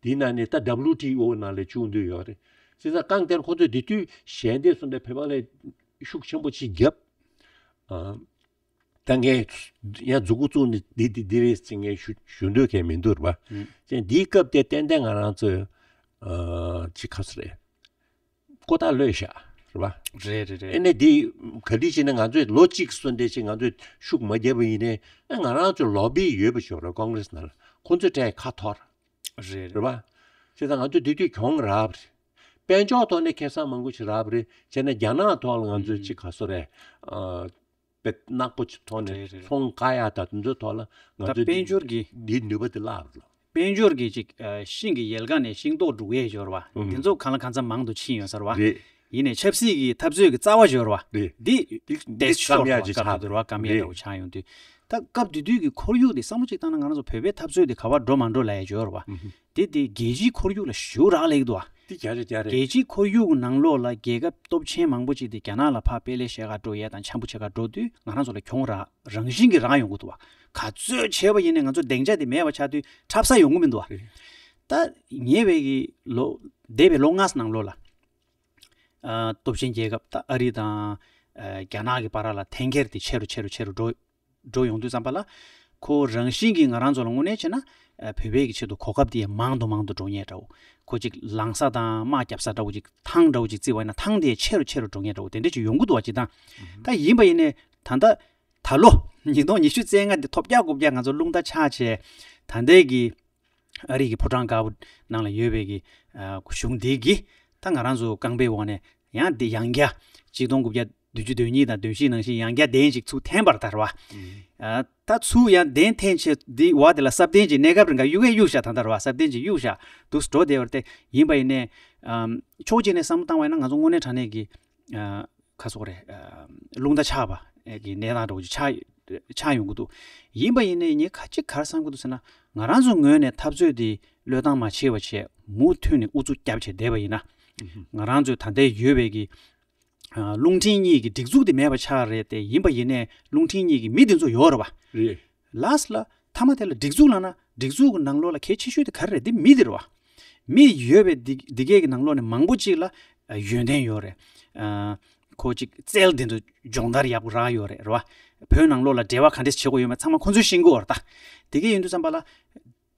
འདིའི་ནང་ནས་ད་ཌབ་ལིའུ་ཊི་ཨོ་ནང་ལ་བཅུག་འདོད་ཡོད་རེད། བྱས་ཙང་རྐང་གཏེར་ཁོང་ཚོས་འདི་དུས་ཞལ་འདེབས་སུ་འདྲ་བོད་པ་ལ་ཤུགས་ཆེན་པོ་ཅིག་བརྒྱབ། ཨ། ད་ངས་ཡང་མཛུབ་གུ་བཙུགས་ནས་འདི་འདི་འདི་རེད་ཟེར་ངས་ཞུ་ཞུ་འདོད་མཁན་མི་འདུག་རེད་པ། ཨུ། ཅེས་འདིའི་སྐབས་དེ་ཏན་ཏན་ང་རང་ཚོས་ཨ་ཅི་ཁ་སོ་རེད། ཀོ་ཏ་ལོས་བཞག་རེད་པ། རེད་རེད་རེད། ཨེ་ནས་འདི་ག་འདྲ་བྱས་ནས་ང་ཚོས་ལོ་གཅིག་སོ་འདྲ་ཞིག་ང་ཚོས་ཤུགས་མ་བརྒྱབ་པ་ཡིན་ནའི་ཨ་ང་རང་ཚོ་ལོ་བི་ཡོད་པ་ཞིག་རེད། ཀོང་གྷི་རེ་སི་ནང་ལ་ཁོང་ཚོས་སྤྲད་ཁ་འཐོར། རེད་རེད། རེད་པ། བྱས་ཙང་ང་ཚོས་དེ་དུས་གྱོང་རག་པ་རེད། དཔལ་འབྱོར་ཐོག་ནས་ཁེ་བཟང་མང་པོ་ཞིག་རག་པ་རེད། བྱས་ན་རྒྱ་ནག་ཐོག་ལ་ང་ཚོས་ཅིག་ག་སོ་རེད། ཨ། དཔེ་ནག་པོ་ཅིག་ཐོག་ནས་རེད་རེད། ཚོང་བཀག་ཡག་དང་དེ་ཚོའི་ཐོག་ལ་ང་ད་ཚོས་དཔལ་འབྱོར་གྱི་འདིའི་ནུས་པ་དེ་བརླག་རེད། དཔལ་འབྱོར་གྱི་ཅིག་ཨ་ཤིང་གི་ཡལ་ག་ནས་ཤིང་ཏོག་སྒྲུག་ཡས་ཞོར་བ། ཨུམ། དེ་ཚོ་གང་ལ་གང་འཚམ་མང་དུ་ཕྱིན་ཡོད་ས་རེད་བ། རེད། ཡིན་ནའི་ཆབ་སྲིད་ཀྱི་འཐབ་རྩོད་ཀྱི་རྩ་བ་ཞོར་བ། རེད། འདི་འདི་ཏེ་བསམ་ཡག་ཅིག་ཆགས་འདུག་རེད་བ། བཀག་མེད་འདྲ་བོ་ཆགས་ཡོང་དུས། ད་སྐབས་དེ་དུས་ཀྱི་ཁོར་ཡུག་དེ་བསམ་བློ་གཅིག་བཏང་ན་ང་རང་ཚོ་བོད་པའི་འཐབ་རྩོད་དེ་ག་པར་འགྲོ་མ་འགྲོ་ལབ་ཡ་ཅིག་ཡོད་རེད་བ། ཨུ་ཧུ། དེ་དེ་རྒྱལ་སྤྱིའི་ཁོར་ཡུག་ལ་ཞེ་པོ་རག་ལས་ཀྱི་འདུག་བ། དེ་རྒྱ་རེད་རྒྱ་རེད། རྒྱལ་སྤྱིའི་ཁོར་ཡུག་གི་ནང་ལོགས་ལ་རྒྱལ་ཁབ་སྟོབས་ཆེན་མང་པོ་ཅིག་དེ་རྒྱ་ནག་ལ་ཕར་དཔེ་ལེགས་བཤད་ག་འགྲོ་ཡས་དང་འཆམ་པོ་བྱེད་ག་འགྲོ་དུས་ང་རང་ཚོ་ལ་གྱོང་རག་རང་བཞིན་གྱིས་རག་ཡོང་གི་འདུག་བ། ག་ཚོད་བྱས་པ་ཡིན་ནའི་ང་ཚོ་སྡིངས་ཆ་དེ་མེད་པ་ཆགས་དུས་འཁྲབ་ས་ཡོང་གི་མི་འདུག་བ། རེད། ད་ཉེ་བའི་གི་ལོ་འདས་པའི་ལོ་ལྔ་ནང་ལོགས་ལ། ཨ། སྟོབས་ཆེན་རྒྱལ་ཁབ་ད་ཨ་རི་དང་། ཨ། རྒྱ་ནག་གི་བར་ལ་འཐེན་འཁྱེར་དེ་ཆེ་རུ་ཆེ་རུ་ཆེ་རུ་འགྲོ་འགྲོ་ཡོང་དུས་ཙམ་པ་ལ། ཁོ་རང་བཞིན་གྱིས་ང་རང་ཚོ་ལ་དངོས་གནས་བྱས་ན། ཨ། བོད་པའི་གི་ཆེད་དུ་གོ་སྐབས་དེ་མང་དུ་མང་དུ་འགྲོ་ངེས་འདྲ་བོ། ཁོ་ཅིག་ལངས་ས་དང་དམག་རྒྱབ་ས་འདྲ་བོ་ཅིག་ཐང་འདྲ་བོ་ཅིག་བརྩིས་པ་ཡིན་ན་ཐང་དེ་ཆེ་རུ་ཆེ་རུ་འགྲོ་ངེས་འདྲ་བོ་དེ་འདྲ་ཅིག་ཡོང་གི་འདུག་བ་སྤྱིར་བཏང་། ད་ཡིན་པ་ཡིན་ནའི་ད་ལྟ་ད་ལོ་ཉིས་སྟོང་ཉི་ཤུ་རྩ་ལྔ་འདི་ཐོལ་རྒྱག་རྐུབ་རྒྱག་ང་ཚོ་རླུང་རྟ་ཆག་བྱས་ད་ལྟའི་གི་ཨ་རི་གི་ཕོ་བྲང་དཀར་པོ་ནང་ལ་ཡོད་པའི་གི། ཨ། གཞུང་འདི་གིས་ད་ང་རང་ཚོ་རྐང་པའི་འོག་ནས་ཡང་འདི་ཡང་བསྐྱར་ཆིག་སྟོང་དགུ་བརྒྱ་བདུན་ཅུ་དོན་གཉིས་དང་དོན་བཞི་ནང་བཞིན་ཡང་བསྐྱར་གདན་ཅིག་ཚུགས་འཐེན་པར་ད་རེད་བ། ཨ། ད་ཚུར་ཡང་གདན་འཐེན་བྱས་འདི་བ་དེ་ལ་སྲ་བརྟན་ཅིག་གནས་སྐབས་རིང་ག་གཡུག་གས་གཡུག་བཞག་ད་ད་རེད་བ། སྲ་བརྟན་ཅིག་གཡུག་བཞག་འདུག་འགྲོ་བསྡད་ཡོད་རེད་དེ། ཡིན་པ་ཡིན་ནའི། ཨམ། ཕྱོགས་གཅིག་ནས་བསམ་བློ་བཏང་བ་ཡིན་ན་ང་ཚོ་དངོས་གནས་དྲང་གནས་ཀྱི། ཨ། ཁ་སོག་རེད། ཨ། རླུང་རྟ་ཆག་པ་གི་གནས་སྟངས་འདྲ་བོ་ཅིག་ཆགས་ཆགས་ཡོང་གི་འདུག་ཡིན་པ་ཡིན་ནའི་ངས་ཁ་ཅིག་ག་རེ་བསམ་གྱི་འདུག་ཟེར་ན། ང་རང་ཚོའི་ངོས་ནས་འཐབ་རྩོད་འདི་བློས་བཏང་མ་བྱས་པ་བྱས་མུ་མཐུད་ནས་ཨུ་ཚུགས་རྒྱབ་བྱས་བསྡད་པ་ཡིན་ན། ང་རང་ཚོའི་ད་ལྟའི་ཡོད་པའི་གི། ཨ། རླུང་འཕྲིན་གཉིས་ཀྱི་སྒྲིག་འཛུགས་དེ་མེད་པ་ཆགས་རེད་དེ། ཡིན་པ་ཡིན་ནའི་རླུང་འཕྲིན་གཉིས་ཀྱི་མི་དེ་ཚོ་ཡོད་རེད་བ། རེད། ལ་སི་ལ་མཐའ་མ་དེ་ལ་སྒྲིག་འཛུགས་ལབ་ན་སྒྲིག་འཛུགས་ཀྱི་ནང་ལོགས་ལ་གལ་ཆེ་ཤོས་དེ་ག་རེ་རེད། འདི་མི་དེ་རེད་བ། མི་ཡོད་པའི་འདི་འདི་གས་ཀྱི་ནང་ལོགས་ནས་མང་པོ་ཅིག་ལ། ཨ། ཡོན་ཏན་ཡོད་རེད། ཨ། ཁོ་ཅིག་རྩལ་འདི་ཚོ་སྦྱོང་བརྡར་ཡག་པོ་རག་ཡོད་རེད། རེད་བ། བོད་ནང་ལོགས་ལ་འབྲེལ་བ་ག་འདྲས་བྱེད་དགོས་ཡོད་མེད་ཚང་མ་ཁོ་ཚོས་ཤེས་ཀྱི་ཡོད་རེད་ད། དེ་གས་ཡིན་དུས་ཙམ་པ་ལ།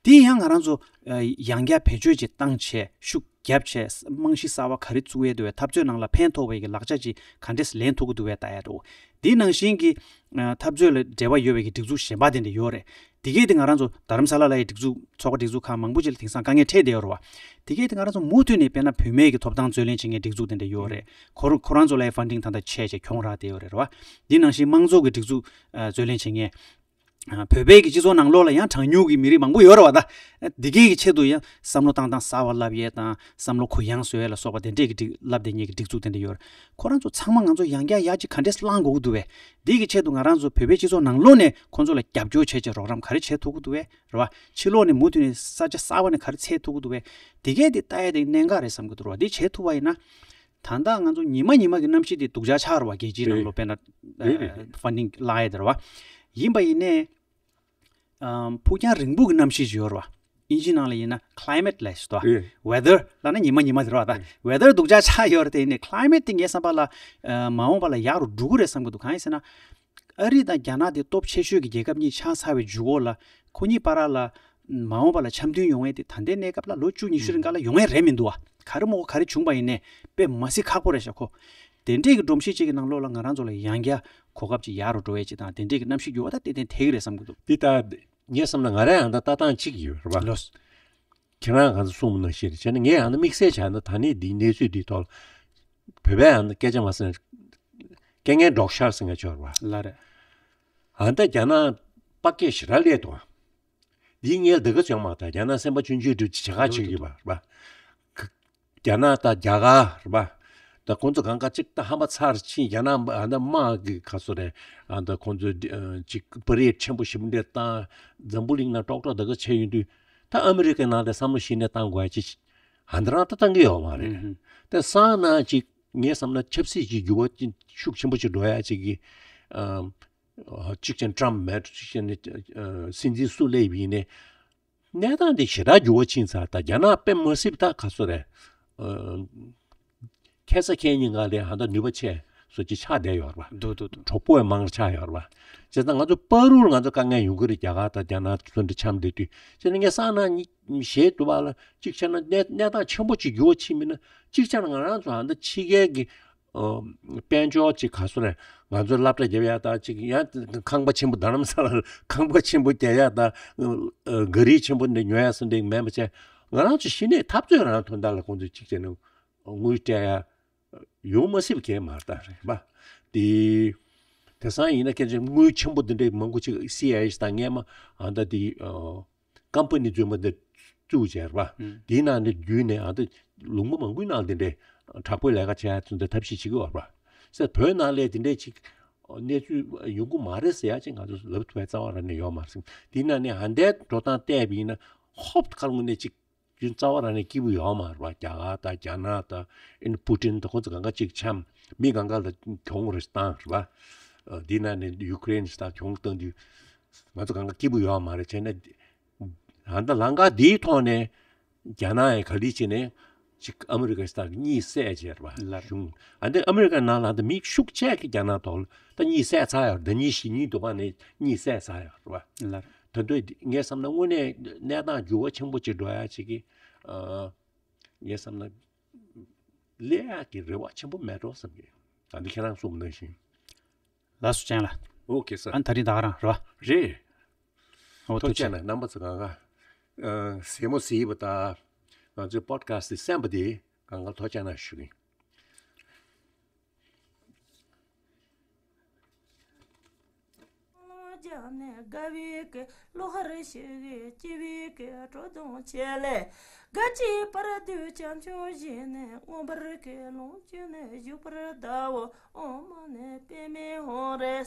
དེ་ཡང་ང་རང་ཚོ། ཨ། ཡང་བསྐྱར་བེད་སྤྱོད་ཅིག་བཏང་བྱས་ཤུགས་རྒྱབ་བྱས་རྨང་གཞི་གསར་བ་ག་རེ་བཙུགས་ཡས་འདུག་བས། འཐབ་རྩོད་ནང་ལ་ཕན་ཐོགས་པའི་གི་ལག་ཆ་ཅིག་ག་འདྲས་ལེན་ཐུབ་ཀྱི་འདུག་བས་ལྟ་ཡ་འགྲོ། དེའི་ནང་བཞིན་གྱི། ཨ། འཐབ་རྩོད་ལ་འབྲེལ་བ་ཡོད་པའི་གི་སྒྲིག་འཛུགས་གཞན་པ་དེ་འདྲ་ཡོད་རེད། དེ་གས་དེ་ང་རང་ཚོ་རྡ་རམ་ས་ལ་ལ་ཡི་སྒྲིག་འཛུགས་ཚོགས་པ་སྒྲིག་འཛུགས་ཁག་མང་པོ་ཅིག་ལ་དེང་སང་དཀའ་ངལ་འཕྲད་བསྡད་ཡོད་རེད་བ། དེ་གས་དེ་ང་རང་ཚོ་མུ་མཐུད་ནས་དཔེར་ན་བུད་མེད་ཀྱི་ཐོབ་ཐང་རྩོད་ལེན་བྱེད་མཁན་སྒྲིག་འཛུགས་དེ་འདྲ་ཡོད་རེད། ཁོ་རང་ཁོ་རང་ཚོ་ལ་ཡི་ཕན་ཌིང་ད་ལྟ་བྱས་བྱས་གྱོང་རག་བསྡད་ཡོད་རེད་བ། དེ་ནང་བཞིན་དམངས་གཙོ་གི་སྒྲིག་འཛུགས། ཨ། རྩོད་ལེན་བྱེད་མཁན། ཨ། བོད་པའི་གི་སྤྱི་ཚོགས་ནང་ལོགས་ལ་ཡང་གྲངས་ཉུང་གི་མི་རིགས་མང་པོ་ཡོད་རེད་བ་ད། འདི་གའི་གི་ཆེད་དུ་ཡང་བསམ་བློ་བཏང་སྟངས་གསར་བ་བསླབ་ཡས་དང་བསམ་བློ་གུ་ཡངས་བཟོ་ཡས་ལ་སོགས་པ་དེ་འདྲས་ཀྱི་སྒྲིག་བསླབ་བསྡད་མཁན་གྱི་སྒྲིག་འཛུགས་དེ་འདྲ་ཡོད་རེད། ཁོ་རང་ཚོ་ཚང་མ་ང་ཚོ་ཡང་བསྐྱར་ཡར་གཅིག་ག་འདྲས་བསླང་དགོས་ཀྱི་འདུག་བས། འདི་གི་ཆེད་དུ་ང་རང་ཚོ་བོད་པའི་སྤྱི་ཚོགས་ནང་ལོགས་ནས་ཁོ་ཚོ་ལ་རྒྱབ་སྐྱོར་བྱས་བྱས་རོགས་རམ་ག་རེ་བྱེད་ཐུབ་ཀྱི་འདུག་བས། རེད་བ། ཕྱི་ལོགས་ནས་མུ་མཐུད་ནས་ས་ཆ་གསར་བ་ནས་ག་རེ་འཚོལ་ཐུབ་ཀྱི་འདུག་བས། འདི་གས་དེ་ལྟ་ཡས་དེ་གནད་འགག་རེད་བསམ་གྱི་འདུག་རེད་བ། འདི་བྱེད་ཐུབ་པ་ཡིན་ན། ད་ལྟ་ང་ཚོ་ཉི་མ་ཉི་མ་གི་གནམ་གཤིས་དེ་སྡུག་ཅག་ཆགས་རེད་བ། རྒྱལ་སྤྱིའི་ནང་ལོགས་དཔེར་ན། རེད་རེད་རེད། ཕན་ཌིང་བསླང་ཡས་དེ་རེད་བ། ཡིན་པ་ཡིན་ནའི། ཨམ། ཕུགས་རྒྱང་རིང་པོ་གི་གནམ་གཤིས་ཅིག་ཡོད་རེད་བ། ཨིན་ཇི་ནང་ལ་ཡིན་ན་ཁི་ལའི་མེ་ཊི་ལབ་ཡས་ཞིག་འདུག་བ། རེད། ཝེ་དར་ལབ་ན་ཉི་མ་ཉི་མ་དེ་རེད་བ་ད། རེད། ཝེ་དར་སྡུག་ཅག་ཆགས་ཡོད་རེད་དེ། ཡིན་ནའི་ཁི་ལའི་མེ་ཊི་དེ་ངའི་བསམ་པ་ལ། ཨ། མ་འོངས་པ་ལ་ཡག་རུ་འགྲོ་གི་རེད་བསམ་གྱི་འདུག་གང་ཡིན་ཟེར་ན། ཨ་རི་དང་རྒྱ་ནག་དེ་སྟོབས་ཆེ་ཤོས་ཀྱི་རྒྱལ་ཁབ་གཉིས་ཆགས་ཚར་བའི་མཇུག་འོག་ལ་ཁོ་གཉིས་བར་ལ་མ་འོངས་པ་ལ་འཆམ་མཐུན་ཡོང་ཡས་དེ་ད་ལྟའི་གནས་སྐབས་ལ་ལོ་བཅུ་ཉི་ཤུ་རིང་ག་ལ་ཡོང་ཡས་རེད་མི་འདུག་བ། ག་རེ་མོ་ག་རེ་བྱུང་བ་ཡིན་ནའི་དཔེ་མ་སྲིད་ཁག་པོ་རེད་ཤག་ཁོ། དེ་འདྲས་ཀྱི་སྒྲོམ་གཞི་གཅིག་གི་ནང་ལོགས་ལ་ང་རང་ཚོ་ལ་ཡང་བསྐྱར་གོ་སྐབས་ཅིག་ཡག་རུ་འགྲོ་ཡས་ཅིག་དང་དེ་འདྲས་ཀྱི་གནམ་གཤིས་འགྱུར་བ་ད་ཏན་ཏན་ཐེབས་ཀྱི་རེད་བསམ་གྱི་འདུག་འདི་ལྟ་ངས་བསམ་ན་ང་རང་ཡང་ད་ལྟ་སྟངས་གཅིག་ཡོད་རེད་པ། ལོས། ཁྱེད་རང་གང་ཚོ་གསུངས་པ་ནང་བཞིན་རེད། བྱས་ན་ངས་ཡང་ན་དམིགས་བསལ་བྱས་ན་ད་ནི་འདིའི་གནས་ཚུལ་འདིའི་ཐོག་ལ་བོད་པས་ཡང་ན་སྐད་ཆ་མ་ཟེར་ན་སྐད་ངན་སྒྲོག་ཤར་ཟེར་མཁན་ཅིག་ཡོད་རེད་པ། ལགས་རེད། ཨ་ད་རྒྱ་ནག་དཔའ་སྐད་ཞེ་དྲག་སླེབས་འདུག་འདིའི་སྔོན་ལ་འདི་ག་ཚོད་ཡོད་མ་རེད། ད་རྒྱ་ནག་སེམས་པ་ཆུང་ཆུང་འདྲ་བོ་ཅིག་བྱེད་ཁ་བྱེད་ཀྱི་ཡོད་པ་རེད་པ། རྒྱ་ནག་དང་རྒྱ་གར་རེད་པ། ད་ཁོང་ཚོ་གང་ག་ཅིག་ད་ཧམ་པ་ཚར་ཕྱིན། རྒྱ་ནག་ཨ་ད་དམག་གི་ག་ཚོད་རེད། ཨ་ད་ཁོང་ཚོས་ཅིག་པ་རེཌ་ཆེན་པོ་ཞེ་པོ་འདྲ་བཏང་། འཛམ་བུ་གླིང་ནང་ཀྲོག་ཀྲོག་འདི་ག་བྱས་ཡོང་དུས་ད་ཨ་མི་རི་ཀའི་ནང་དེ་བསམ་བློ་གཞི་ནས་བཏང་དགོས་ཡ་ཅིག་ཨ་ད་རང་ད་བཏང་གི་ཡོད་མ་རེད། ཨུ་ཧུམ། དེང་སང་ན་ཅིག་ངས་བསམ་ན་ཆབ་སྲིད་ཀྱི་འགྱུར་བ་ཅིག་ཤུགས་ཆེན་པོ་ཅིག་འགྲོ་ཡ་ཅིག་གི། ཨ། གཅིག་བྱས་ན་ཀྲམ་མེད། གཅིག་བྱས་ན་ཨ་སྲིད་འཛིན་སུ་སླེབས་ཡིན་ནའི་གནས་སྟངས་འདི་ཞེ་དྲག་འགྱུར་བ་ཕྱིན་ཚར། ད་རྒྱ་ནག་དཔེ་མ་སྲིད་ད་ག་ཚོད་རེད། ཨ་ཁ་སང་ཁ་ཉིན་ང་ལ་ཧ་ད་ནུས་པ་ཆེ་བཟོ་ཅིག་ཆགས་བསྡད་ཡོད་རེད་པ། འདུག་འདུག་འདུག་གྲོགས་པོ་ཡང་མང་རུ་ཆགས་ཡོད་རེད་པ། བྱས་ཙང་ང་ཚོ་བར་དུ་ང་ཚོ་དཀའ་ངལ་ཡོང་གི་རེད། རྒྱ་གར་དང་རྒྱ་ནག་སོ་འདྲ་འཆམ་བསྡད་དུས། བྱས་ན་ངས་བསམ་ན་ཉི་ཞེས་འདུག་པ་ལ། གཅིག་བྱས་ན་གནས་གནས་སྟངས་ཆེན་པོ་ཅིག་འགྱུར་བ་ཕྱིན་མིན་ན། གཅིག་བྱས་ན་ང་རང་ཚོ་ཧ་ད་ཕྱི་རྒྱལ་གྱི་ཨ་དཔལ་འབྱོར་ཅིག་ག་ཚོད་རེད། ང་ཚོ་སློབ་གྲྭ་རྒྱབ་ཡ་དང་ཅིག་ཡང་ཁང་པ་ཆེན་པོ་རྡ་རམ་ས་ལར་ཁང་པ་ཆེན་པོ་རྒྱག་ཡ་དང་ཨ་ག་རི་ཆེན་པོ་འདི་ཉོ་ཡ་སོགས་འདི་མེད་པ་བྱས། ང་རང་ཚོ་གཞི་ནས་འཐབ་རྩོད་རང་དོན་དག་ལ་ཁོང་ཚོས་ཅིག་བྱས་ན་དངུལ་སྤྲད་ཡ་ཡོང་མ་སྲིད་པ་གང་ཡང་མ་རེད་ད། རེད་པ། དེ་དེང་སང་ཡིན་ན་སྐད་ཆ་དངུལ་ཆེན་པོ་འདི་འདྲའི་མང་པོ་ཅིག་སི་ཨའི་ཨེ་དང་སྔས་མ་ཨ་ད་དེ་ཨ་ཀམ་པ་ནི་རྫུན་མ་འདི་བཙུགས་བྱས་རེད་པ། ཨུམ། དེའི་ནང་ནས་བརྒྱུད་ནས་ཨ་ད་ལུང་པ་མང་པོའི་ནང་དེ་འདྲའི་དྲག་པོའི་ལས་ཀ་བྱས་ཚུལ་འདི་ཐབས་ཤེས་བྱེད་ཀྱི་ཡོད་རེད་པ། ཟེར་བོད་ནང་ལ་དེ་འདྲའི་ཅིག་ གནས་ཚུལ་ཡོང་གི་མ་རེད་ཟེར་ཡ་ཅིག་ང་ཚོ་ལབ་ཐུབ་པའི་རྩ་བ་རང་ནས་ཡོད་མ་རེད། དེ་ན་ནི་ཧ་འདའི་འགྲོ་སྟངས་བལྟས་པ་ཡིན་ན་ཧོབ་ཁ་ལུང་ནས་ཅིག་རྩ་བ་རང་ནས་སྐྱིད་པོ་ཡོད་མ་རེད་པ། རྒྱ་གར་དང་རྒྱ་ནག་དང་ཨིན་པུ་ཏིན་དང་ཁོང་ཚོ་གང་ག་ཅིག་འཆམ། མི་གང་ག་ལ་གྱོང་རེ་བཏང་རེད་པ། འདི་ན་ནི་ཡུ་ཀེ་རེན་ཞིག་དང་གྱོང་བཏང་དུས་ང་ཚོ་གང་ག་སྐྱིད་པོ་ཡོད་མ་རེད། བྱས་ན་ཧ་འདའ་ལམ་ཁ་འདིའི་ཐོག་ནས་རྒྱ་ནག་ཡང་ག་ལེར་བྱས་ནས་ཅིག་ཨ་མི་རི་ཀ་ཞིག་དང་གཉིད་སད་བྱས་རེད་པ། ལར་གཞུང་ཨ་འདི་ཨ་མི་རི་ཀ་ནང་ལ་འདི་མི་ཤུགས་ཆེ་གི་རྒྱ་ནག་ཐོག་ལ་ད་གཉིད་སད་ཚར་ཡོད། ཟླ་ཉིན་བཞི་ཉིན་དུ་བ་ནས་གཉིད་སད་ཚར་ཡོད་རེད་པ། ལར་ད་འདོད་ངས་བསམ་ན་དངོས་གནས་གནས་སྟངས་འགྱུར་བ་ཆེན་པོ་ཅིག་འགྲོ་ཡ་ཅིག་གི་ཨ་ངས་བསམ་ན་སླེབས་ཡག་གི་རེ་བ་ཆེན་པོ་མེད་འགྲོ་བསམ་གི། ད་འདི་ཁྱེད་རང་གསུངས་ནང་བཞིན། ལགས་སོ་ཅན་ལགས། ཨོ་ཁེ་སར། ཨ་ད་རིང་ད་ག་རང་རེད་པ། རེད། ཨོ་ཐུགས་རྗེ་ཆེ། ནས་རྣམ་པ་ཚོ་གང་ག་ཨ་གཟིགས་མོ་གཟིགས་པ་དང་ང་ཚོའི་པོ་ཌི་ཁ་སི་འདི་གསན་པ་དེ་གང་ག་ཐུགས་རྗེ་ཆེ་ཞུ་གི་ཡིན། ལོ་བརྒྱ་ནས་དགའ་བའི་སྐད། ལོ་ཧར་ཞིག་གི་སྐྱིད་པའི་སྐད། བྲོ་བརྡུང་བྱེད་ལས་དགའ་སྐྱིད་བར་དུ་བྱམས་སྐྱོང་བཞིན་ནས། མངོན་པར་སྐྱེ་ལོངས་སྤྱོད་ནས་བཞུགས་པར་གདའ་འོ། ཨོཾ་མ་ཎི་པདྨེ་ཧཱུྃ་རེ།